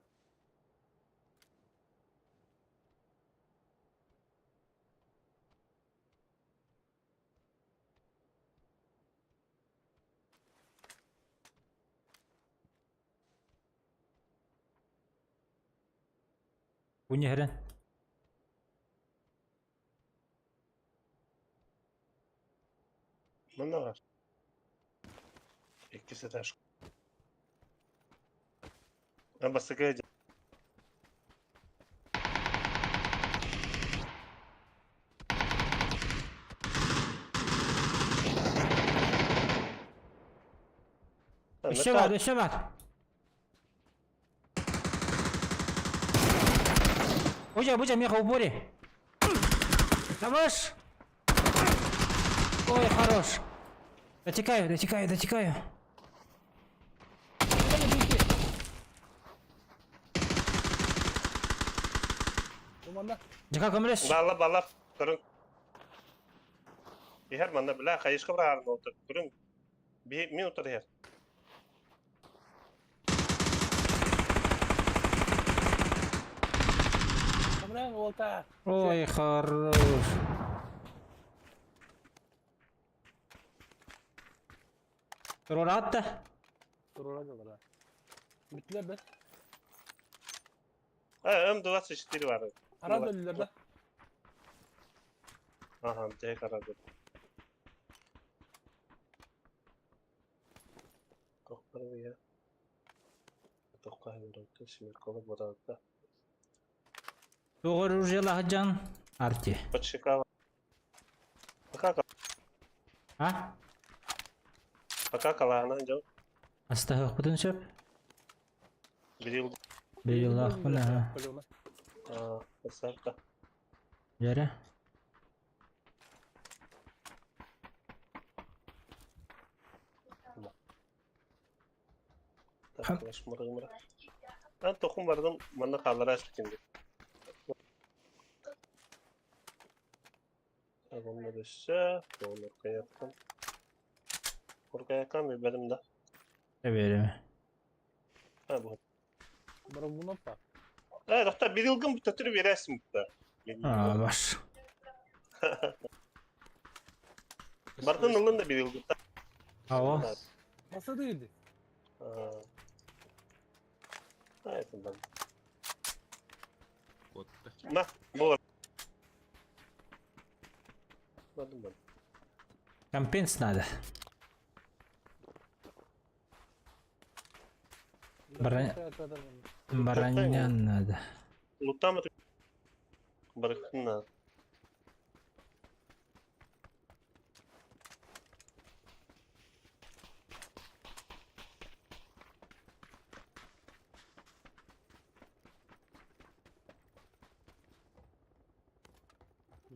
Бу ньэһэрэн. Манна бар. Иккис этаж. А бастакы Өссө бар, өссө бар. Бужа, бужа, меха упори. Даваш! Ой, хорош. Дотекаю, дотекаю, дотекаю. Дьака көмөлөс. Балла балла көрүҥ. Иһэр манна бля хайышка быраарын отыр. Көрүҥ. Би мин утар иһэр. Ой, хорош. Туруораат да? Туруора Бүттүлэр да? А, М24 бар. Араа өллүлэр да? Ага, дьэ карады. Тохтор я. Тохка хэмрэнтэ Семеркова бураата. Туох оружиелаах дьон? Арти. Подшикала. Пока А? Пока калаана дьон. Астаһыахпытын сөп. Бирил. Бириллаахпын аха. Аа, сарта. Дьэрэ. Ан тохум бардым манна хааллара аспытым. Онно өссө, онно Уркаяккан билбэтим да. Эбиэрэ. Ha bu. Барабунаппа. Э, доктор, бирилгин төтүрү биэрээсин бутта. Аа, баш. Бартын ылын да бирилгин. Ава. Маса değildi. Аа. Это На, буолар. Компенс надо. Броня надо. Лутам Барыхна.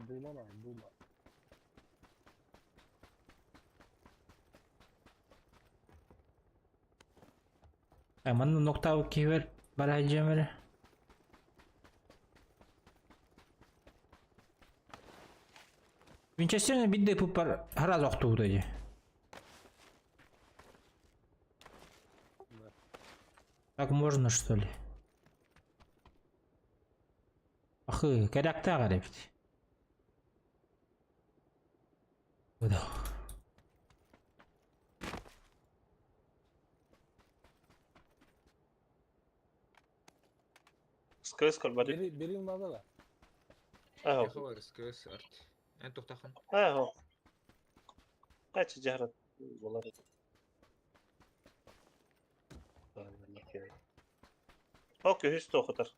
Дума надо, дума. Манна ноктау киһибэр бара сылдьыам эрэ. Винчестерни бидде пуппар сразу охтубута дии. Так можно что ли? Ахы, кэрактаах эрэ эбит. Выдох. СКС көрбөтүм. Бери, бери надо да. Аһо. Эхо бар, СКС арт. Эн тохтахан. Аһо. Качы жахрат болар. О, көһүс тоқытар.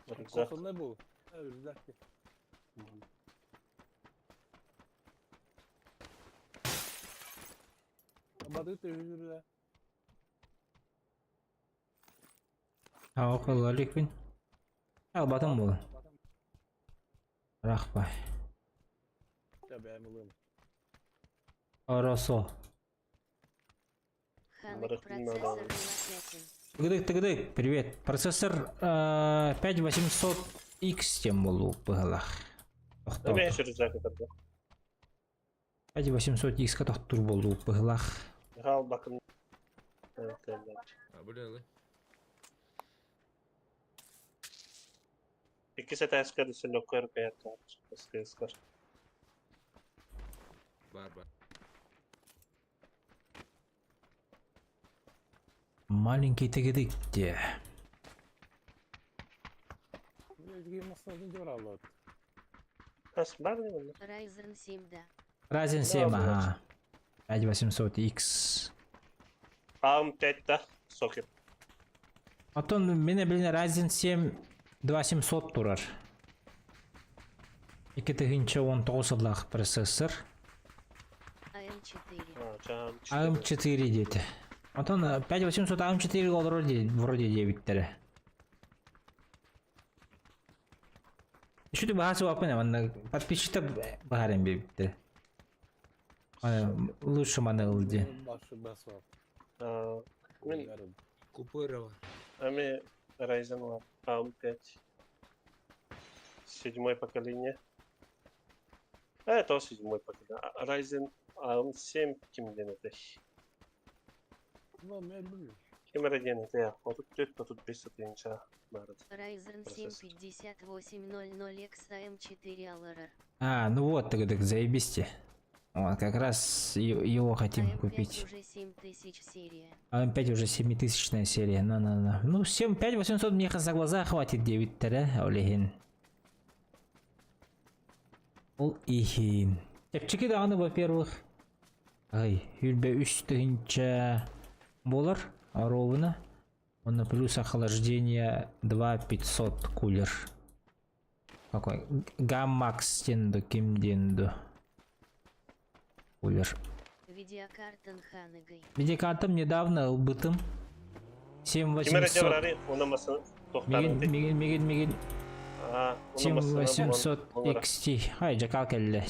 Рюкзак. Косонной бу. Рюкзак. Бады төһүрүлэ. Аоколаликпин. Албатым буолан. Рахпай. Бэм ылым. Хорошо. Ханык процессор Лопятин. Тыгыдык, тыгыдык, привет. Процессор 5800X тем болу быһалах. Эме рюкзак этэргэ. 5800X ка тохтур болу быһалах. Хал бакын. А, бля, Икки сэтээскэ дүсүлөккөр каятта. СКС-кар. Бар, бар. Маленький тыгыдык де. Бас бар не бұнда? Ryzen 7 да. Ryzen 7, ага. 5800X. АМ 5 да сокет. Потом мене блин Ryzen 7 2700 турар. 2019 сыллаах процессор. АМ4. AM4 дети. Антон 5800 AM4 вроде вроде 9 Еще ты бахасы вапына, манна подписчикта бахарен бибитте. Лучше маны ылди. Башы бас А, Мен Купырова. Ами Ryzen AM5. Седьмое поколение. А, это седьмое поколение. Ryzen AM7 кимден это? Ну, мен билбейм. Ким эрден это я? Вот тут тут тут бес атынча барат. Ryzen 7 5800X AM4 ALR. А, ну вот тогда заебись. Вот, как раз его хотим АМ5 купить. уже 7000 серия. АМ5 уже 7000 серия, на-на-на. Ну, 7, 5800 мне за глаза хватит 9 тәрі, олехин. Ол ихин. Чепчики дағаны, во-первых. Ай, юлбе 3 тысяча болар, ровно. Он плюс охлаждение 2500 кулер. Какой? Гаммакс денду, ким денду. Кулер. Видеокарта Ханыгой. Видеокартам недавно убытым. Ким эрден 7800. барари, онамасын Мигин, тоқтарын. мигин, мигин, мигин. А, онамасын 7800 XT. Ай, жакал келді.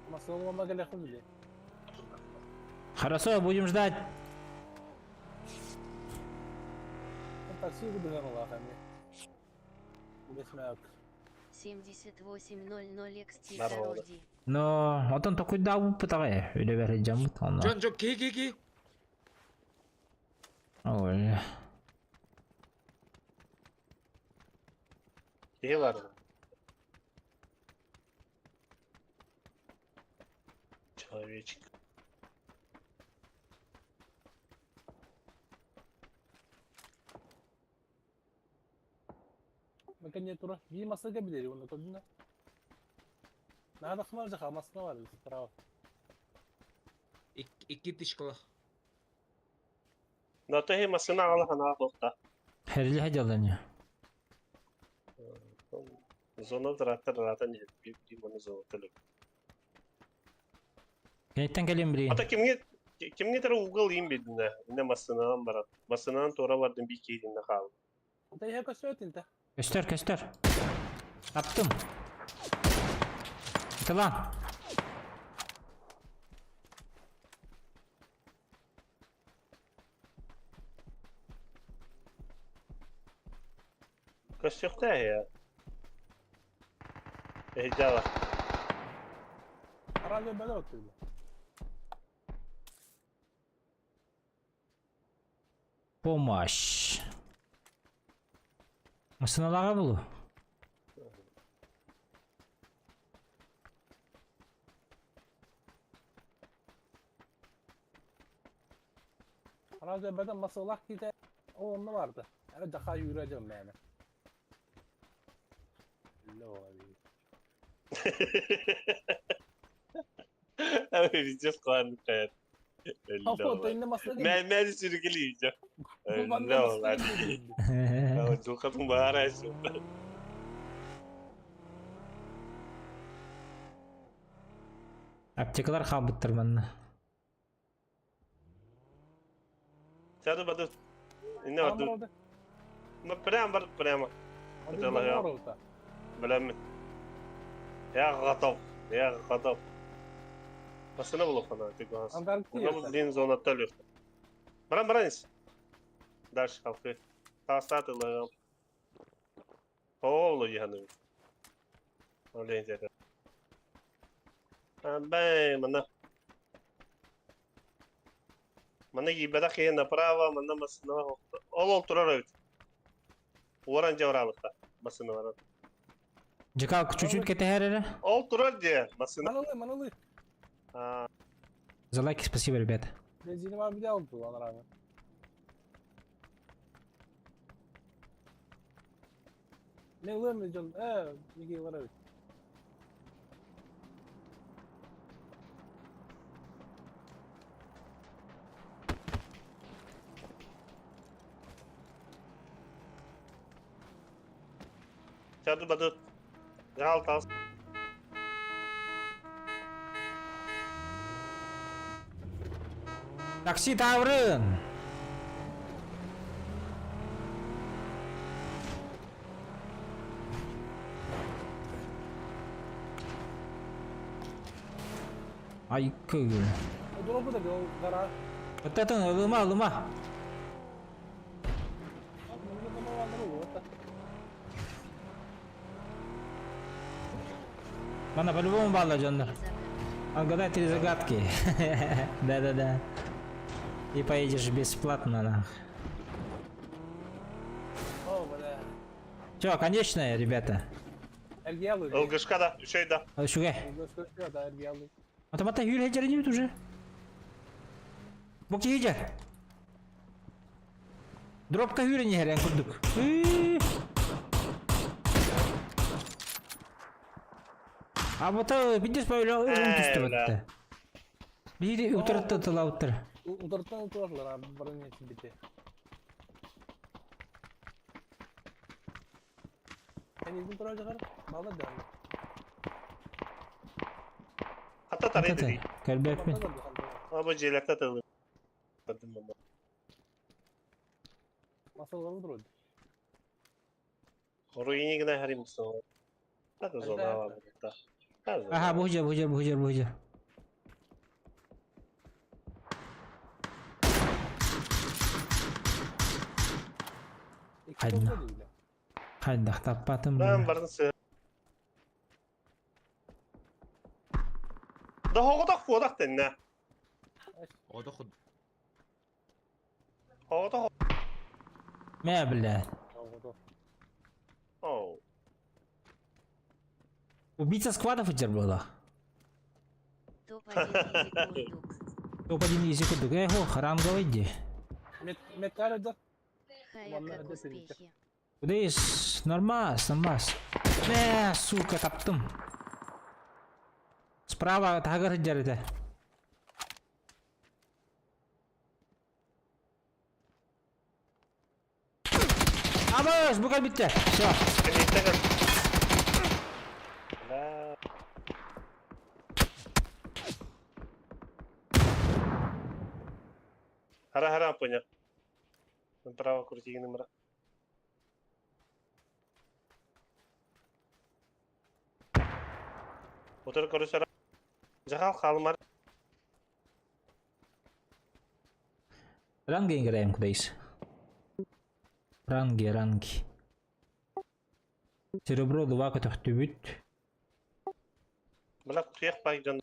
Масылы келе биле. Хорошо, будем ждать. Такси гудыган улах эми. Бесмәк. 7800 XT Здорово. Хорошди. Но отон такой да пытагай. Үле бәрі жамыт оны. Джон, Джон, ки, ки, ки. Ой. Кихи бар. Человечек. Маканетура. Би масыга билери оны көрдүн да. Надо хмар жака масына бар справа. Икки тышкалах. Да то масына ала хана тоқта. Хәрли хәдяланы. Зона трактор рата не би би маны зона төлөп. Кенеттен келем билейин. Ата кимге кимге тара угол им бедине. Не масынан барат. Масынан тора бардым би кейдинде калды. Та я көсөтүн та. Көстер, көстер. Таптым. Тылан. Көстөктө я. Эхжала. Араде бәле өттү. Помощь. Массыыналааҕа булу. Анaa бэдэн масылах киитэ ол онно барды. Ара даха юра дьон мээнэ. Везде складно. Мэ мэ сүргилийдэ. Духатын баара Аптекалар хаалбыттар манна. Сяду баду. Инне баду. Ну прямо бар прямо. Билэммин. Я готов. Я готов. Басына булухана тигас. Онно блин зонаттан өлүөхтэ. Баран баран ис. Дальше халкы. Таастаат ылыам. Оолу иһаным. Олен деді. Бэй, мана. Мана киирбэтэх киһи направо, манна массыынаҕа ол ол турар эбит. Уоран дьэ бараабыттар массыыналарын. Дьыкаал чуть-чуть кэтэһэр эрэ. Ол турар дьэ массыына. Манылы, манылы. А, За лайки спасибо, ребята. Бензини var bir de oldu lan abi. Ne ылыам дьон ээ Мигей бар эбит. Сяду бадут. Дьаһал таас. Такси Таврын! Ай, көгүл. Дропу да ол гара. Оттатын ылыма, ылыма. Мана по-любому балла дьоннор. Отгадай три загадки. Да-да-да. И поедешь бесплатно, нах. О, бля. Все, конечная, ребята. Эргиялы. Ылгышка да, үчүй да. Шугай. Ылгышка да, эргиялы. Автомата Юрий Хеджер уже. Бу киһи Дропка хүрэн иһэр эн курдук. А вот видишь, Павел, он түстүбэтте. Бири утарытта тылауттар. Утарыттан утаралар, барын бите. Эн изин турар жагар, бала да. Хатта тарайды. Кэлбэппин. Абы дьиэлэртэ тылы. Масалары турар. Хоруйни гына харим со. Так зона бар. Ага, бухжа, бухжа, бухжа, бухжа. Хайда. Хайда, таппатым. Мен барын сы. Да хоҕотох куодах тэннэ. Оҕото Хоҕотох. Мэ, бля. Оу. Убийца сквадов у была. Топ-1 изи курдук. Топ-1 изи курдук. Эх, ох, ранговый иди. Хая как успехи. Куда есть? Нормас, нормас. Мэ, сука, таптым. Справа тагыр жарыды. Абыш, бугай битте. Все. Хара хара понял. Направо крути номера. Отыр көрүсөр. Жахал халмар. Ранги играем кудайс. Ранги, ранги. Серебро 2 көтөхтүбүт. Била кутуях бай дьон.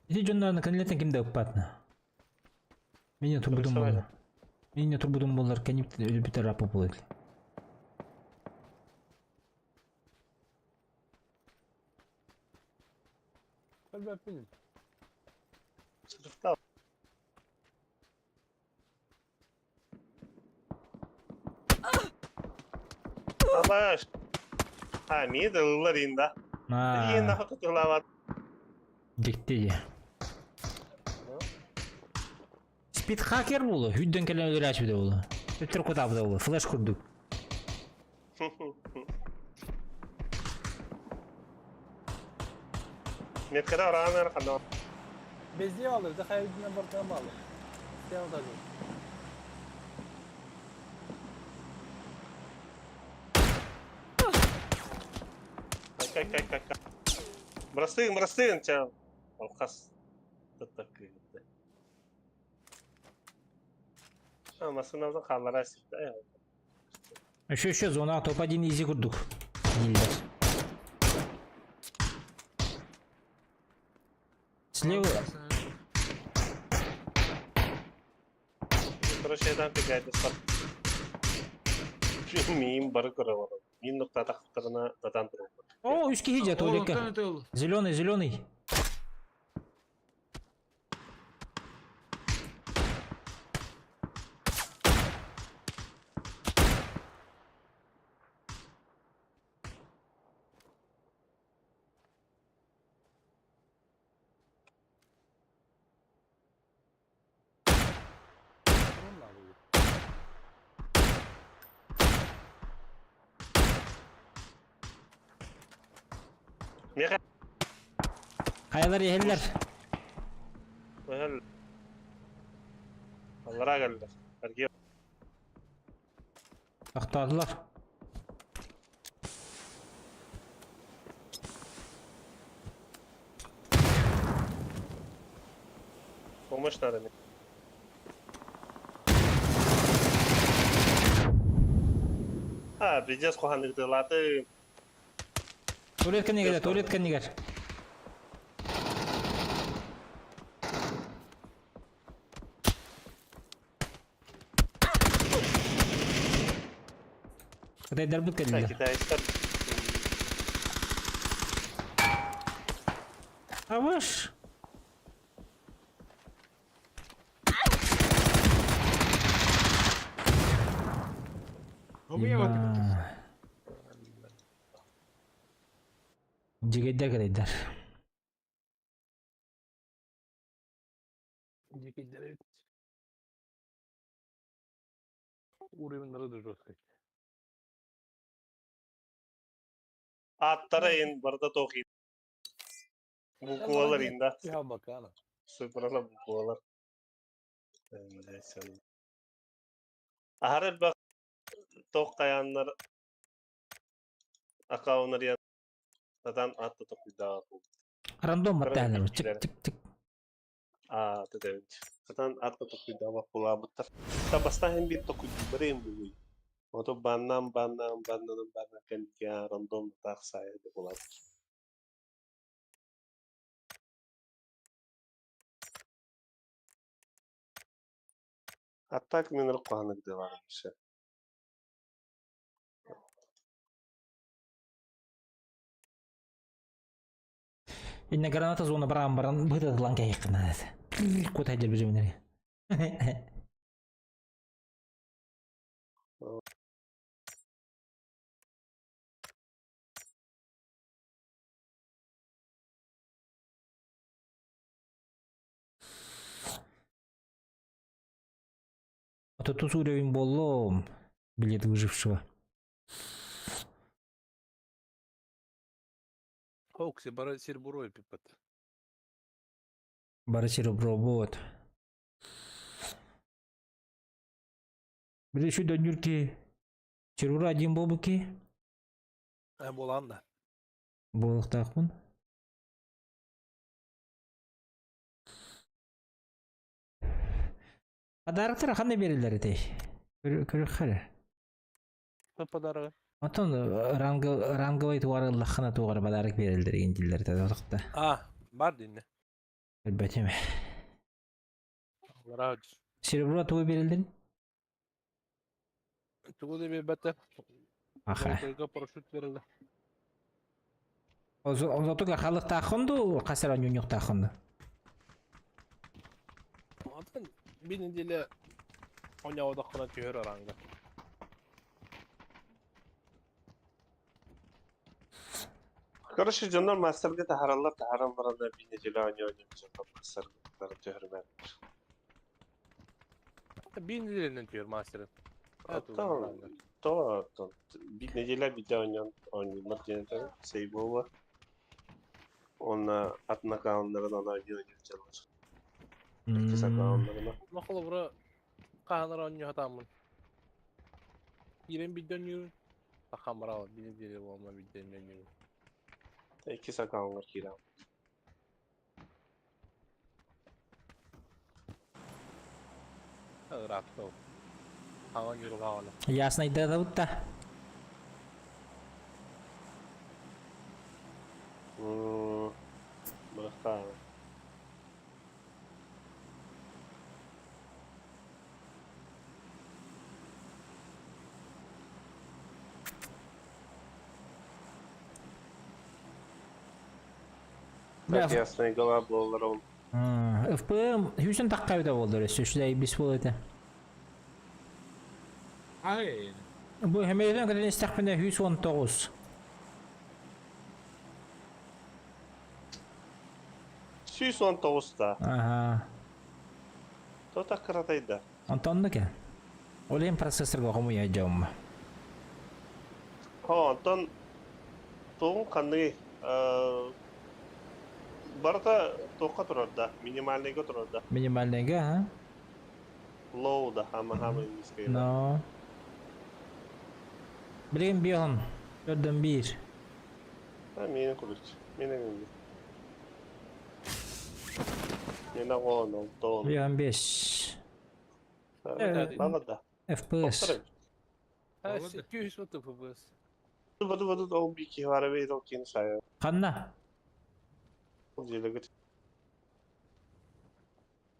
Ити дьоннорун кэннилэртэн ким да ыппатна. Мине турбутум буолла. Мине турбутум буоллар кэннип өлбүтэр раппа буолар. Өлбөппүн. Сырыста. Алаш. А, мида ыллар инда. Иин хатылават. Дикти дии. Спидхакер буолу, хүдден кэлэн өлөрөөчү буолу. Өттөр кутаабыта буолу, флеш курдук. Меткада араанар хана. Бездие алыр, да хайдынан бартан балы. Сен отажы. Кай кай кай кай. Бырастыгын, бырастыгын, ча. Алқас. Таттак кыйгытты. А, масынабызын хааллара сирде. Еще еще зона топ-1 изи курдук. Дииллэр. Слева Короче, кигайдыстар. Миим бары көрө олорор. Миин нуктаатахтарына татан туруллар. О, үс киһи дьэ туалекка. Зеленый, зеленый. Хайалар иһэллэр. Аллара кэллэр. Эргиэ. Тохтоотулар. Помощь надо мне. А, пиздец, куһаҕаннык ытыалаатым. Туалет кэннигэр, туалет кэннигэр. Кытайдарбыт кэллилэр. Китайстар. Аваш! Дьигэйдэр кытайдар. Дьигэйдэр эбит. Уровень народа жесткий. Аттара ин барда тоқи. Буквалар инда. Сыпырала буквалар. Аһар элбэх тоқ каяннар аккауннар ян татан атты токуйдаа. Рандом маттаанар чик чик чик. Аа тэтэбит. Татан атты токуйдаа кулаабыттар. Та бастаһын бир токуйдубарым бугуй. Ото баннан баннан баннан баннан кэнкэ рандом тахсая де булат. А так мен руканык делар еще. Инна граната зона баран баран быта лан кайыккына. Кот хайдер бижеминери. А то тут уровень боллом. Билет выжившего. Хокси бара сербурой пипат. Бары робот. Били еще донюрки. Сербура один болбуки. А боланда. Болуктаакмын. Подароктар ханна берилер этей? Көрөхөр. Подарок. Отон ранга ранговый туарыллахына тугар подарок берилдер гендилер тадыкта. А, бар динне. Билбетим. Рач. Серебро тугу берилдин? Тугу да биэрбэтэ. Аха. Золотойга парашют берилди. Золотойга халыктааххын дуу, хас эрэ ньунньуктааххын дуу? Атын bir неделя оонньооботоххуна түһэр аранга. Короче, дьоннор мастерга таһараллар, таһаран бараннар биир неделя оонньуу-оонньуу дьоннор мастерга түһэрмэллэр. Биир неделянан түһэр мастеры. Оттон, то, то, биир неделя биирдэ оонньоон оонньууллар диэн этэр, сейбола. Уонна атын аккауннарын аны оонньуу-оонньуу дьоннор. Иккис аккауннарына. Ма холобура хаһан оонньуу сатааммын. Киирэн биирдэ оонньуурун. Сахам бараал биир неделя буолма биирдэ оонньуурун. Иккис аккауҥҥар киирэн. Ыраатта ол. Хаҥа оонньуур Яснайдатабыт да. Бырахтаа. Так ясная голова буоллар ол. ФПМ Хьюстон таққа болдыр, үчүгэй бис бол этэ. Ай. Бу хэмэйден кэлэн истэхпинэ 119. 119 да. Ага. То так кыратайда. Онтон ке. Ол эм процессорга хомуйа дьомма. Хо, онтон тугун ханныгый? Барыта туохха турар да, минимальныйга турар да. Минимальныйга, а? Low да, хама-хама низкая. Но. Билигин биоһун. Төрдөн биир. А, миэнэ курдук. Миэнэ миэнэ. Миэнэ он, алтон. Биоһун бес. Мало да. FPS. 230 FPS. Баду баду ол бики барабей ол кин сайа. Ханна? Ол делегет.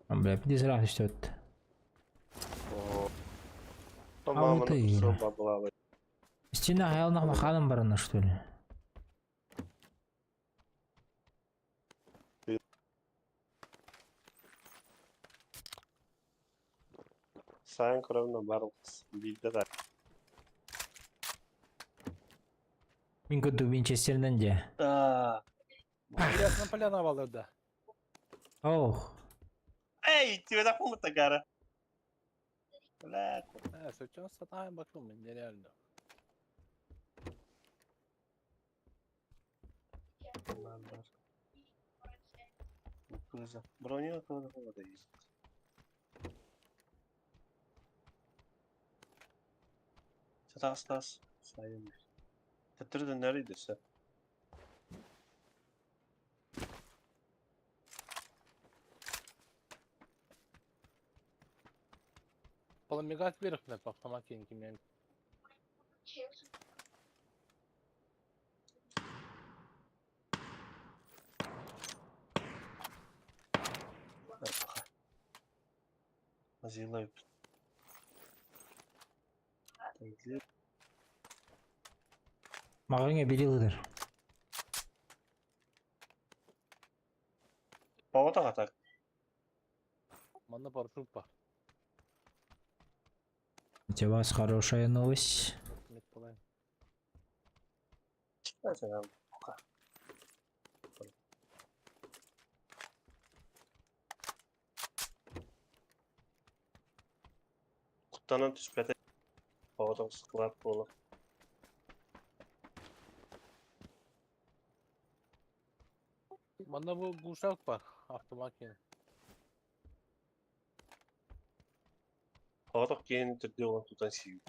Бля, пиздец раз что-то. О. Мама, ну Стена хаялнах махалым барана, что ли? Сайн кровно барылс. Бидде да. Мин көтү Винчестерден же. Да. Ясно поляна балырда. Ох. Эй, тебе да пункта гара. Бля. Сөчөн сатайын бакым мен нереально. Броня тоже вода есть. Тас тас. Сайын. Төттөрдөн нөрүйдөсө. Паламигат беріп автомат кенки мен. Азилай. Мағыңа берилдер. Павата катак. Манна парашют бар. У вас хорошая новость. Куттанан түспәтэ. Павата склад боло. Манна бу гушак бар. Автомат кен. Павата кен түрдө olan тутан сийүк.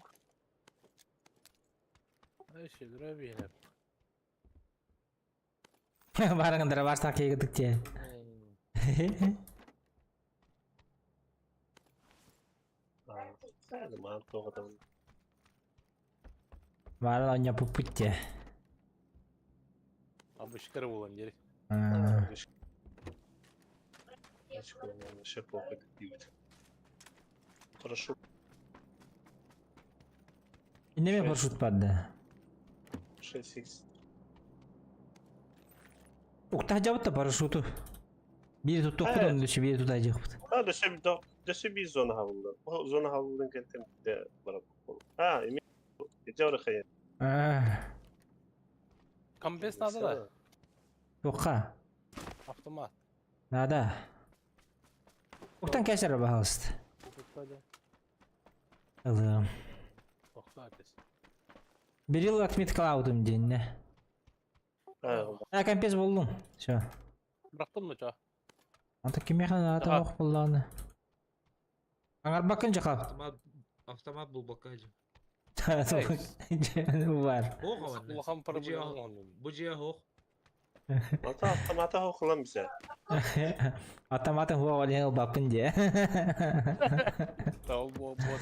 Ай, шелре бейнеп. Барыңдыр барсақ кегідік те. Барын оня пупутте. Абышкары болан дери. Прошу. Иннеме парашют падда. 6 х. Уктах жабытта парашюту. Бири туттуохпут, онно өссө бири тута дьиэхпит. А, дөссө биир зона хабыллар. Бу зона хабыллан кэнтэн битэ барап. А, эми Дьэ хайа. Компресс надо да? Туохха? Автомат. Надо. Уктан кэсэр баһалыст. Ылыам. Берил отметкалаабытым диэннэ. А, компес буллум. Все. Бырахтым ну чо? Anta кимиэхэ наада ох буллааны. Аңарбаккын жакал. Автомат, автомат булбакка дьэ. Бар. Ох аванна. Улахан Бу дьиэ проблема. Бу дьиэ ох. Ата автомата хохлам бise. Автоматын хуа олен ылбаппын дии. Тау бу бу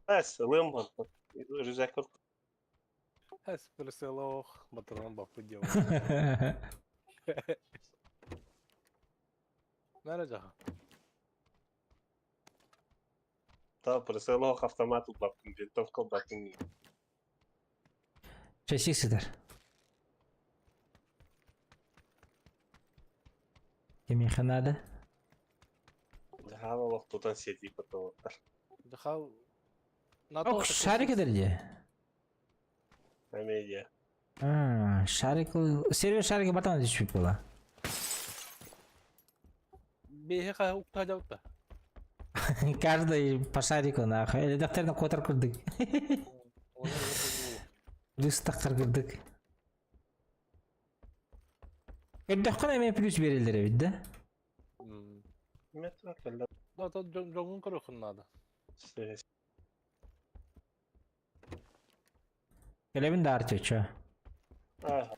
Эс, ылым бар. Рюкзак Эс присылох, батаран бапы делал. Нара жаха. Та присылох автомат улбаппын, винтовка улбаппын. Часик сытар. Кимиэхэ наада? Жаһаан олох тутан сиэтии потолоктар. Жаха. Ок, шарик этэр дии. Комедия. А, шарик сервер шарики батан түспүт буола. Бэһи ха укта жабыта. Каждый по шарику нахуй. Эледахтерна котар курдук. Плюс тахтар курдук. Көрдөххүнэ эмиэ плюс биэрэллэр эбит да? Метро кэллэ. Да, то жоңун көрөхүн надо. Кэлэбин да арчы Аа.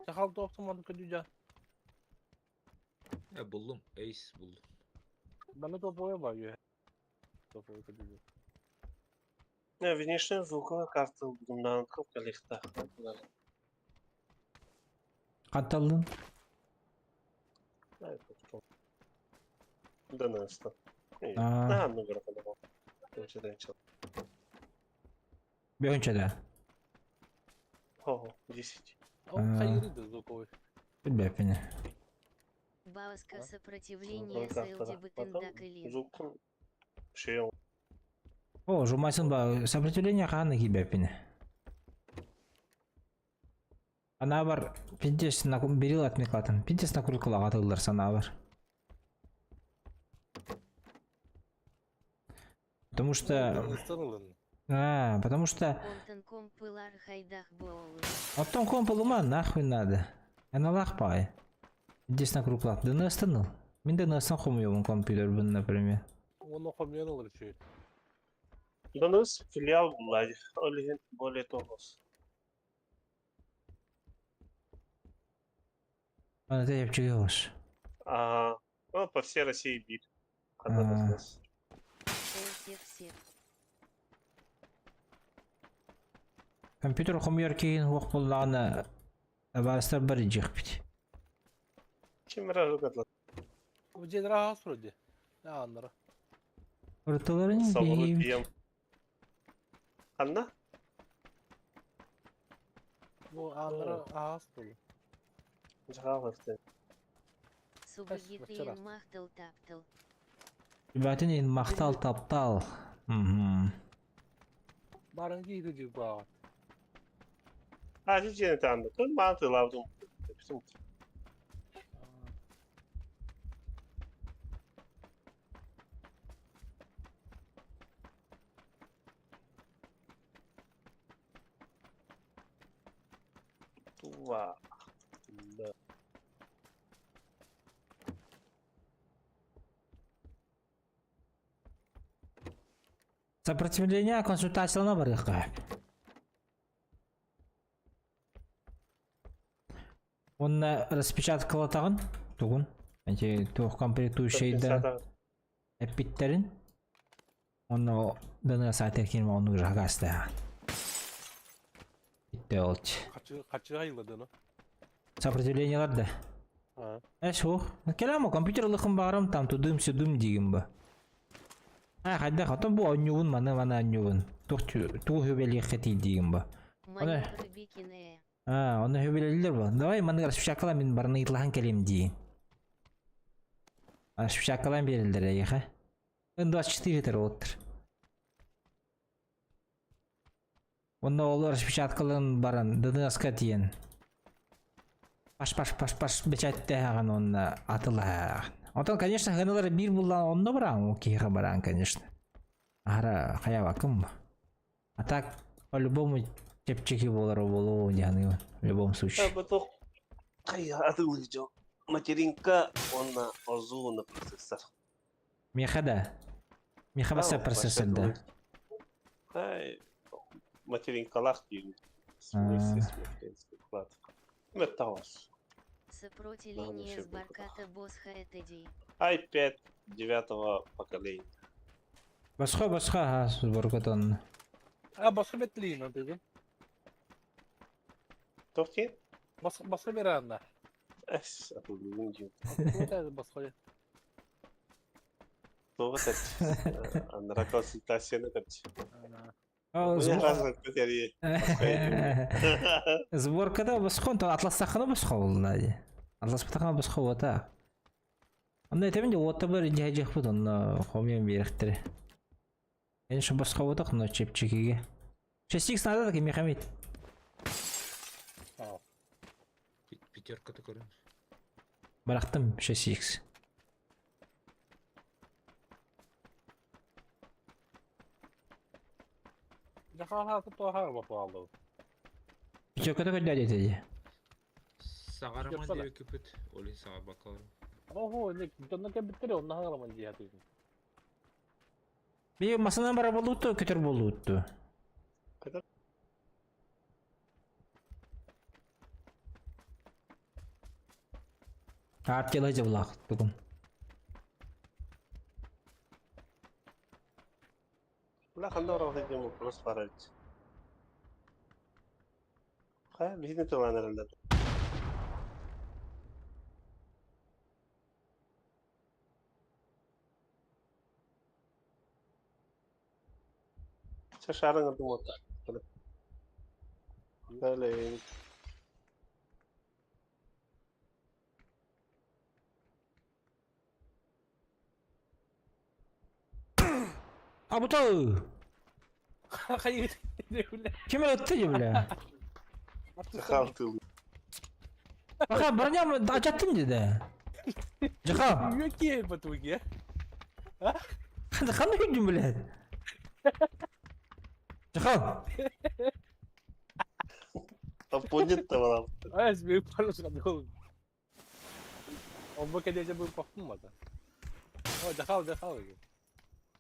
Жахал тоқтым көдү жа. Э, буллум. Эйс буллум. Баны топовой бар ю. Топовой көдү. Не, внешне звуковая карта булдум калихта. Ханталлын? Да наста. Аа. На, ну графа. Бөхөнчө да. О, 10. Ол хайырды звуковой. Билбэппин. Бауска сопротивление СЛДБТНДАКЛИН. Звукун шейл. О, жумайсын ба, сопротивление хааны кийбэппин. Анаа бар пиздец на берил отмеклатым. Пиздец на куркула атыллар санаа бар. Потому что... А, потому что... Онтон компылар хайдах боолу. Оттон комп нахуй надо. Аналах пай. Здесь на круглах. Да не останул. Мин да не хомуёбун компьютер бун, например. Оны хомуян олар чует. Донос филиал буллади. Ол более тогос. Аны те жепчиге А, ну, по всей России бит. А. Все Компьютер хомуяр кейин хуох буллаана табаарыстар бар ижихпит. Ким рагатла? Бу жедра хас вроде. Аннара. Ортоларын Собору бейбит. пьем. Анна? Бу аннара хас болу. Жагалырты. Субагитыин махтал таптал. Батын махтал таптал. Мгм. Барын кийди жиг багат. А, жи танды. Тон манты лавдум. Писум. Два. Да. Сопротивление консультациялана барыхка. Онна распечаткалатагын тугун. Эти туох комплектующий да. Эппиттэрин. Онно дана саатар киин оннук жагастаах. Итте олч. Хачы айылладыны. Сопротивлениелар да. Э, суох. Кэлэм компьютер ылыхым баарым там тудым-сюдым диигин ба. А, хайдах, отон бу онньугун маны маны онньугун. Тух тугу хүбэлиэххэ диигин ба. Оны А, оны хүбэлэллэр ба. Давай маны распечаткалан мин барны ытлахан кэлиэм дии. Распечаткалан биэрэллэр эйиэхэ. Н24 тер оттыр. Онно ол распечаткалан баран ДНС-ка тиийэн паш паш паш паш бэчээттээһэҕин уонна атылаһаҕын. Онтон, конечно, хыналар биир буллаан онно бараан, ол киһиэхэ бараан, конечно. Аһара хайабаккын бу. А так, по-любому чэпчэки буолара буолуо дии саныыбын, в любом случае. Потом хайа атылыы дьон. Материнка уонна озуна процессор. Миэхэ да. Миэхэ басса процессор да. Ай, материнкалаах диир. Материнский Металлос. Сопротивление с Барката Босха это i5 девятого поколения. Босхо, босхо, ага, сборкатон. А, босхо бетлиин, дедим. Тохти? Босхо, босхо беранна. Эс, атылыы диир. Босхо. Тоҕо анара консультацияны көрчү. Сборкада босхон, то атластахына босхо булла ди. Атласпатахына босхо бота. Онно этебин де уотта бар дьэһэдьиэхпит онно хомуйан биэрэхтэрэ. Конечно босхо ботах, но чэпчэкигэ. 6х надо так мехамит. Пятерка-то көрүн. Барахтым 6х. Пятерката көрдөө диэтэ дии. Саҕараман диэбиккипит, ол иһин саҕарбакка олорон. Ого, дьонно кэлбиттэр онно хагараман дии хатыыбын. Биһи масынан бара буолуутtu, көтөр буолуутtu. Артила дьыллаах тугун. Бля, ханна барабыт диэн вопрос баар эбит. Хайа, биһини тылаан эрэллэр. Чэ, шаарыҥ ырдым уотта. Далее. Абыта! Ким ытты дии, бля? Халтыл. Аха, броням ачаттым деді. Жаха. Какие потуги, а? Ханна күндүм, блядь? Жаха. Оппонент табалам. А, себе пару Он бы, конечно, был пахнул, да. О, жахал, жахал.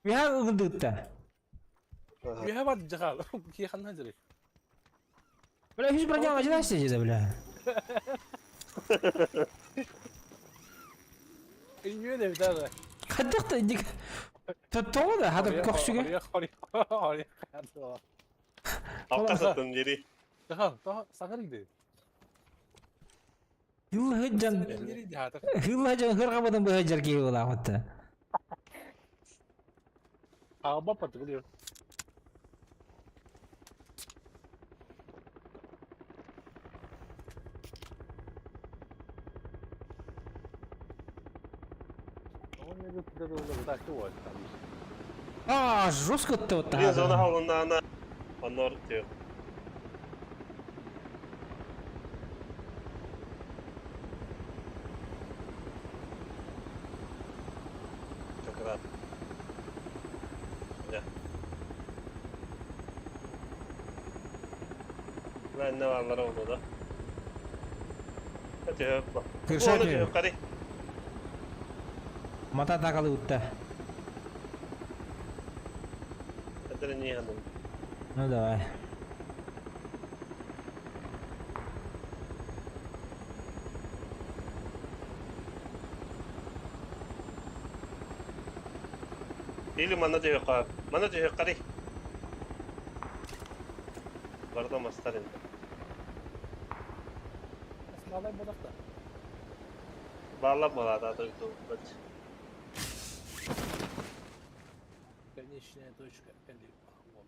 Миха ылгындыытта. Миха бар жахал. Ки ханна жүрек. Бля, үс броням ажынайсың деді, бля. Үйне да. Хайдах дик. Тоҕо да хата көхсүгэ. Алқа дери. Жахал, саңар иди. Хылла хылла хыргабадан быһа киһи буолаахытта. Аба патыгылıyor. А, жестко-то вот Блин, зона халына Онор тeo. Как раз. Да. Ne varlar oldu da. Hadi hoppa. Kırşa diyor. Hadi. Мата такалы утта. Это не hanım. Ну давай. Или манна түһүөххэ. Манна түһүөххэ Барда мастар инде. Esmalar bodakta. Баалар балаада дойду. Конечная точка. Или вон.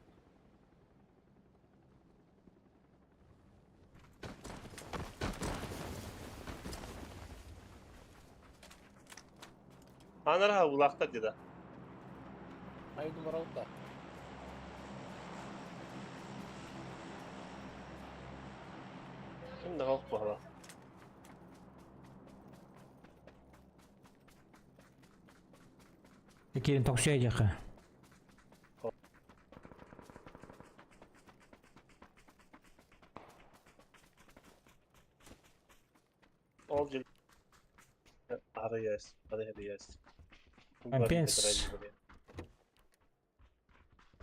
Анара улаахта деді. Ай numaralı da. Ким да хок бала. Кирин токсуя жакы. Ол жил Ары яс, ары яс. Компенс.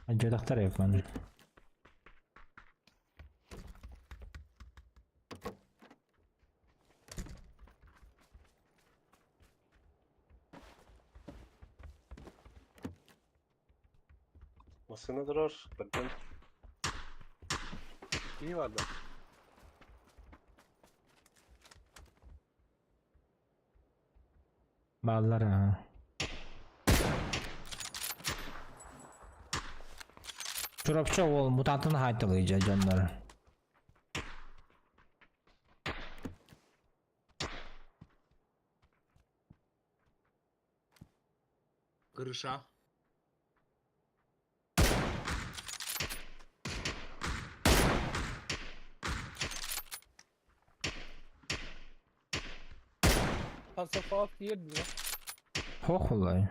Жодактар япман. Машина дорож, бәлкім. İyi vardı. Баалар. А. Чурапча ол мутантын хайтылыйжа жоннор. Крыша. Panzerfaust diyelim ya. Хохулай.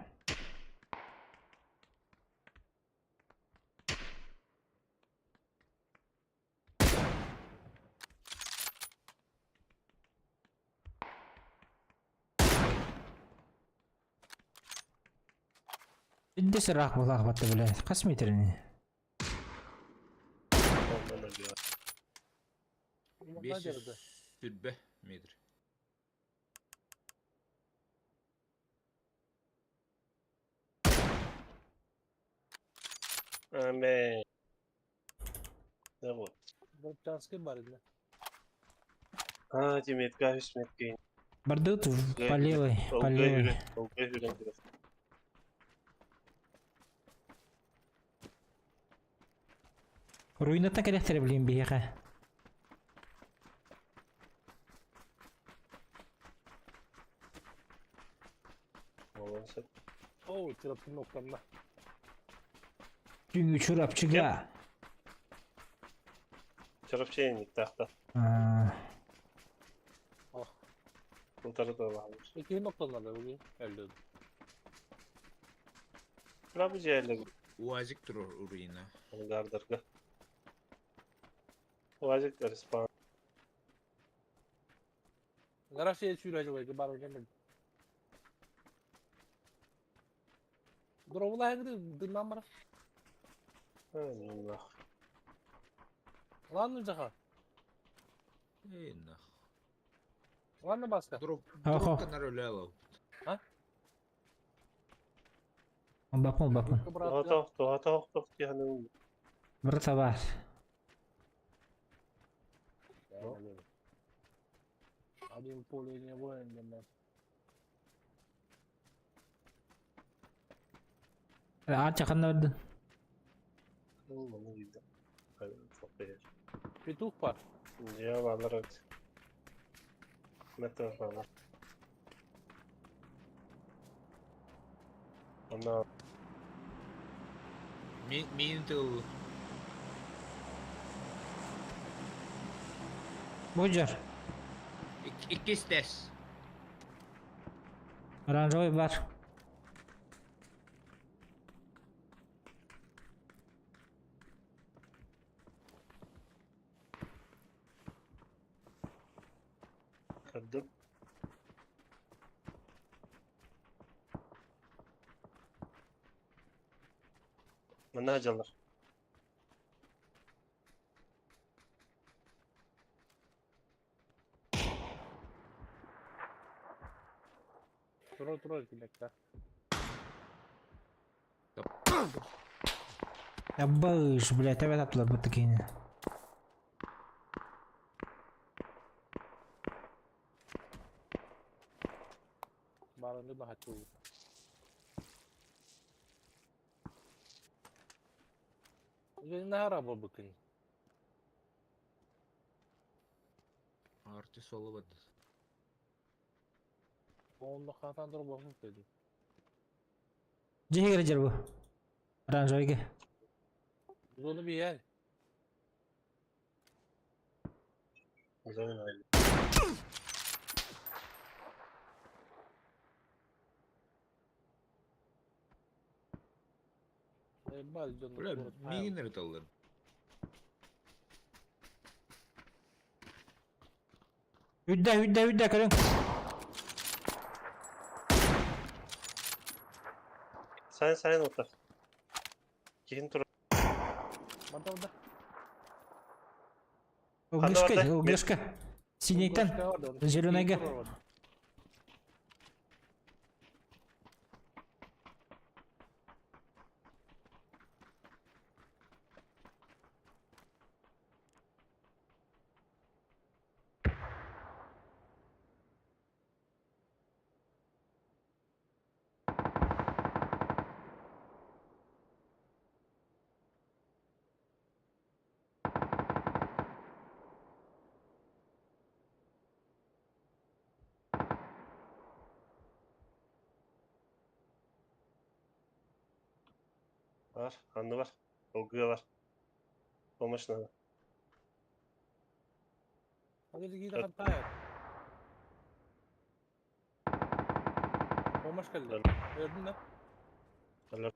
Иддес рах булах батты блядь. Кас метрини. Ондан өлüyor. Bunlar nerede? 500 сүрбе метр. Аме. Ne bu? Bıçansky var idi. А, Диметка, Хүсметке. Бардут по левой, по левой. Олгай хүрен жүрө. Руинаттан керектер билин биһиэхэ. Олон сөп. Oo çırptı noktamda. Түҥү чурапчыга. Чарапчейн тахта. Аа, Утары да бар. İki noktamda bugün. Öldü. Бу жерлер УАЗик турар руина. ангардырга. Уазиктер спан. Garaj şöyle acaba ki bari gelmedi. Dur oğlan hangisi dinlen bana. Allah. Lan ne caka? Эй, нах. Lan ne başka? Дроп, Охо. дропка наролела. бапын бапын. Туха туха туха тиһанын Бір табар. Один поле не воин ben. Аан чаханна бардын. Оны кийди. Петух var. Я балар өт. Метр балар. Ана Мин тыл. Бужар. Иккис тес. Оранжевый бар. кырдым. Мына жалар. Турар турар bir dakika. Абыш, блядь, эбэт атлар киһини. Барыны баһаччы. Нахара буолбуккун. Арти соло бады. Онно хатан тур буолбут деді. Дьиһигэр дьэр бу. Оранжевыйга. Зону биэр. Зона. Бал дьон. Бля, миигин ырыталлар. Үрдэ, үрдэ, үрдэ, көрүҥ. Сайын сайын отар. Киһин тур. Барда барда. Ылгышка, барда? ылгышка. Синейтен. Зеленайга. Бар, анны бар. Ылгыга бар. Помощь надо. Помощь келди. Gördün mü? Алло.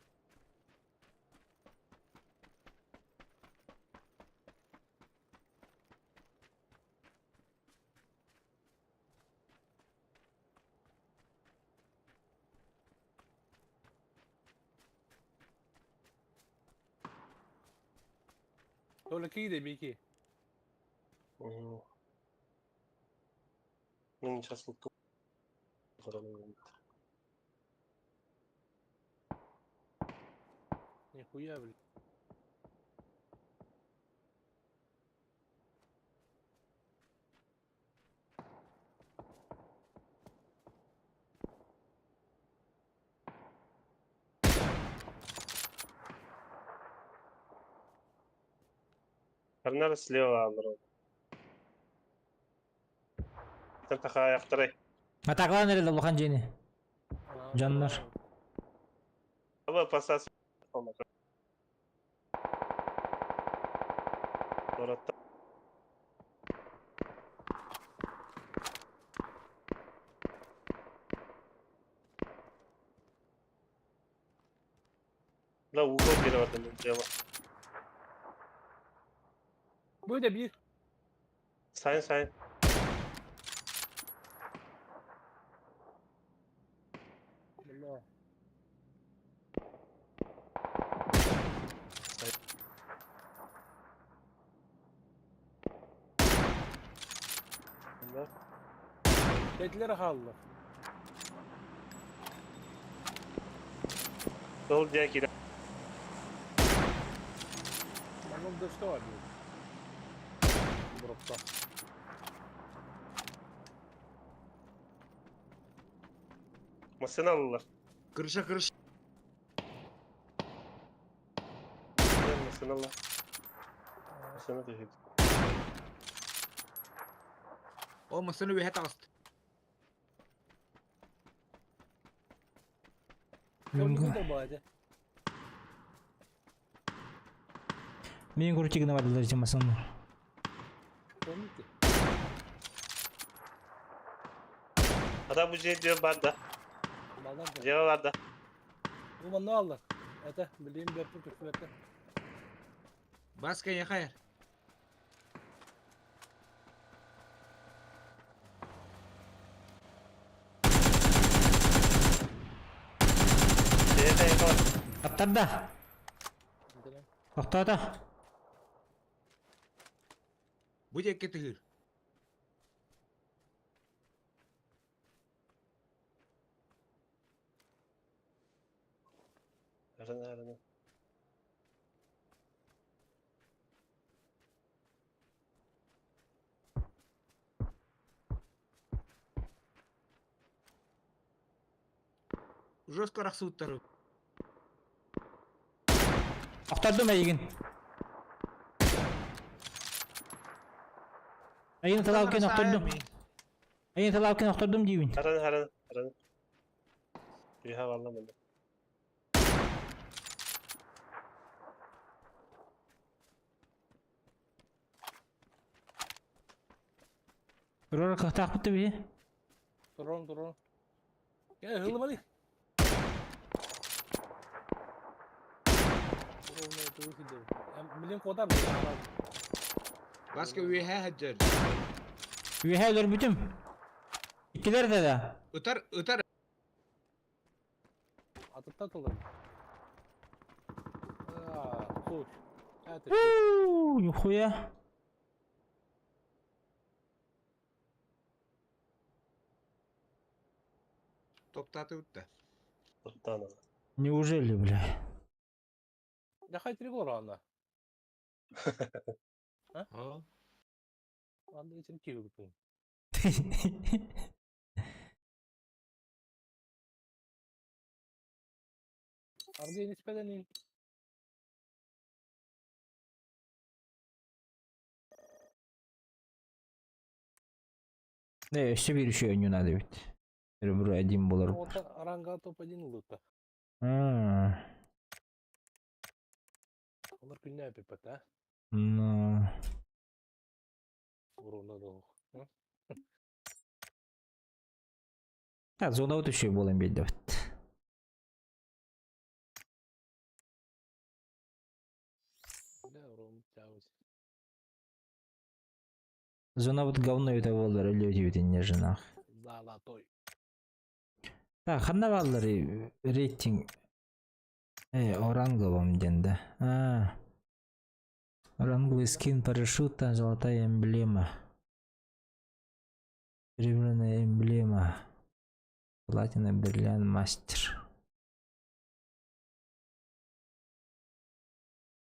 Öyle ki de bir iki. Мгм. Ну, сейчас лутку. Нихуя, блин. Арнар слева алыр. Там такая аяқтарай. Атаклан эрэлэ улахан дьиэни. Дьоннор. Аба пасас. Оратта. Да, угол беріп дело. Böyle bir. Сайын, сайын. Allah. Да. Dediler hallı. Сол дяки. Onun dışta var diyor. Dropta. Машина алалар. Крыша, крыша. Машина алалар. Машина түһүт. О, масыны үһэ таҕыста. Gördün mü bu Мин крутигына бардылар жамасын. Komikti. Ата бу же бар да. Baldan da. Жеге бар да. Bu ne aldı? Ete bileyim bir küfür etti. Баска я хайр. Жеге жеге бар. Аттарда. Тоқтата. Бу диэки тыгыр. Арына, арына. Жестко арахсыбыттар. Охтордум эйигин. Эйигин тылаалкин охтордум. Эйигин тылаалкин охтордум диибин. Харан харан харан. Үйэ валла мында. Турар кыахтаахпыт да биһи. Турон, турон. Кэ, хылымали. Милен куотар. Васька үөһээ сылдьар. Үөһээ өлөрбүтүм. Иккилэр да да. Ытар, ытар. Атыттан тылым. А, хуй. Это Уу, нихуя. Топтаты да. Топтаан. Неужели, бля? Да хай три гора она. А? Ладно, этим киву. Аргы не спеданин. Не, өссө биир үчүгэй оонньуу наада эбит. Ребро один буолар. Вот ранга топ-1 лута. Аа. Олар күннә пипет, а? Ну. Урона да. Та зона вот үчүгэй буолан биэрдэ эбит. Да, урон тяус. Зона вот говно это буоллар өлүө диэбит инньэ жинах. Золотой. Так, ханна бааллар рейтинг оранговом диэн да. А. Оранговый скин парашюта, золотая эмблема. Серебряная эмблема. Платина, бриллиант, мастер.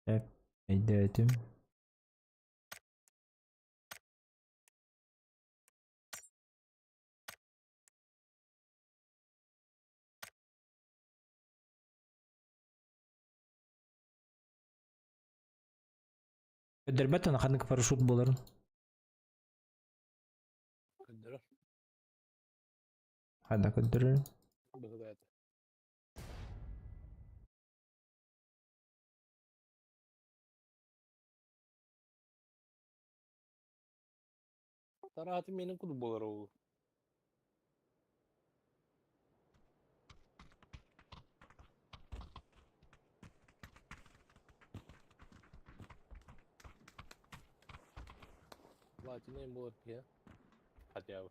Так, өйдөөтүм. Өдөрбөт оны ханнык парашют буоларын. Көндөрө. Хада көддөрөр. Быгыдат. Тараты менин куду болар ол. Платина болар я. Хотя бы.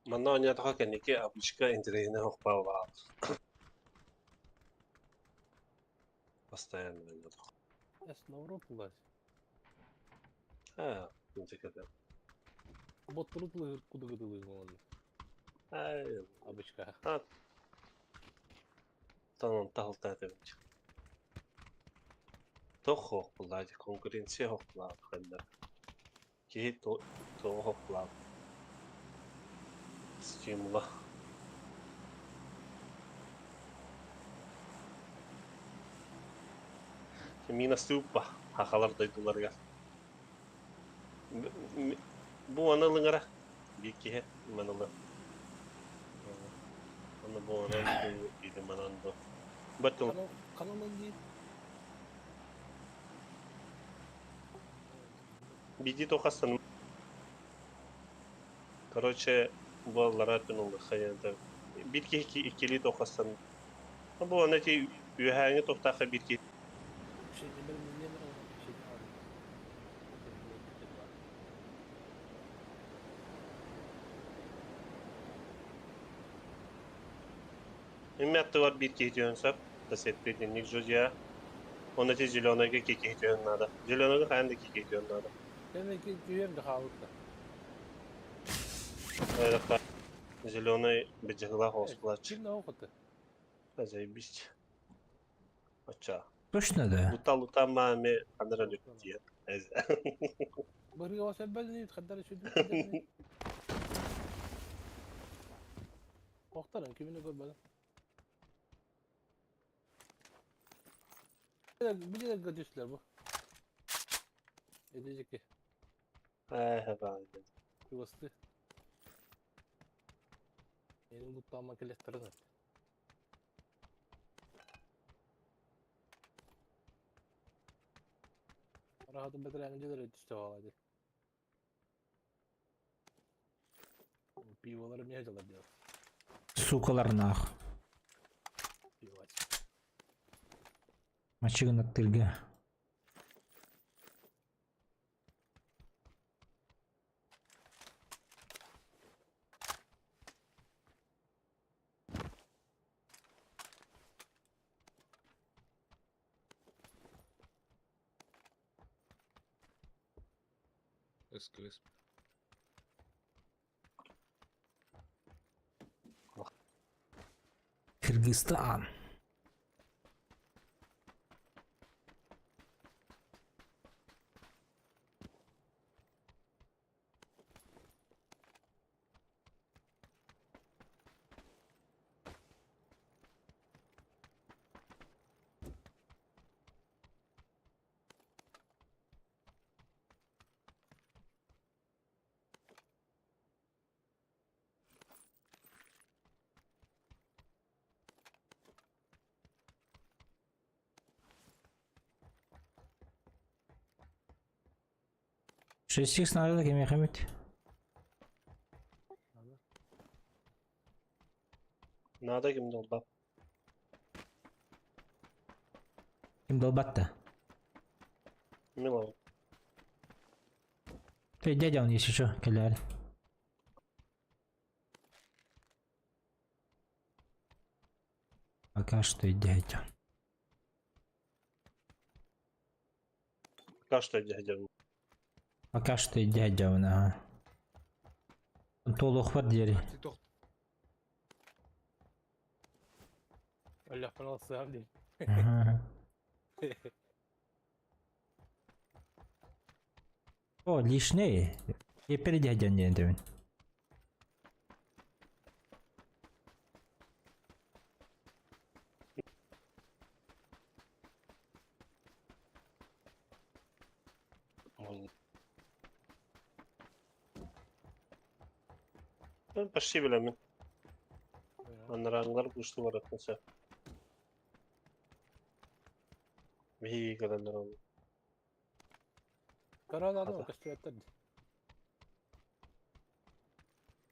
Манна онятаха кэнники обычка интэриэһинэй суох Постоянно онятах. Эс наврот булас. А, интекете. Боттурут лыгыр куду гыдылы болан. Ай, Обычка. а. Танан тахалта этебит. Тох булла конкуренция суох буолла ханна. Киһи то суох буолла. Стимула. Мина ступа хахалар дойдуларга. Бу анылыңара бир киһи манылы. Аны бу анан бу или манан бу. Баттыл Каналын дейт. биди тохастан. Короче, бу аллара түнүллы хаянта. Бир киһи иккили тохастан. Бу аны ти үһәңе тохтаха бир киһи Иммәтті бар бир киһи түһөн сөп. Тасет петинник жудья. Он эти зеленыйга кикиһи түһэн наада. Зеленыйга хайан да кикиһи түһэн наада. Кэнники түһүөм да хаалбыта. Зеленый быдьыгылаах оскулач. Ким да оқыты. Заебись. Оча. Точно да? Лута лута маме анара люктия. Бырыга осеббелни хаддар сүдү. Охтаран кимини көрбөдүм. Bir dakika düştüler bu. Edecek ki. Э, Yuvası. Benim mutlu makineleri. Rahatım beter eğlenceler düştü vallahi. Pivoları ne acılar diyor. Сукалар нах. Pivo aç. Мачыгын аттырга. СКС. Кыргызстан. Шестик снаряда кеме хамит. Надо ким долба. Ким долбатта? Мило. Ты дядя он есть еще, келяр. Пока что дядя. Пока что дядя. Пока что дядя он, ага. Толух бар дери. Ты тох Allah ben alsam değil. Ага. О, лишний. Теперь дядя не дедим. Ben почти билемин. Анраңлар кушту баратынса. Биһиги кэлэннэр ол. Karan adam Hadi. kaçtı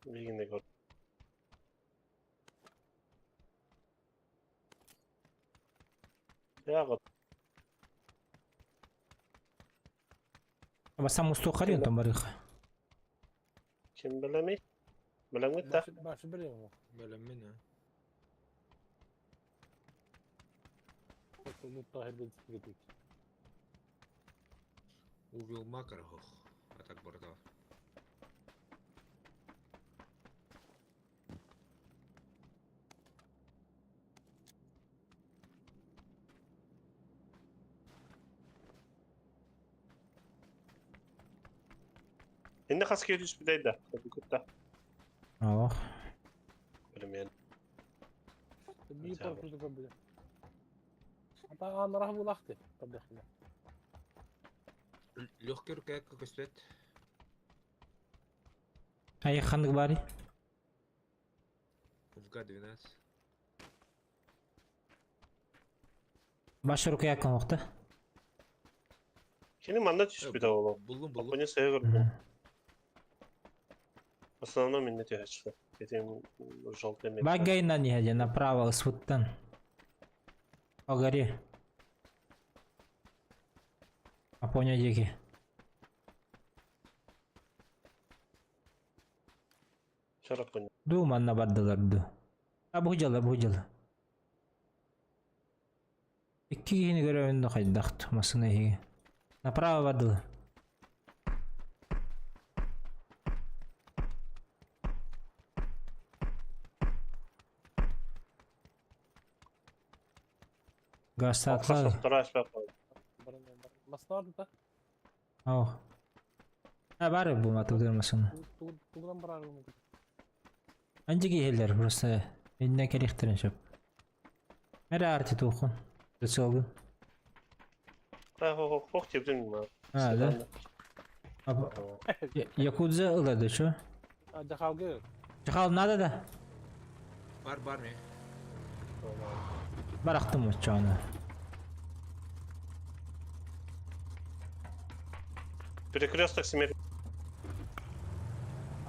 Биһигини көр. Яҕа Басам усту харин там барых. ким билэмий? Билэмҥит да? Başı biliyor mu? Бэлэммин, а. Mutlu her bir gittik. Увел макарох. А так бардава. Инде хас киһи түспүтэй да. Кытта. Ох. Билэмиэн. Bir Хотя бы. tarafı da böyle. Hatta anlara bulaktı. Tabii ki. Легкий рукоятка көстөт. Ай хандык бари. ВК-12. Баш рукоятка оқты. Кини манна түспүтэ ол. Буллум, буллум. Аппоня сыһа көрбүт. В основном инне түһэччи. Этим желтый меч. Багайна не где направо свуттан. По горе. Апоня деки. Шараппоня. Ду манна бардылар ду. А бу жала бу жала. Икки киһини көрөбүн да хайдах массыына иһигэ. Направо бардылар. Гастатлар. Массыына да? Ау. А бар бу матыгыр массыына. Тугунан барар Анча киһилэр просто иннэ кэлиэхтэрин сөп. Эрэ арти туоххун? Прицелгын. Хох тепдин А, да? Якудза ыла да чё? Жахалгы. Жахал надо да? Бар бар ме. Барахтым оччону. Перекресток смерть.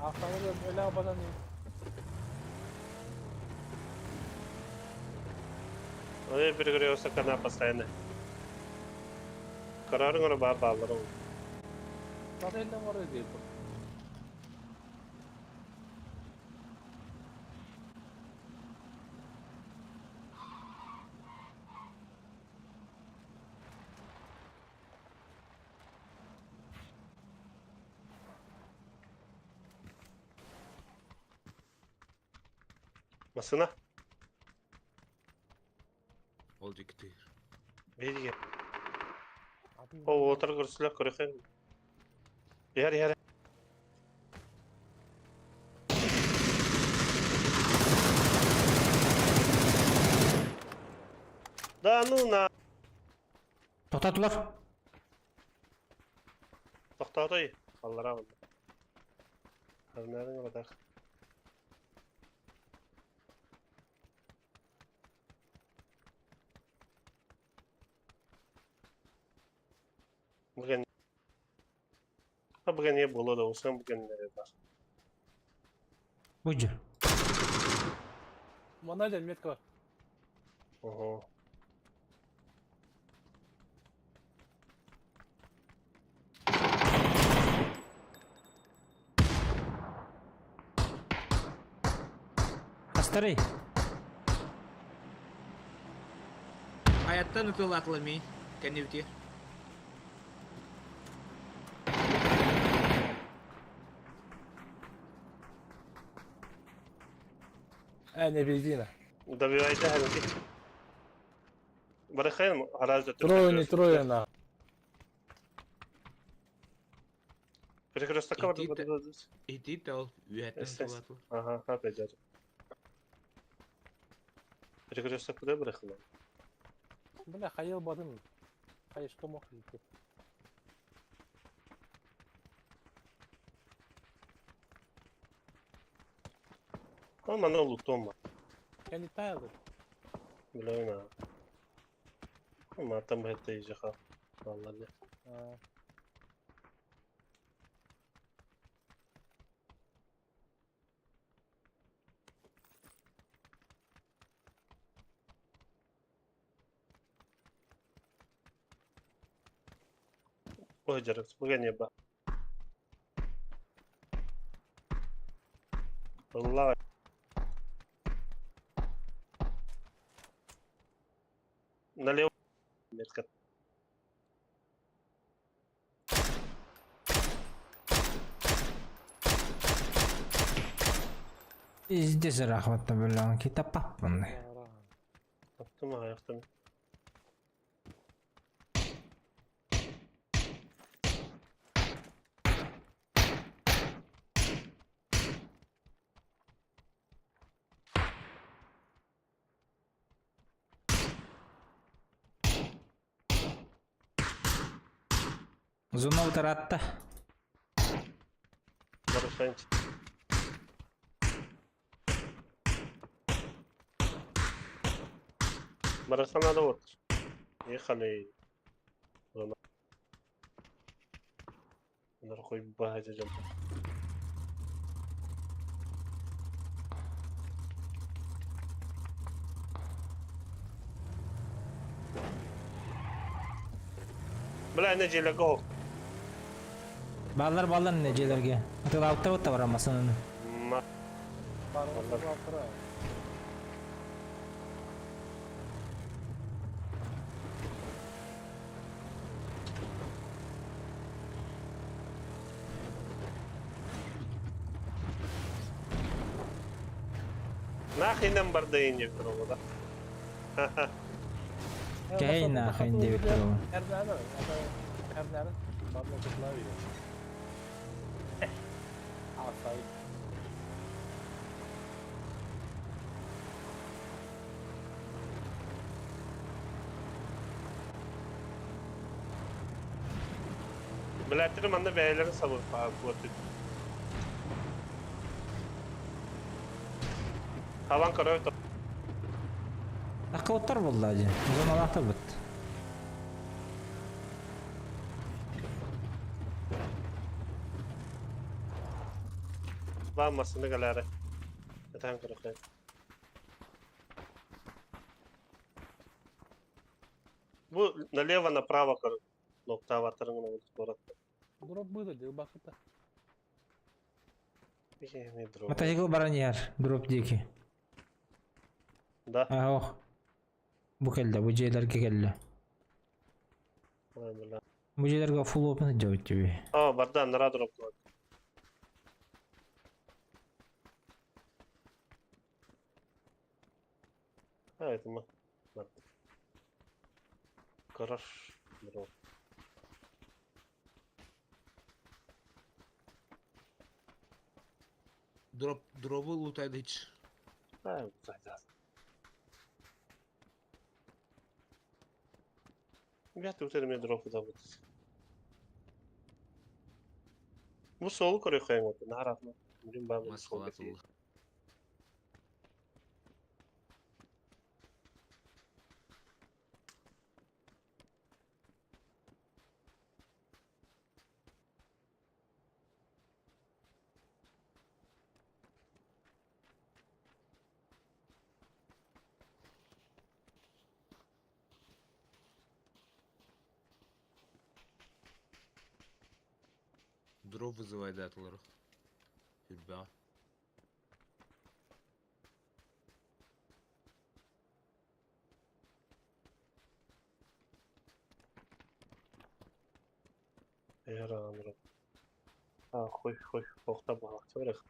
Автомобиль öyle badan Ой, перекресток она постоянно. Карарын ора бар баллар ол. Zaten var değil bu. Масына. Ол жігіті. Види. О, отыр көрсілер көріхен. Яр, яр. Да ну на. Тоқтатылар. Тоқтатой. Аллара алды. Арнарын орадақ. Бүгін Бүгін не болады, осыны бүгін не бар. Буджу. Мана жер метка бар. Ого. Астарый. Аяттан ытылатылар мей. Кәнеуте. Ә, не бензина. Добивайте хәнки. Барахайм гораздо Трое, не трое, на. Перекресток Иди бар. Ити тал. Үйәттен Естественно. ытылатылар. Ага, опять же. Перекресток куда барахайм? Бля, хайыл бадым. Хайышка мох. Он мана лутома. Я не таял. Бля, на. Ма там это и жаха. Алла. Ой, жарык, бүгін не ба. Алла. Налево. Метка. Здесь рахматна бөлөң китап паппын. Таптым аяқтым. Зона утаратта. Барышайынчы. Барасана да отыр. Ехали. Нархой база Бля, неделя го. Баллар баллар неделерге. Атылаутта отта барамасын. Ма. Нахрен бардайын деп тұр ол да. Кэй нахрен деп тұр ол. Билэттерим манна бэйэлэрин сабыппаа буотут. Хабан көрөбүт. Акылыттар буолла дьэ. Зоналаахтарбыт. Баа массыына кэлээри. Ытаан көрөххө. Бу налево направо көр. Локтаабаттарын гына куорат. Дроп было, дел бакыта. Мотоцикл баран иһэр. Дроп диэки. Да. А, ох. Бу кэллэ, бу дьиэлэргэ кэллэ. Бу дьиэлэргэ full open сылдьабыт дии. О, барда анараа дроп. А, это мы. Гараж дроп. Дроп, дробы лутайды hiç. А, зайда. Бят үтерме дропы да бут. Бу сол көрө хөйң от. Наратны. Билим бам. Маскалатыл. Дроп вызывай датылар. Ребя. Эран дроп. А, хуй, хуй, охта бах, төрөх.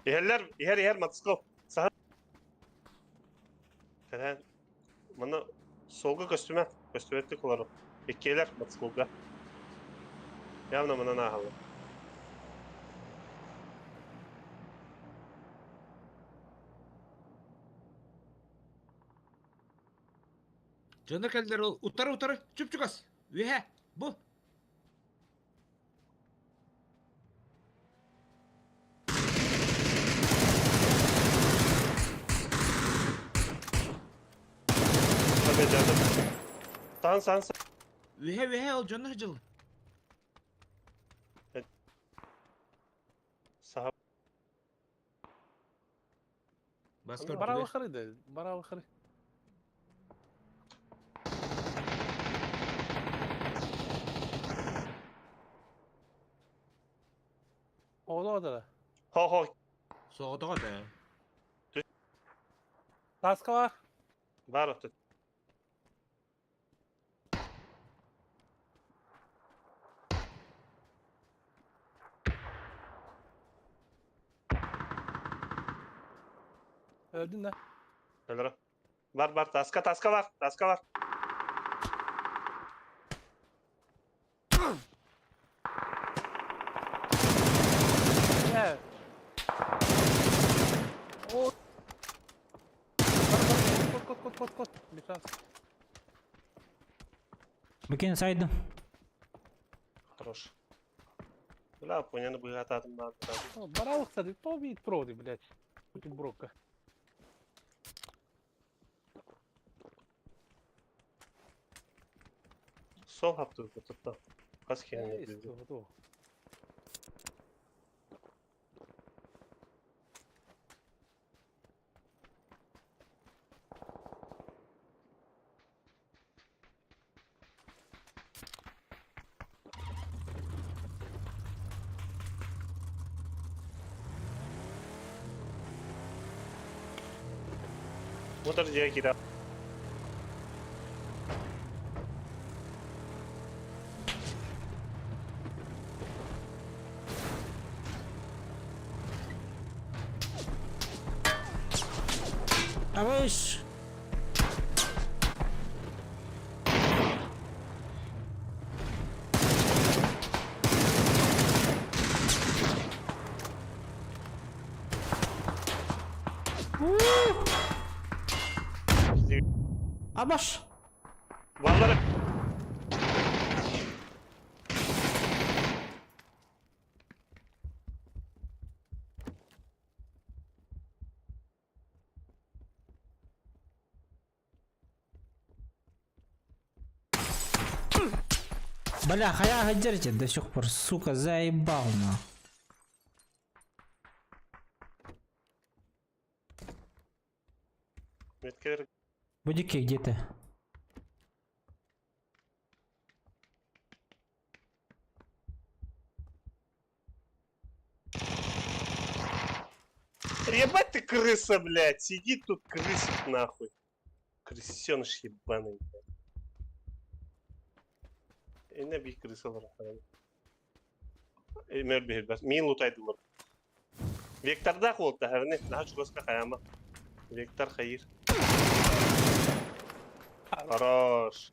Иһэллэр, иһэр, иһэр, матскоп. Саха. Кәһән. Маны солга көстүмә, көстүбэттик олар. Иккиэлэр матсколга. Явно мына нахалы. Жона кэллэр ол утары утары чүп-чугас. Үһэ, бу. Сан сан сан. Үһэ үһэ ол жона жыл. Саха. Баскар Бара алхары бара алхары. Оğlu da. Хо хо. Соғытыға да. Таска var. Бар отут. Öldün de. Өлөрө. Бар бар таска таска бар. Таска бар. Ne? O. Kot kot kot kot kot. Bir şans. Букин сайдым. Хорош. Бля, поняны быгатадым да. Бара алхары, то бит проди, блядь. Брока. Сол хапты бутутта. Хас кене билди. Мотор же кира. Абыш! Абаш! Баллары Бля, хая держите до сих пор, сука, заебал на. Меткер Будики где ты? Ебать ты крыса, блядь! Сидит тут крысит нахуй. Крысеныш ебаный, блядь. Эне bir крыса var. Эмер bir бас. Мин лутайдылар. Векторда холта, хәрне, наһа чугаска хаяма. Вектор хайыр. Хорош.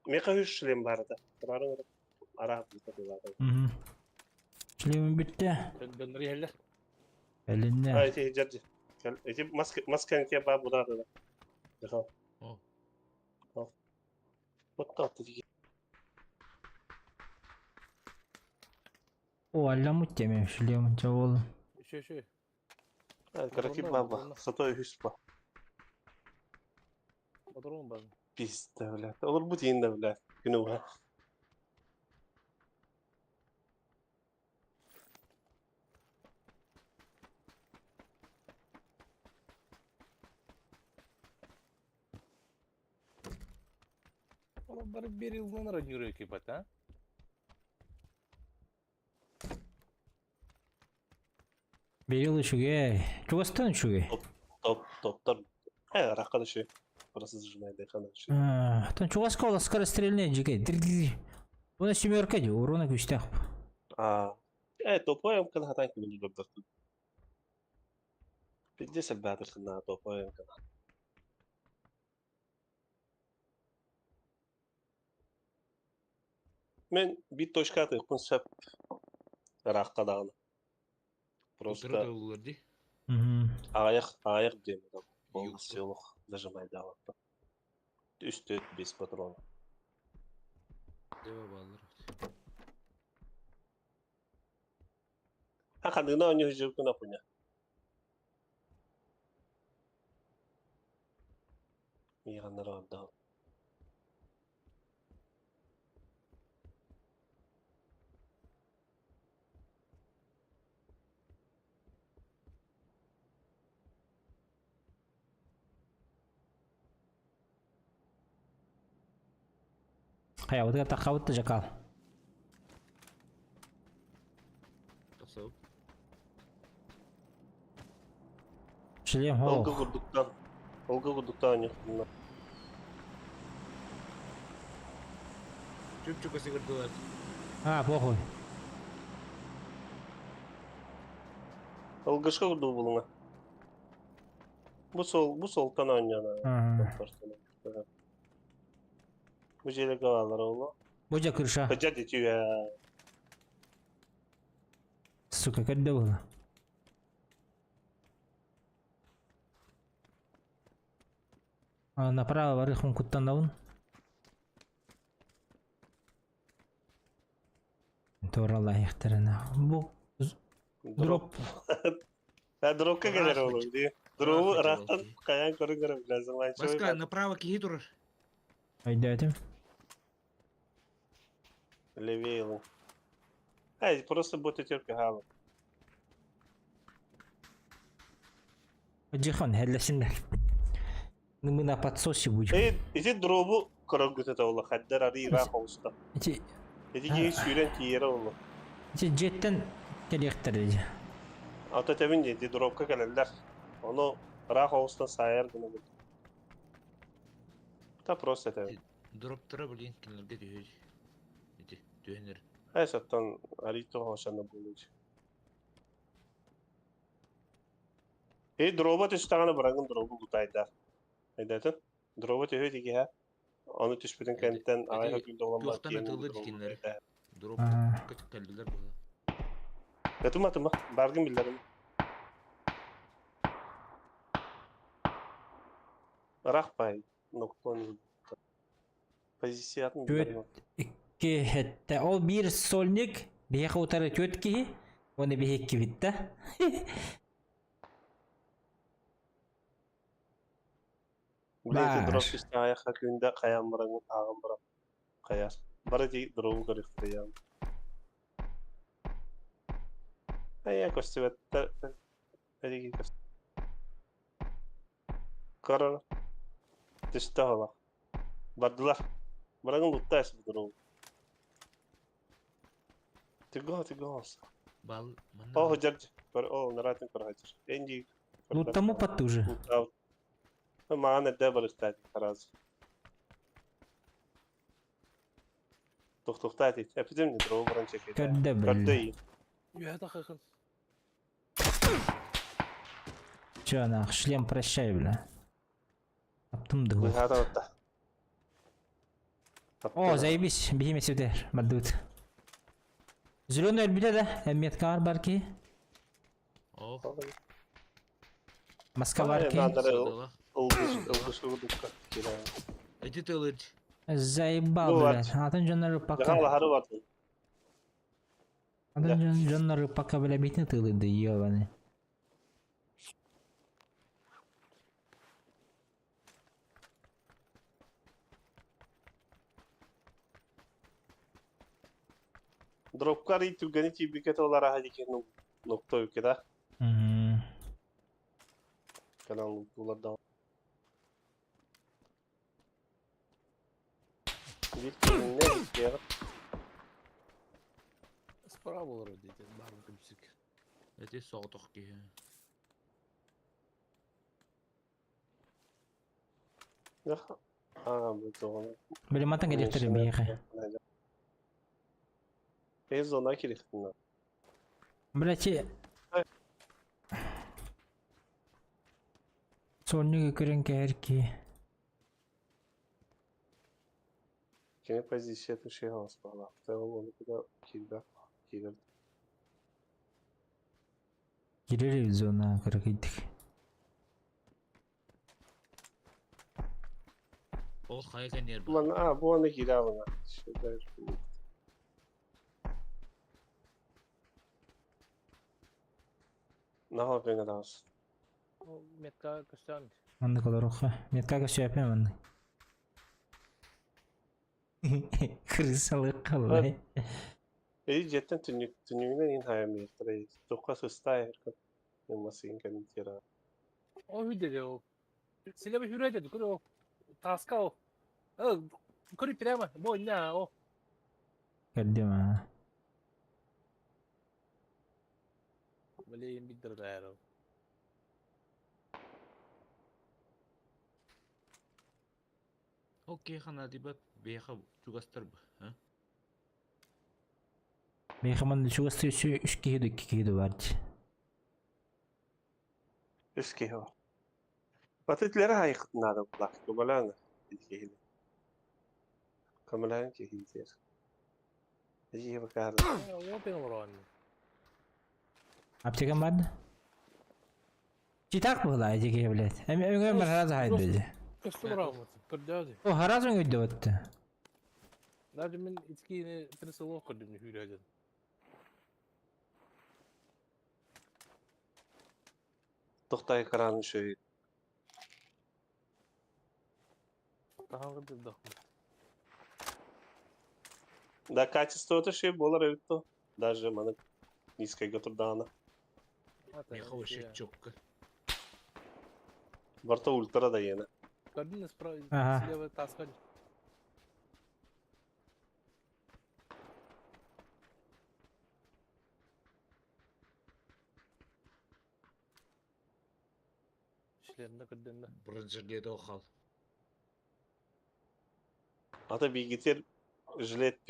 Мека үш шлем бар да. Барың ара бу Угу. Шлемim bitti. Дönleri yerler. Elinde. А, эти держи. Эти маска маска не ба буда да. Держал. О. О. Вот так ты. О, алламут темем шлем чавол. Еще, еще. Караки баба. Сатой хүспа. Патрон бар. Пизда, блядь. Olur bu дейін да, блядь. Күні уға. Oğlum bari bir yıldan ara yürüyor ki bat ha. Берил үчүгэй. Чугастан үчүгэй. Топ, топтар. Э, раққа да шүй. Просто зажимай, дайхана шүй. Там чугаска ола скорострельная жигей. Уна семерка ди, урона күстәк. А, э, топой يمكن هتاك من البدر. Пиздец, الباتل خلنا топой يمكن. Мен бит точка тықпын сөп раққа дағына. Просто... Просто олар ди. Угу. аяқ аяқ деймін полностью олық зажимай даватты. Үсті без патрона. Дева баллар. А қандығына у них жүріп күн апуня. Миғаннар отдал. Хая, вот это хавыт жакал. Тақсау. Шлем Олғы хол. құрдықтан. Олғы құрдықтан у них. Чүп-чүп кырдылар. А, похуй. Олғышқа құрды бұлыңа. Бұ сол, бұ солтан ойнана. Ага. Бұл жерге қалалар олы. Божа крыша. Хыджа детью Сука, когда было? А, направо барыхун куттандаун. Тура яхтарына. Бу дроп. А дропка келер олы. Дробу рақтан қаян көрін көрін біләзім. Баска, направо кихи турар. Айдатым. Левее. Эй, просто будет терпи халы. Джихон, хеллесинлер. Ну мы на подсосе будем. Эй, эти дробу көрін көтет олы. Хаддар ари рақ олыста. Эти Эти кей сүйрен кейері олы. эти жеттен келектер деди. Ата тебин деди дробка келелер. Оны рақ олыстан сайыр гына бұл. Та просто тебин. Дроптара, блин, кинлерге түйеді. Эти, түйенер. Эй, саттан ари тоға ошаны болуч. Эй, дроба түстэҕинэ бараҥҥын дробу лутайдар. Өйдөөтүн? Дроба түһүө тигиһэ. Ону түспүтүн Эти кэнниттэн аҕай эти күндэ улам туохтан тиэҥ атыллар дробу дикиннэри. лутайдар. Дроп Аа. кэллилэр быһа. Атыма атыма. Баргын биллэрим. Ыраах бай. Ноктон. Позициятын Түөрт биллэрим. икки хэттэ. Ол биир сольник биһиэхэ утары түөрт киһи. Уонна биһи иккибит да. Били ити дроп Баар. түстэҕэ айахха күндэ хайаан бараҥҥын ааҕан баран хайаар. Бары ити дробу көрүөхтэрэ Айа көстүбэттэр. Эдиги көстү. Корор. Түстэ олох. Бардылар. Бараҥын лутта эс дробу. Тыгоо тыгоо. Бал манна О, бар. жар. Көр, о, наратын көр хажыр. Энди. Луттаму потуже. Луттау. Маан эдде барыстаат раз. Тохтохтаат. Эпидем дробу баран чекет. Көрдө Көрдө били. и. Үөһэ тахыхын. Чё нах, шлем прощай, бля. Аптым дыгу. Быһаата отта. О, заебись, биһиме сюда, бардыбыт. Зеленый өлбүтэ да, меткаар бар ки. Ох. Маска бар ки. Садала. Ылгыс Эти тылыр. Заебал, Бу бля. бар. Атын дьоннору пока. Жагалахары бар. Атын дьоннору пока, бля, битни тылыды, ёбаный. Дропкар и түргени тибикет олар аха дикен нокто үке да. Мгм. Канал уларда. Bir ne istiyor? Справа олорор дети, барын күмсүк. Эти соғытық киһи. А, bu doğru. Били мантан келиэхтэрэ биһиэхэ. Зона кирихтин. Бля, ти... Сольник көрөн кэһэр ки. Кини позиция түшe хас бала. Ол оны куда килбе килер. Кирер зона кыракыйдык. Ол хайа кэннер бар. Ман а бу аны кире алына. Шудар. Наха бене дас. Метка көстөн. Маннык олоруха. Метка көсөпе маннык. Крысалык калай. Эй жеттен түнүк түнүгүнөн ин хайам ертер. Тоққа сыстай эркин. Ямасын кантира. О хүдэ о. Силеби хүрэ деді, көрө о. Таска о. Э, көрү прямо, бо ня о. Көрдүм а. Блин, биддер дайро. Окей, хана дибат беха чугастар бу. А? Бэхэмэн чугасты үс киһи икки киһи бар. Үс киһи бар. Батытлары хайыктынады булак. Көмөлән киһи. Көмөлән киһи дер. Эжи бакар. О, пен олорон. Аптекам бар. Читак была эти блядь. Эми өңөр бар харазы хайды. Көстө олорон. Көрдө. О, харазы өңөйдө өттү. Даже мен ичкине тресоло көрдүм хүрэ деді. Тохтай кран шөй. Тахан көрдүм да. Да качество это шөй болар өттү. Даже маны низкая готурдана. Меха вообще чокка. Барта ультра да ена. Көрдүм справа Ага. слева таска. Шлемді көрдүм да. Бронежилет охал. Ата бигитер жилет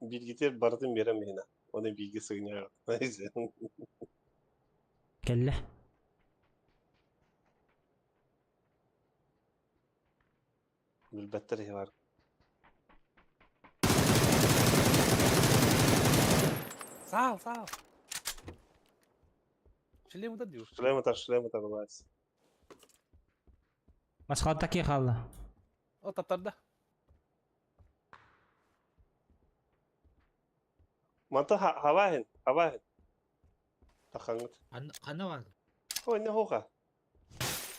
бигитер бардым берем ена. Оны биги сыгня. Келле. Билбэттэр иһи бар. Саал, саал. Шлем да дию. Шлем атар, шлем атар, былаас. Масхалта ки хаалла. О, таптарда. Манта хаваһын, хаваһын. Тахаңыт. Ханна бар? Ой, не хоха.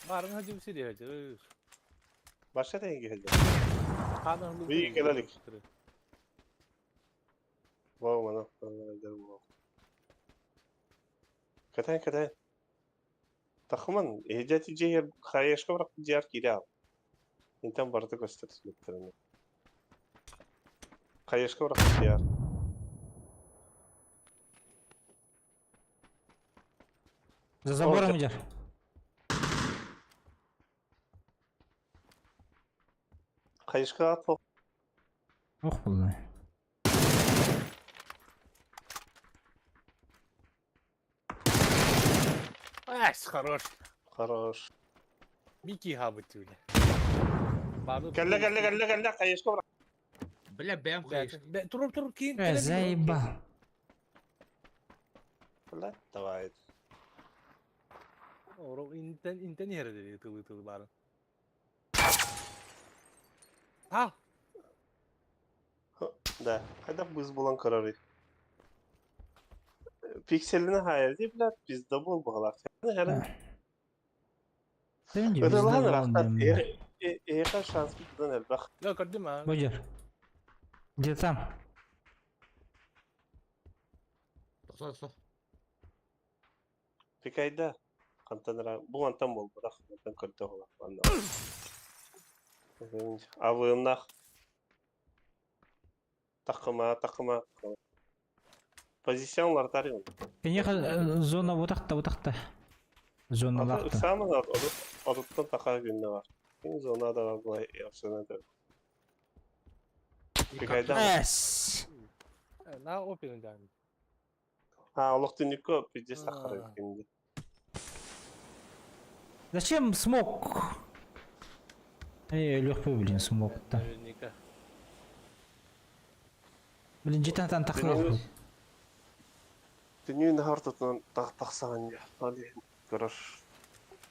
Барын хадьым сири. Башка тенги хәлдә. Ханы хылы. Бии кэлэлик. Вау, мана, мана, Кэтэн, кэтэн. Тахыман, эһидэ тиджейер хаешка барак диар киирэ. Интен барыта көстөр сүлүктэрин. Хаешка барак диар. За забором идешь. Хайышка ат Ох, бля. Ась, хорош. Хорош. Мики хабыт түле. Бары. Кэллэ, кэллэ, кэллэ, кэллэ, хайышка барак. Бля, бэм хайыш. Туруп, туруп, кийин. Заебал. Бля, давай. Оро интен интен yere тылы тылы бары. А, Да, хайда быз булан карары. Пикселini hayaldi, блядь, пизда бол бағалар. Хәрін. Ödülhan рахтат, эха шанс битдан элбах. Лё, көрдүм а. Будешь. Где там? Тохто, тохто. Пикайда. Кантан бу антан бол, бірақ антан көрді ола. Авымнах. Тақыма, тақыма. Позициялар тарыйм. Конечно, зона вот так-то, вот так-то. Зона лахта. Самын одуттан тақа күнне бар. Кин зона да бар былай япсына да. Пикайда. Эс. На опен жан. А, олох түнүккө пиздец тақыры кинди. Зачем смок? Эй, легкий, блин, смок-то. Наверняка. Блин, жетен там тахнул. Түнүн хартытынан тақсаған я. Көрөш.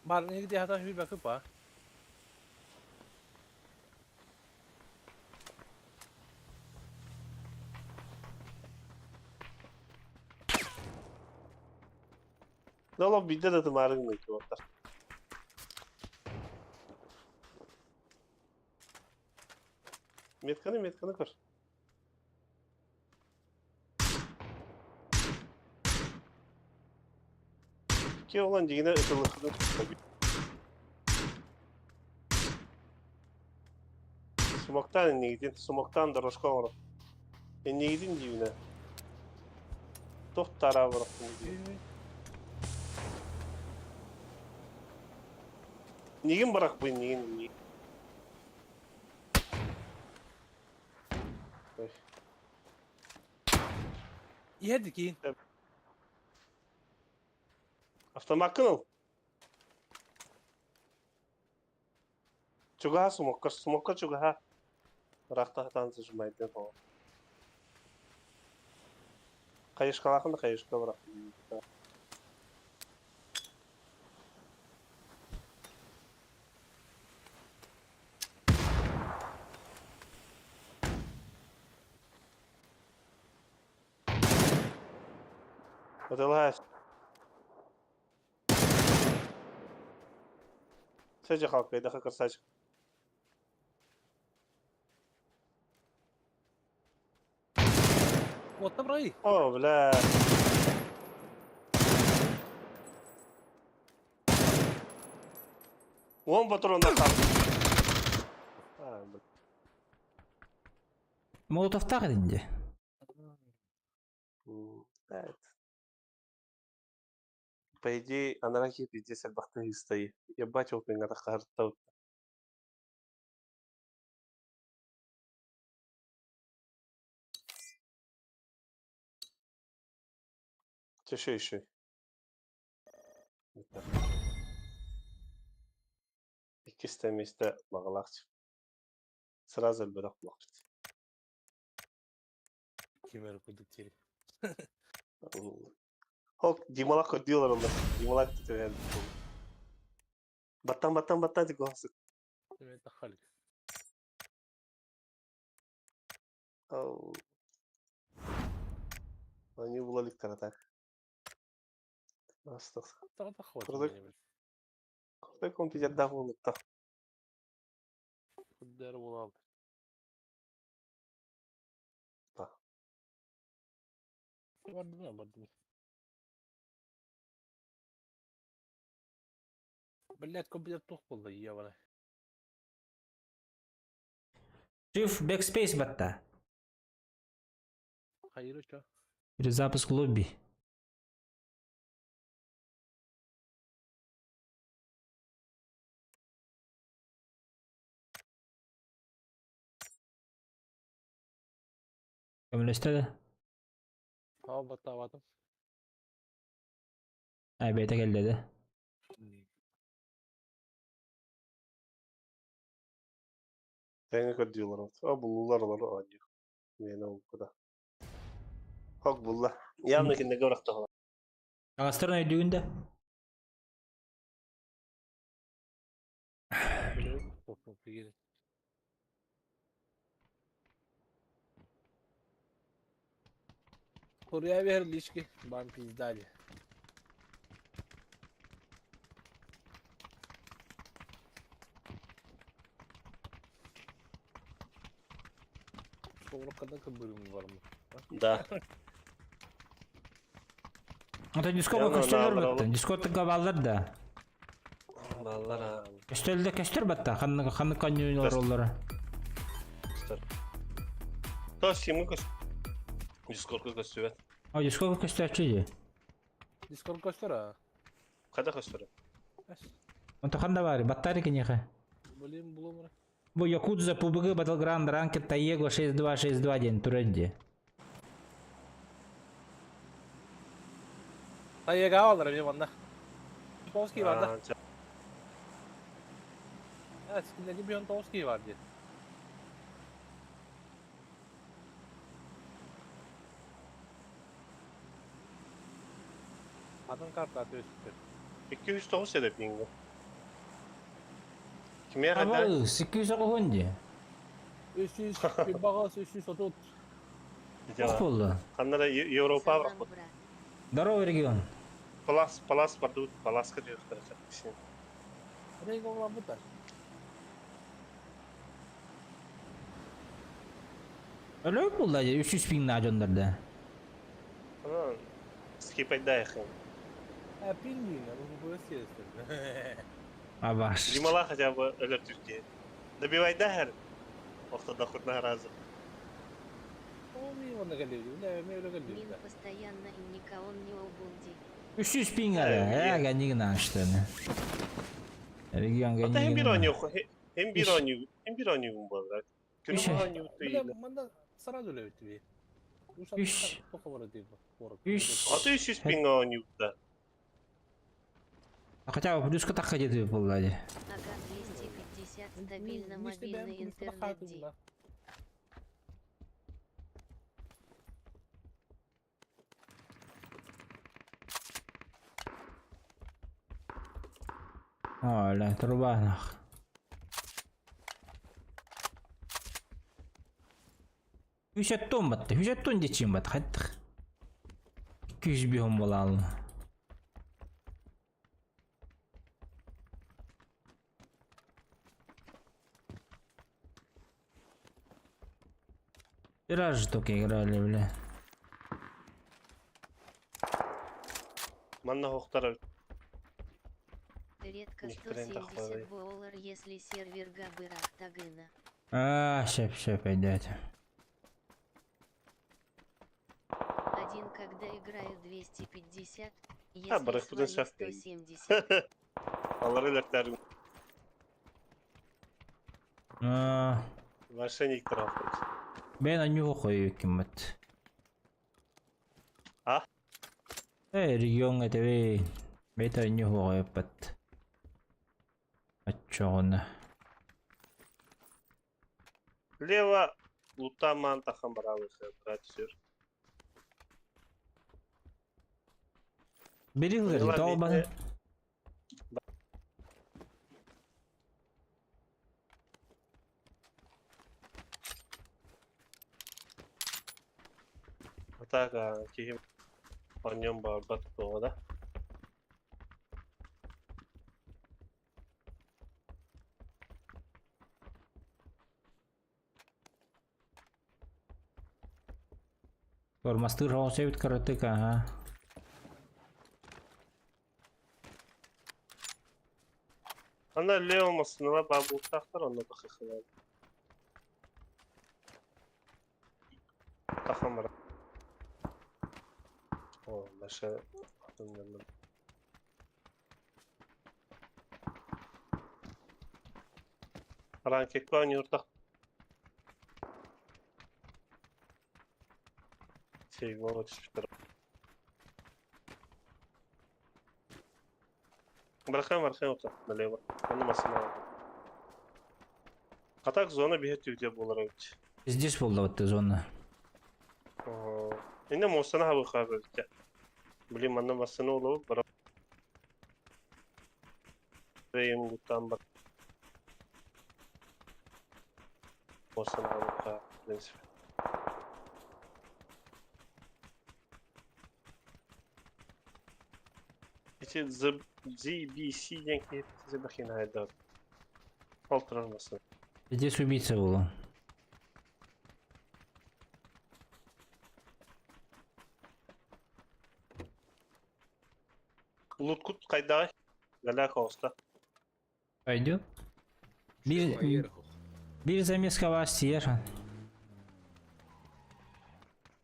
Бар негде хата хүрбә кыпа. Дало бидде да тымарың мен кебаттар. Метканы, метканы көр. Ки olan дигине ытылыхыны Сумоктан иннигитин, сумоктан дорожка оҥоро. Иннигитин дивине. Тух тара барахтын. Нигин барах бу нигин нигин. Иһэрди кийин. Автомаккын ыл. Чугаһа сумокка, сумокка чугаһа. Рахта хатан зажимайдын о. Кайышкалахын да кайышка барах. Отылай. Сөже халк, эдаха красавчик. Отта брай. О, бля. Он патрон да хап. А, бля. Молотов тағы дінде. Да, это. По идее, анараки пиздец альбахты стои. Я бачил пингата харта. Еще еще. Иккис месте бағалақчы. Сразу өлбөтөх буолуохпут. Ким эрэ курдук дири. Ол Дималаах көрдүү олороллор. Дималаах түһэн. Баттан баттан баттан тикоосук. Тахалик. Они булаликтар так. Курдук. Курдук компьютердаах буолуктар. Куддар буолал. Бардым, бардым. Блять, компьютер туох буолла, ебаный. Shift backspace батта. Хайыры чё? Перезапуск лобби. Көмөлөстө да? Aa баттаабатым. Ай бэйэтэ кэллэ да. Тэҥэ көрдүүлэр О буллулар олор оонньуу. Миэнэ булбута. Хок булла. Явно кинилэргэ бырахтаҕына. Аҕастарын өйдүүгүн да? Курья бер лички, бам пиздали. Соҕуруккадан кыбырым бармы. Да. Ата Дискордка көстөлөр баттан. Дискордка баллар да. Баллар а. Көстөлдө көстөр батта. Ханнык ханнык коньюнер оллара. Көстөр. То симы көс. Дискордка көстүбэт. А Дискордка көстөөчү дии. Дискорд көстөр а. Хада көстөр. Онто ханда баары? Баттаары киниэхэ. Блин, булумра. Бу Якудза PUBG Battleground Ranked Таего 6262 диэн турар дии. Таега алар мен манна. Томский бар да. Evet, скиндеги bir Tomsky var diye. Атын карта өстү. 209 эдеп инго. Кимиэхэ да? Абы, 209 дии. 300 bir багас 330. Туох буолла? Ханна да Европа Салам, барбыт. брат. Здорово, регион. Палас, палас бардыбыт, паласка диэхтэрэ син. Рейг оглан бутар. Өлөк буолла дии, 300 пиҥнаа дьоннорда. Скипайдаахын. Ha ping bu bu sesler. Абаш. Димала хотя бы өлөр түрке. Добивайдаахыр. Ортода хурна разы. Оми онна келди. Ne me öyle Мин келди. постоянно и никого не обулди. 300 пиҥ эрэ, ээ, ганнигин аштаны. Регион Ата hem bir ганнигин. oynuyor, hem bir oynuyor, hem bir oynuyor bu arada. Үш. Күнү oynuyor Бля, манда сразу эле өтүбү. Үш. Үш. Ата 300 пинг oynuyor да. Хотя бы плюска так ходит буолла дии. Ага, 250 стабильно мобильный интернет ди. Оля, труба нах. Үс тон батты. Үс тон дечим бат. Хаттых. 200 бихом болалым. Раз же только играли, бля. Манна хохтар Редко Некоторые 170 тахвалы. боолар, если сервер габырах тагына. А, шеп, шеп, пойдет. Один, когда играю 250, если А, барах с будан вами шаф 170. Алар өлөртөр А, мошенник тарaftar. Мен анюху қою киммат. А? Э, регионга тебе. Бет анюху қойыппат. Ачоғына. Лево лутаан тахан бараалыха брат сүр. Бери ылыр, долбан. Атака киһи онньон барбат буолла да. Тормастыыр соҕус эбит кыратык, аһа. Ана Лео массыынала баар буолуохтаахтар, онно тахыхылаан. Тахан барар. О, наша атын Ранкекка оонньууртах. Сейворо түспүттэр. Барахаан барахаан ута налево. Онно массыына. А так зона биһи түбүтэ буолар эбит. Здесь буолла вот зона. Инне муостаны хабыхаа эбит. Блин, манна массыына олобут бара. Бэйэм гуттаан бар. Муостаны хабыхаа, в принципе. Ити ZBC диэн киһи Зебахин Ол турар массыына. Здесь убийца было. Луткут хайдаҕай? Галяк оҕуста. Пойдет? Бир, бир замеска вас съешь.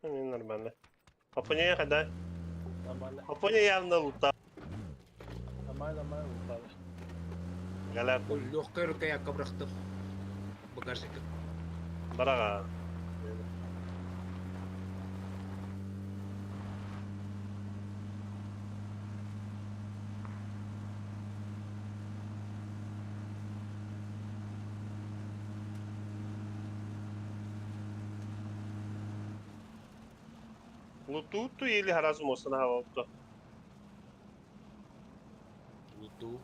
Ну, нормально. Апоня хайдай? Нормально. Апоня явно лута. Нормально, нормально, лутали. Галяк. Легкая рука я бырахтым. Багажникка. Бараға. Лутуту или харазу мосана хавалто. Луту.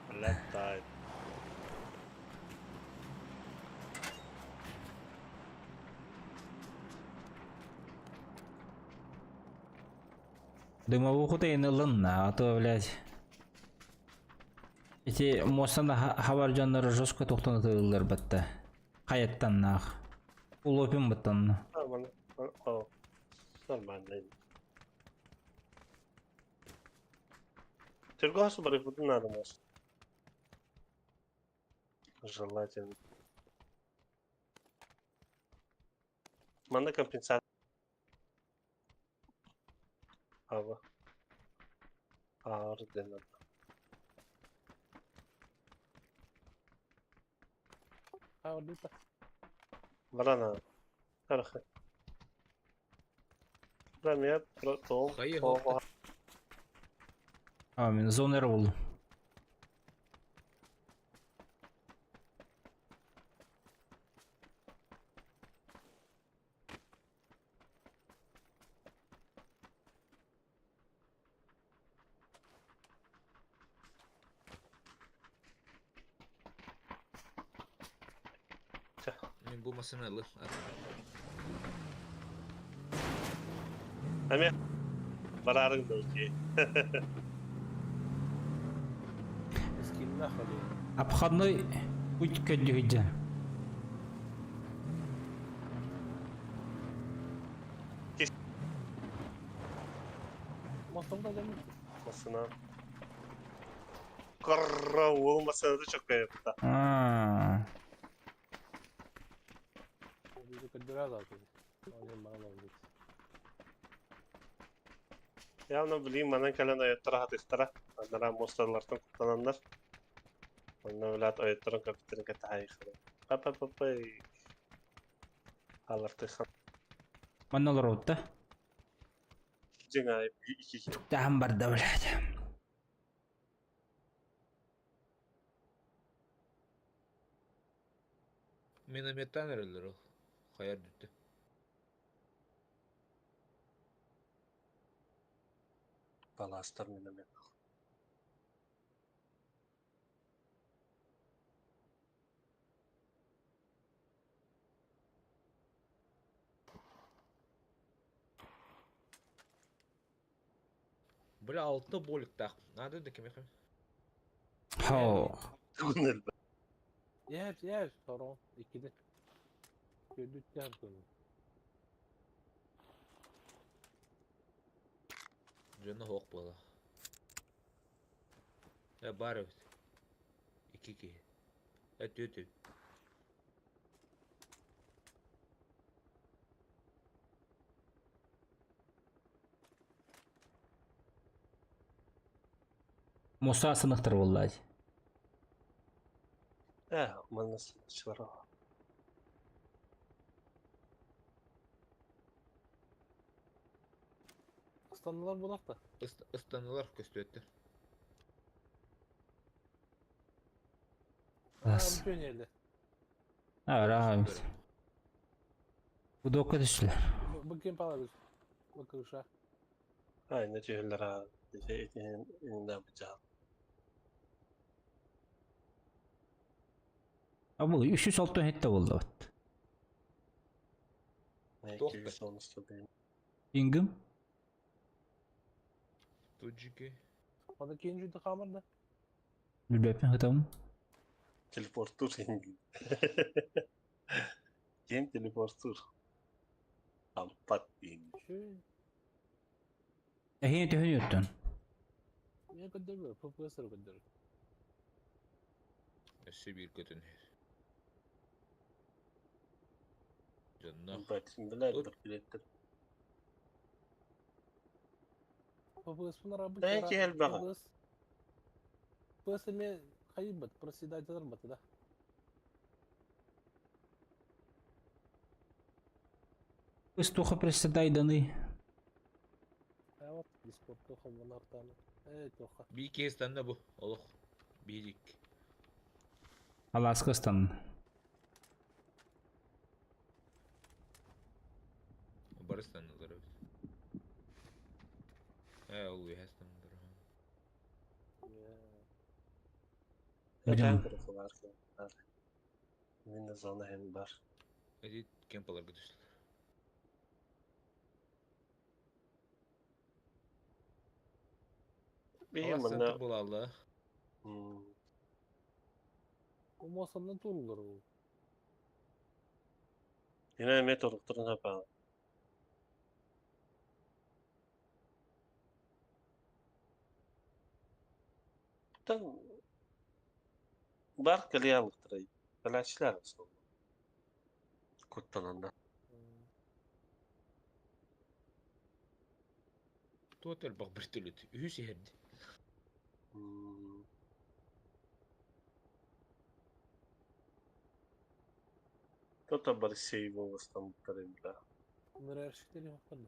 Блядь, тай. Дымовуху ты ылынна, а то, блядь. Ити муостаны хабар дьоннору жестко тохтон ытыыллар батта. Хайаттаннаах. Улопин баттанна. Нормально. О, нормально. Тергосу барыппытын надо может. Желательно. Манна компенсация. Ава. Ардена. А, люта. Барана. Хорошо. Промет, протом. Хайы А, мен зонер был. Мин бу массыына ылым. Аме. Барарың да окей. Скин нахуй. Обходной путь көдүһүдэ. Мостомда дэмит. Масына. Карра, ол масына да çok kayıpta. Аа. Көдүрэ zaten. Ол маған алды. Явно блин, манан кэлэн ойоттора хатыхтара. Аннара мосталлартан куттананнар. Онно билат ойотторон көпүттерин кэтаайыхара. Папа папа. Алартыхан. Манна олорбут да. Дьиҥ ики. Таһым барда, блядь. Минометтан эрэллэр ол. Хайар дүттэ. Паластар миномет. Бля, алта боликтаах. Надо да кимиэхэ. Хоо. Тугун элбэх. Yer yer sorun ikili. Gördük bunu. Дьоно суох буола. Э, баар эбит. Икки киһи. Э, түөрт эбит. Муса сыныктыр буолла дии. Э, манна сылдьар. Ыстанdılar bu lafta. Ыстанылар көстүөттэр. Бас. Aa, bu yerde. Ара эбит. Гудокка түстүлэр. Bu kim palar Bakın şu. Aynen tüyler ha. Итиннэ быдьаал. А бу 367 буолла бит. Туох да. 210 Ингим. Туджики. Bana ikinci de kalmadı. Билбэппин хытам. Телепортур Ким телепортур? Ампат диин. Şu Эһиэн төһөн үттүн. ne kadar böyle profesör kadar. Өссө биир көтөн иһэр. Дьонноох. Бэтин билэр Тут. бір билеттер. Profesör abi. Э, кел баҕа. Profesör me kayıp проседатель бат да. Ыстуха председайданы. Ha вот Discord тоха bunlar Э тоха. Биир киһи ыстанна бу. Олох. Биир икки. Аласка ыстан. Бары ыстаннылар эбит. Э, ол үөһэ ыстаннылар. Билим. Бар. Мин зона hem бар. Эти кемпаларга түстүлэр. Биир Алас манна центр булалла. O masandan turulur bu. Yine методуктарын апа. Тан бар калиялыктырай. Калачлар основном. Куттананда. Туот элбэх бөртөлүт. Үһүс иһэрди. Тота бар сейволостан бутарымда. Bunları her şeyleri yapmadı.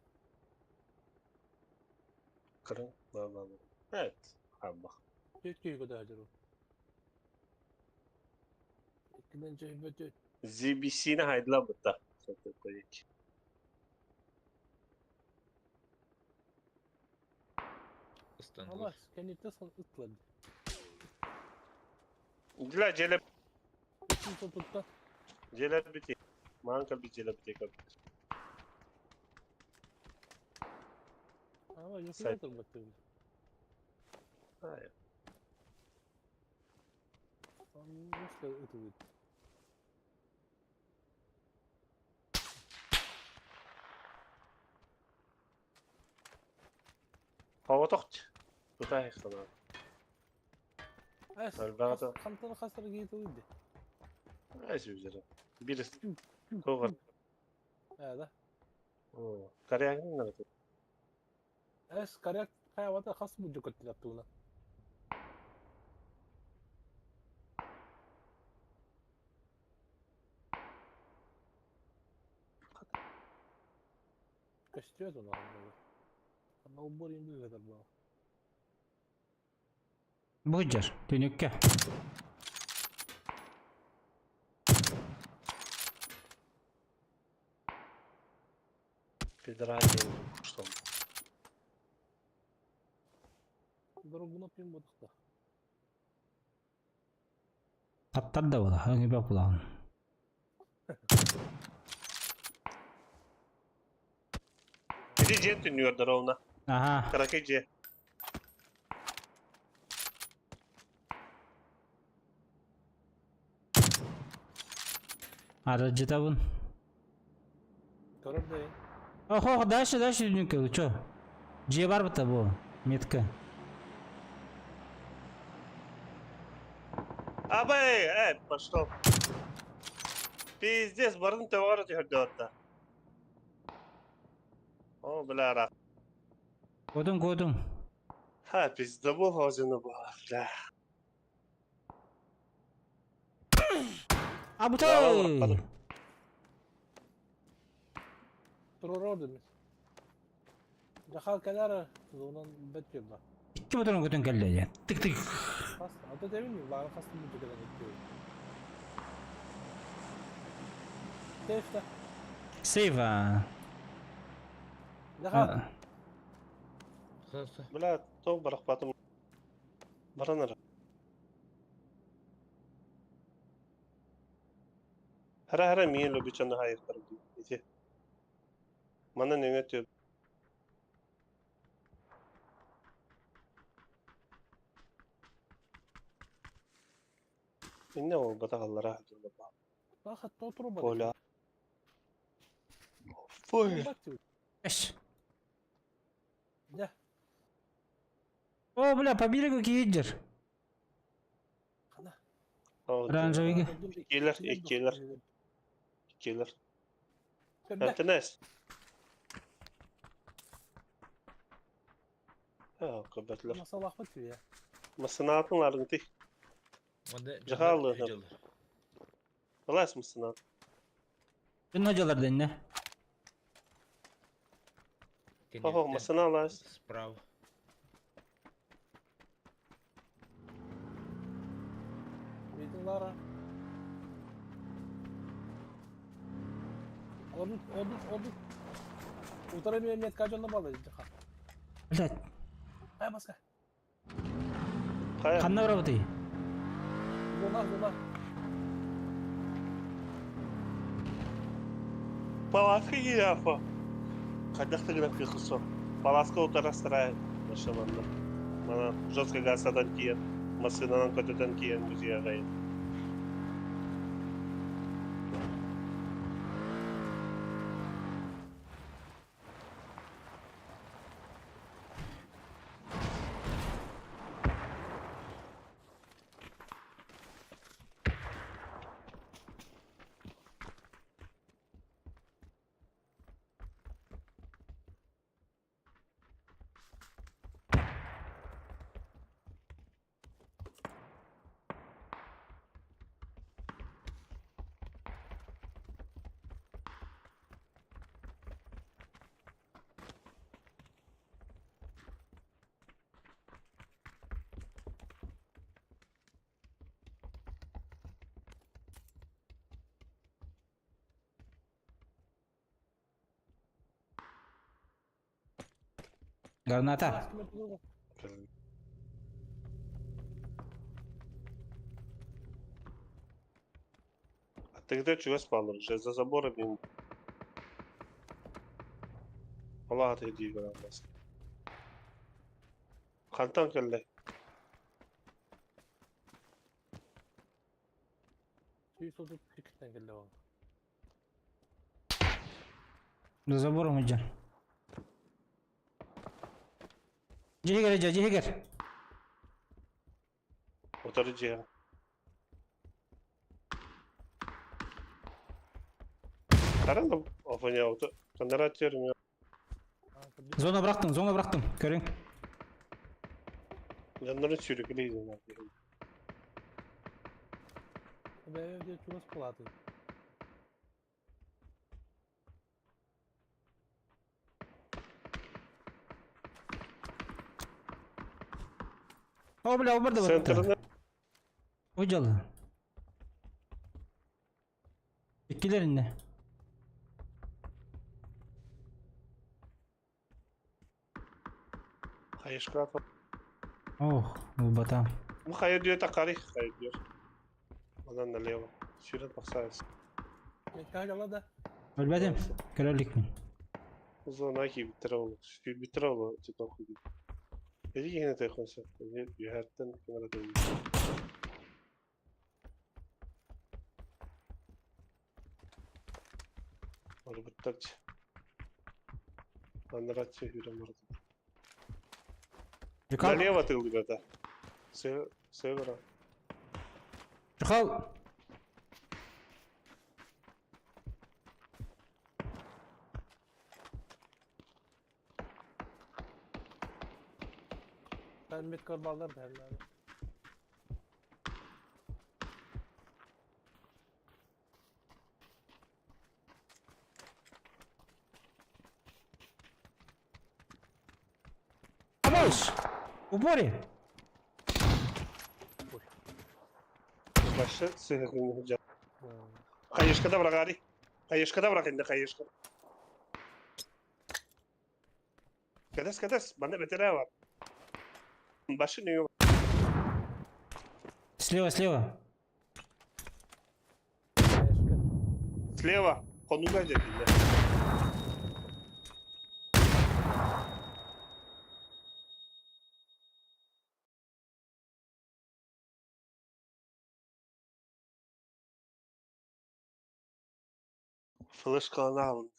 Кырын, да, да, да. Evet. Хабба. Türkiye'ye kadar acır o. İkiden cehbet ZBC-ни хайдла бутта. Сатып Ыстаннылар. Ama kendi tasıl ıtladı. Дила желеп Bütün tuttu. желеп бити. Маанка би желеп бити кап. Ama yok Sen- yoktur baktım. Hayır. Nasıl ıtladı? Паватохч. Тутай хана. Es, Elbette. Kantanı kasları giydi. Айс үзері. Бир тоғыр. Evet. Карягын надо. Es karyak hayvata has bu cükkatı yaptığına. Kaçtırıyor onu Ama o borayım bir kadar bu. Бу дьэр. Түнүккэ. Федеральный что? Дорогуна пин бодухта. Таптар да була, өҥүбэ булаҕын. Ити дьиэ түннүгэр ровно. Аха. Кыракый дьиэ. Арыдьытабын. Көрөр да Ох, дальше, дальше дүнкө, чё? Дьиэ бар быта бу, метка. Абай, пошел. Пиздец, барын төбөҕөр түһэрдэ О, бля, ра. Кодум, кодум. Ха, пиздабол хозяина была, бля. Абытай! Туророр Жахал кэлэр зонан бэт ба. Икки моторун көтөн кэллэ дьэ. Тык-тык. Хас, ата дебин баары хастын бу кэлэн өттү. Сейфта. Сейва. Жахал. Бля, то барахпатым. Баранара. Хара-хара миин лобичаны хайыктар ити. Манан өҥө төп. Инне ол батагаллара Баха тотуру ба. Коля. Фой. Эш. Да. О, бля, по берегу киидер. Оранжевыйга. Иккилер, иккилер. Иккилер. Антенес. А, көбәтләр. Масалахмы түйе. Масынаатын ларынты. Жахалы. Алас масынаат. Күн жалар дэнне. Охо, масына алас. Справа. Бейтин Лара. Одут, одут, одут. Утара мен метка жонно балы жаха. Блядь. Ай баска. Ханна барабытый? Зона, зона. Палатка гирафа. Кадахты графи хусо. Палатка утара сарай. Машаланда. Мана жестко гасадан киен. Машинанан көтөтөн киен музейга гайын. Граната. А ты где чего спал уже? За забором Аллах ты иди граната. Хантан келле. Сүй сотуп киктен келди ол. За забором иджан. Жихигер, жа, жихигер. Утары жига. Каран офоня ута. Кандара терми. Зона bıraktım, зона bıraktım. Көрүң. Yanları çürükleydi. Бәбе чугас палаты. О, бля, обырды бытты. Центрына Ужалы. Иккилеринне. Хайышка Ох, ылбатам. Бу хайа диэт акари хайа диэр. Онон налево. Сүүрэн тахсаайыс. Каһала да. Өлбөтүм. Көрө иликпин. Зона киирбиттэрэ ол. Сүүрбүттэрэ ол типа хуйду. Эти киһини тайхон сөп. Үһэртэн ким эрэ тайый. Барбыттар Анараччы сүүрэн барда. Жукал. Налево тыллыбата. Севера. Жукал. Ben met ballar da herhalde. Vamos! Упори! Башы сыһыгын Хайышкада бырагари. Хайышкада бырах инде хайышка. Кэтэс, кэтэс, манна бэтэрээ бар. Башы нөҥүө Слева, слева. Слева. Хонууга дьэ Флешкалана алын.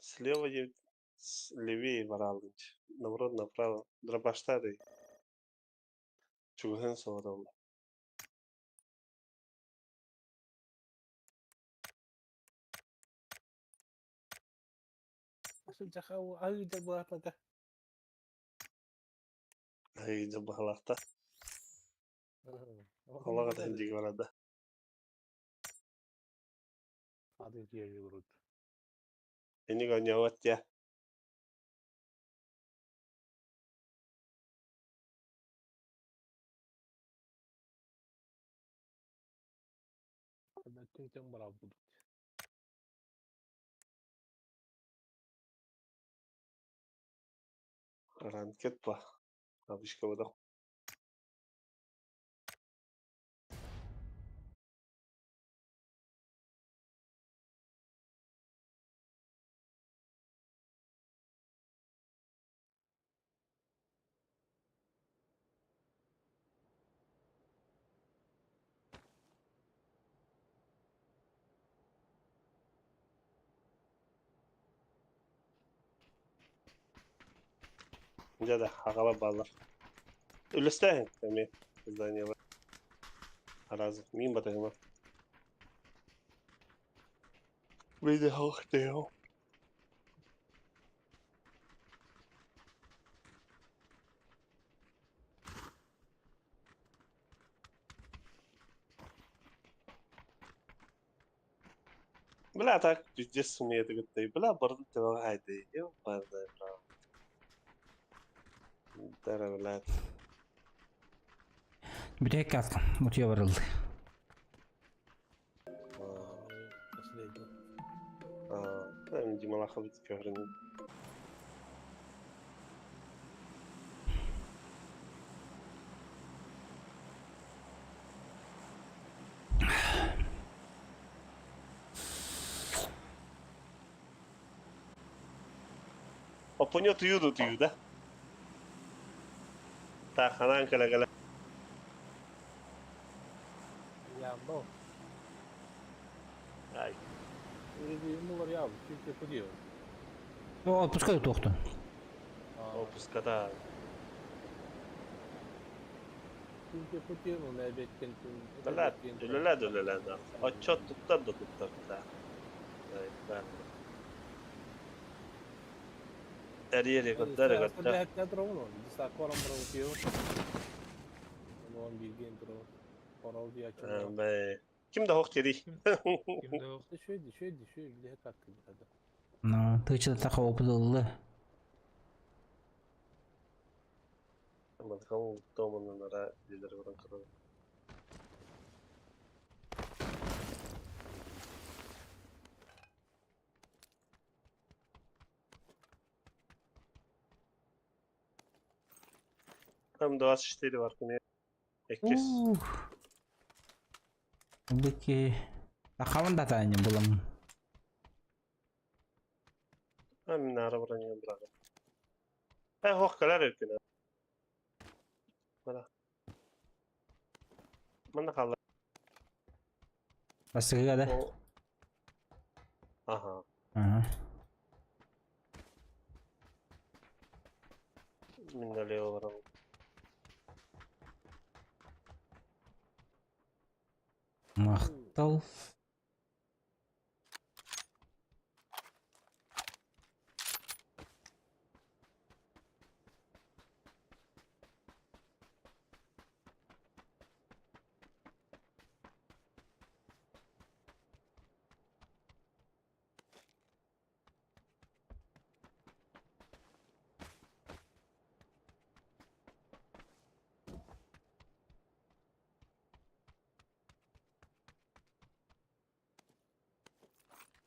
Слева левее баралын. Наоборот, направо. Дробаштады. Чугуһун соҕотоҕун. Айда баһалахта. Олаға да диги барада. Энийг оньяват я. Ранкет па. Абышка бодох. Дьэ да, аҕала бааллар. Үллэстээһин эмиэ изданиелар. Аразы миин батыһыма. Видео Бля, так пиздец сумеет говорит, бля, барды ты вагайды, ёбаный бра. Дара, блядь. Бүтэһик каскам. Утуйа барылды. Дималахович көрүн. Оппоньо тую тую да? Так, ханаан кэлэ кэлэ. Ай. Отпуска туохтун. Отпуската. Бля, үлэлээ да үлэлээ да. Отчет туттар да туттар да. Эрийэр көттөр көттөр. Ким да хох тири. Ну, тыычы таха опыт ыллы. Мадхам томаннара дилер баран кырын. М24 бар кини. Иккис. Ух. Быки. Ахаван да таанньа булам. Мин аара броням быраҕым. Э, хоох кэлэр эркинэ. Мана. Манна хаалла. Басыга да. О. Аха. Ага. Мин налево барабын. Махтал.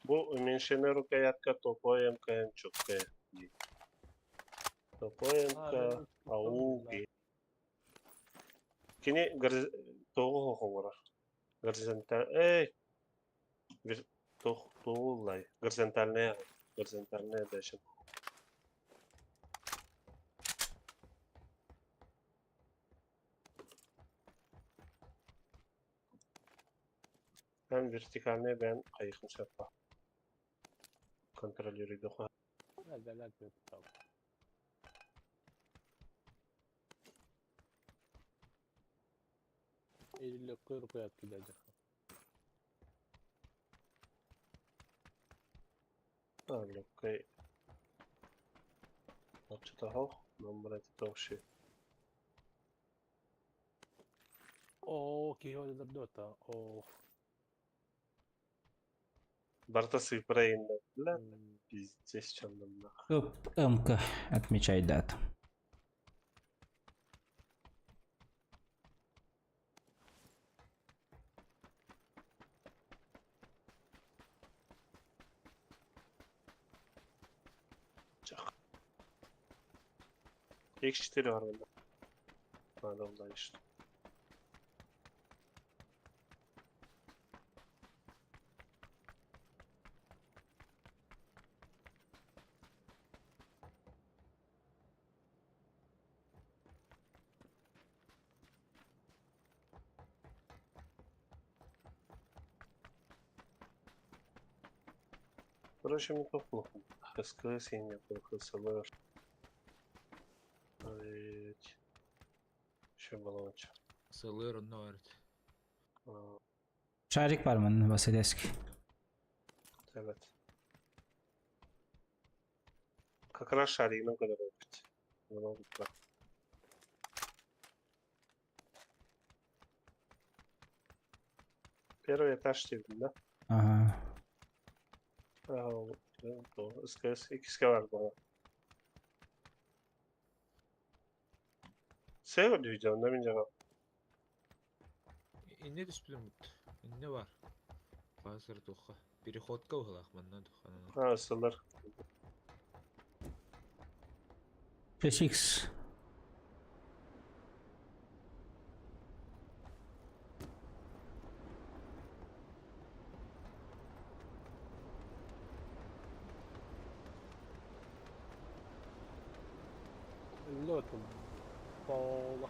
Бу уменьшенная рукоятка топой МКМ четкая. Топой МК АУГ. Кини тоҕу хоҕоҥорор. Горизонталь... Эй! Тоҕуллай. Горизонтальная. Горизонтальная дальше. Там вертикальная бэйэн хайыхын сөп контролируйдуха. Легкой. Оччотоһох номер тохши. Оо, киһи ойдордуота. Оо. Барта сыпра инна. Бля, пиздец чаннамна. МК. Отмечай дату. Чах. X4 var bende. Надо дальше. Короче, мне плохо. СКС я не плохо СЛР. Еще баллончик. СЛР онно эрт. Шарик бар манна Василевский. Evet. Как раз шаригынан kadar oldu. Bunu oldu. Первый этаж дедим да? Ага. СКС икске бар бала. Сего дүйдем да мен жагап. Инне түспүтүм бут. Инне бар. Хазыр туха. Переходка уһалах манна туханан. А, СЛР. 6X. Лёт пола.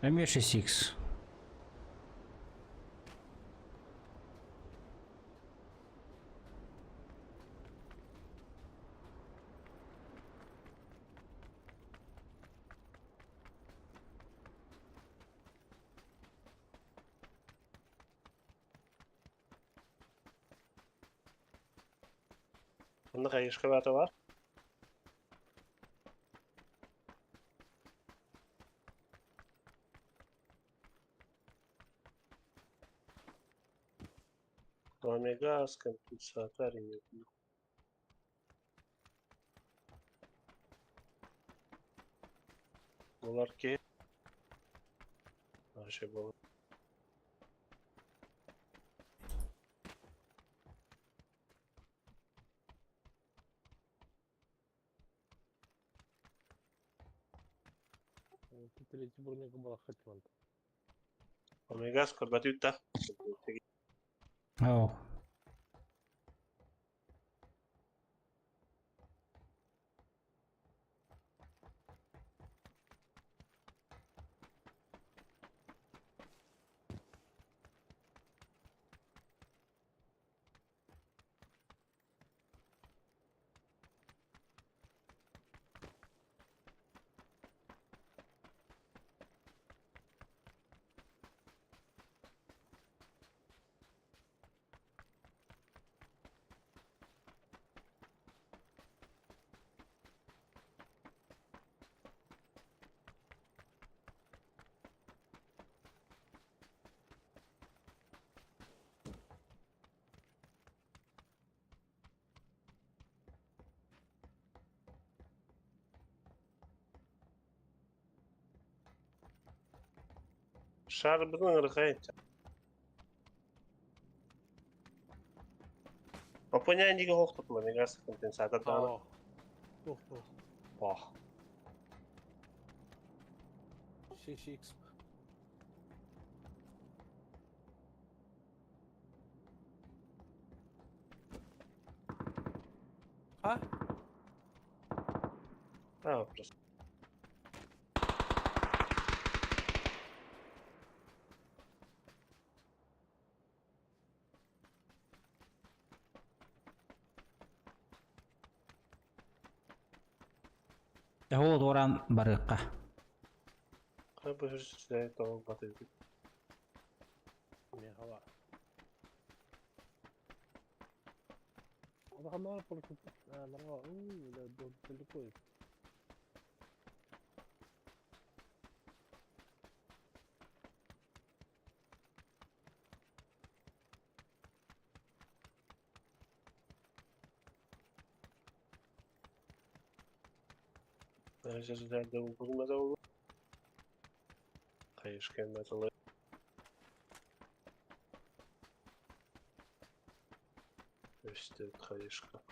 Эмиэ 6X. Онно хайышка баата бар. Пламегаз, компенсатор, нет. Булар ки. Вообще было. Третий броник была хотел. Омегас көрбөтүттэ. Оо. Шарбының ырғайын. Опоня диге хоқтытма, мегас компенсатор даны. Ох, ох. Ох. 6 х А? А, просто. Ол оран барыққа. Қай бұл тоғыз баты. Не хава. Адамlar далеко. Қайышкен мәтілі. Өсті қайышқа.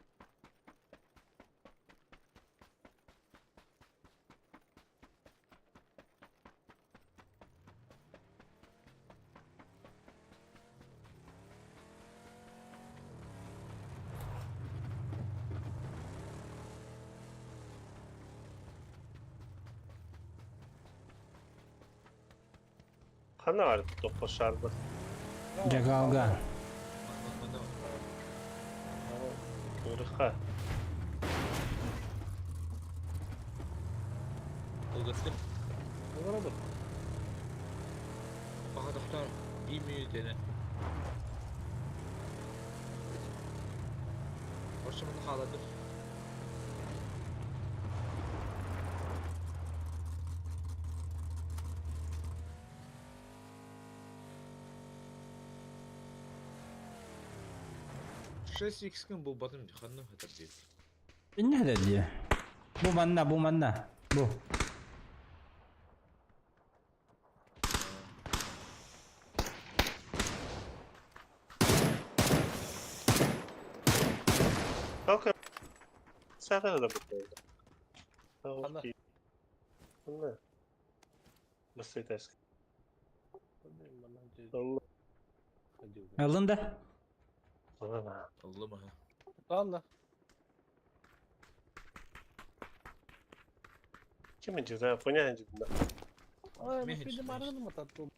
Қана бар тоққа шарбы. Жагалга. Ырыққа. Ылгытты. Ne var Баха тоқтар. Bir минут Оршымын халадыр. Шесть икс кем был батым ханным хатар дейт. Не деді? Бу манна, бу манна. Бу. Қалқа. Сағыр да бұт. Қана? Қана. Басты айтасың. Алынды. Ана. Аллы маха. Ладно. Кім жүзі, поня жүзі. Ай, Мехич, ну мехич. марғын мататтым.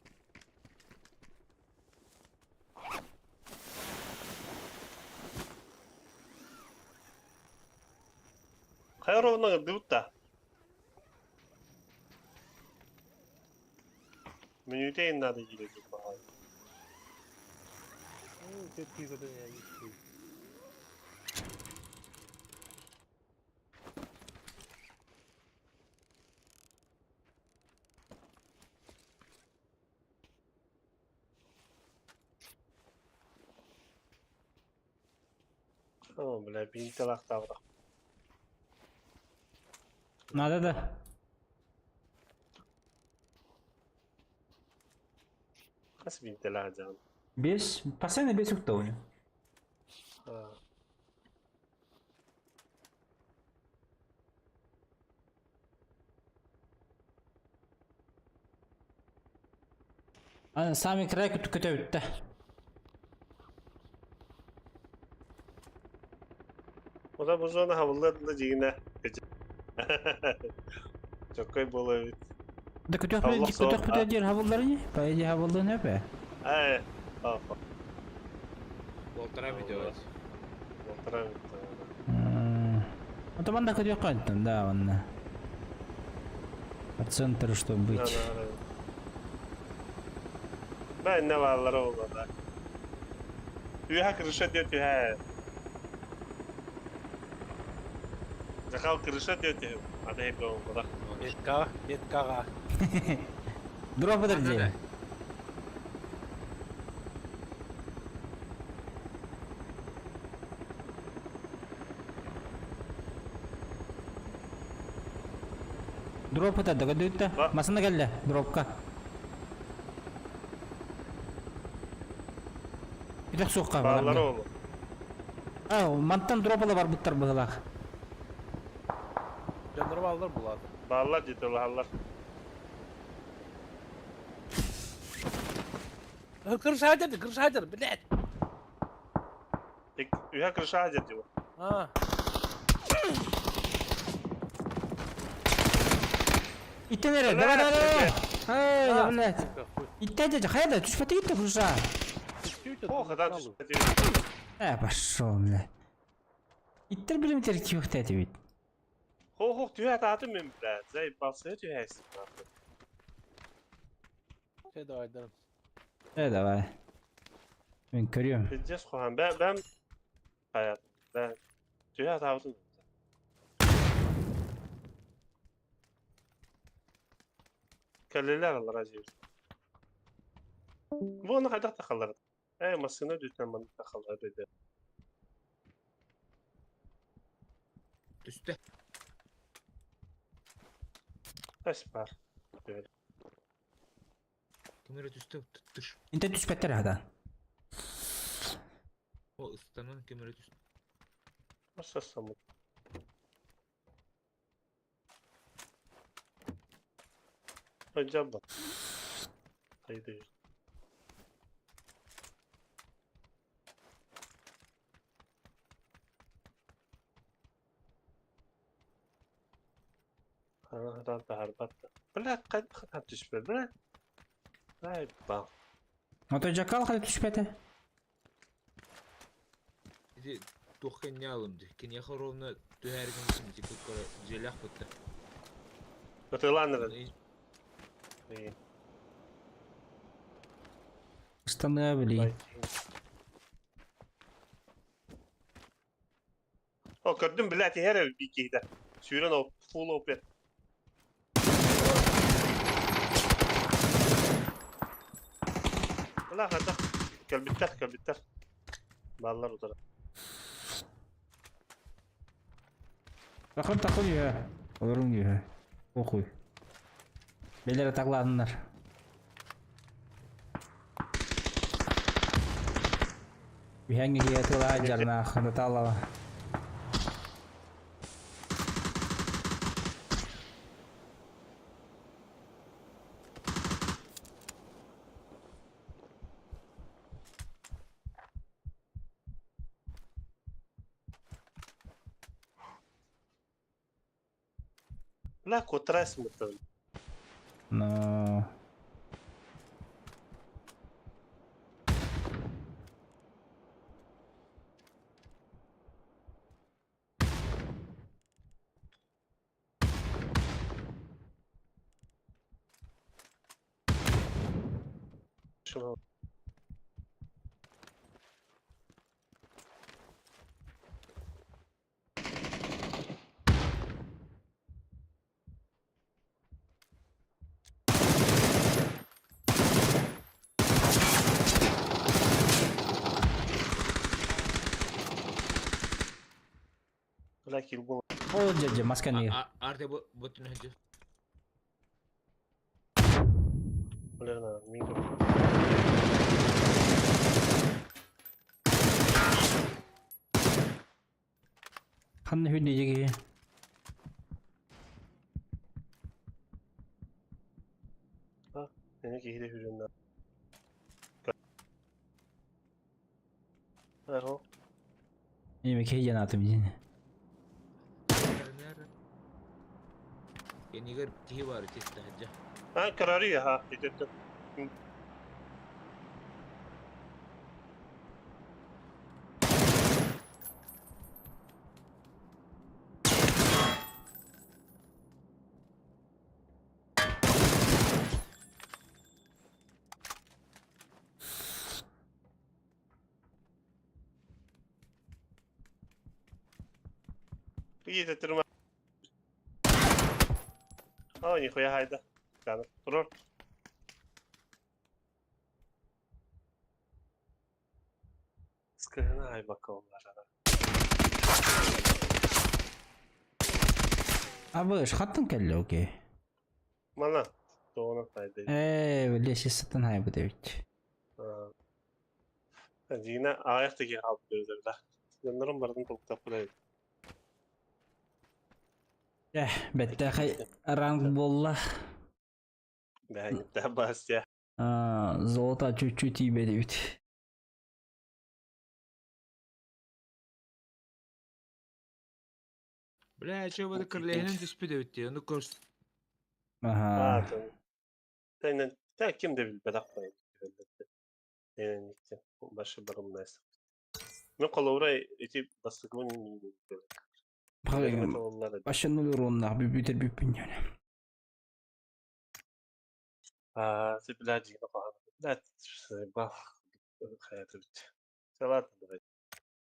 Қайыр дыбытта. Минутейін надо керек маған. Тепки задания есть. О, бля, бинтелақ табырақ. Надо да. Хас биинтэлээх дьаҕын? Биэс, постоянно биэс укта у него. Аны сами край көтөбүттэ. Ота бу зона хабыллар да дьигинэ. Чоккой буолар эбит. Да көтөх диэн хабыллар ини. По идее хабыллыан сөп ээ. Ээ. Полтора видео. Полтора видео. Ото манна көтүөххэ онтон, да, онно. По центру, чтобы быть. Да, инне бааллара буолла да. Үөһэ крыша диэ түһэ. Захал крыша диэ түһү. Аны эйгэ буолла. Меткаҕа, меткаҕа. Дроп подожди. Дроп это догадуйта. Масына кэллэ, дропка. Итэх суохха Бааллар ол. А, мантан дропала барбыттар быһылаах. Дьоннор бааллар булааты. Бааллар дии улаһаллар. Крыша деді, крыша деді, блядь. Үһэ крыша деді дии. А. Иттен эрэ, давай, давай, давай. Эй, блядь. Иттен дядя, хайа да, түспэтэ итте крыша. Ох, да түспэтэ. Э, пошел, блядь. Иттер билим теркиюхта этибит. Хо-хо, түһэ таатым мен, блядь. Заебался түһэсин. Э, давай, давай. Э, давай. Мен көрүөм. Пиздец хухан. Бэм, бэм. Хаят. Бэм. Түһэ таабытым. Кэллилэр аллара дьиэбит. Бу ону хайдах тахаллар? Ээ, массыына үрдүттэн маннык тахаллар бэйдэ. Түстэ. Эс бар. Ким эрэ түстэ тыш. Инте түспэттэр хата. О, ыстанан ким эрэ түстэ. Массасамыт. Hocam bak. Haydi. Бля, хайдах түспэ, бля. Ай, бал. Ото жакал хайда түспэтэ. Ити туох кэннэ алым дии. Киниэхэ ровно түһээри гыммытым ити куккара дьиэлээх бытта. Ытылаан Ыстаныа билигин. О, көрдүм, блядь, иһэр эбит биир киһитэ. Сүүрэн ол, full OP. Бля, хайдах кэлбиттэр, кэлбиттэр. Бааллар утары. Тахын тахын үһэ. Олоруҥ үһэ. Охуй. Бэлэр атаглааннар. Үһэҥ иһиэ тыла дьарнаах Наталова. Бля, куоттарайсың бытта. Но... Шо? Бля, килбол. Ол дьэ масканы. Арте бу бутун хадьы. Бля, на, минго. Ханна хүннэ дьиги? Эми киһи хүрүнна. Аро. Эми киһи диэн аатым дьин. Кэннигэр киһи баар ити таһырдьа. А, карари, ага, идет. Иди, тюрьма. А, нихуя хайда. Турор. Скрына айбаколлара. Абыш, хаттан кэллэ, окей. Мана, тоҕуна тайды. Ээ, лесисаттан хайбыт эбит. Дьиҥэ аҕыйах да киһи хаалбыт эбит да. Дьоннорум барытын толуктаппыт эбит. Э, бэттээхэй ранг буолла. Бэһэҥҥиттээх Бастия. Золото чуть-чуть тиийбэт эбит. Бля, чё bu кырлэһинэн түспүт эбит дии, ону көрс. Аха. Тэнэн, та ким да билбэтэх Тэнэн башы барымнайса. Ну, холобура ити бастакыбын Башы нуль уроннаах бүпүтэр бүппүн дьоно. Аа, бля, дьиҥэ хоһоон. Бля, заебал. Хайатыбыт. Ладно, давай.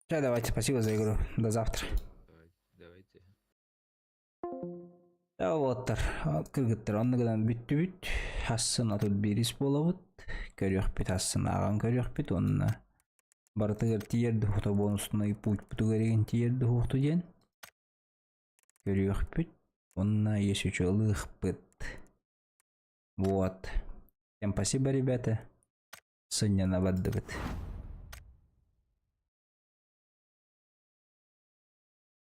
Все, давайте, спасибо за игру. До завтра. Давайте. Уолаттар, кыргыттар, онно гынан бүттүбүт. Хассын отут биирис буолабыт. Көрүөхпүт, хассын ааҕан көрүөхпүт уонна барытыгар тиийэр духута бонуснай путь-путугар игин тиийэр духуохту диэн көрүөхпүт уонна есүчү ылыахпыт. Вот. Всем спасибо, ребята. Сынньана бардыбыт.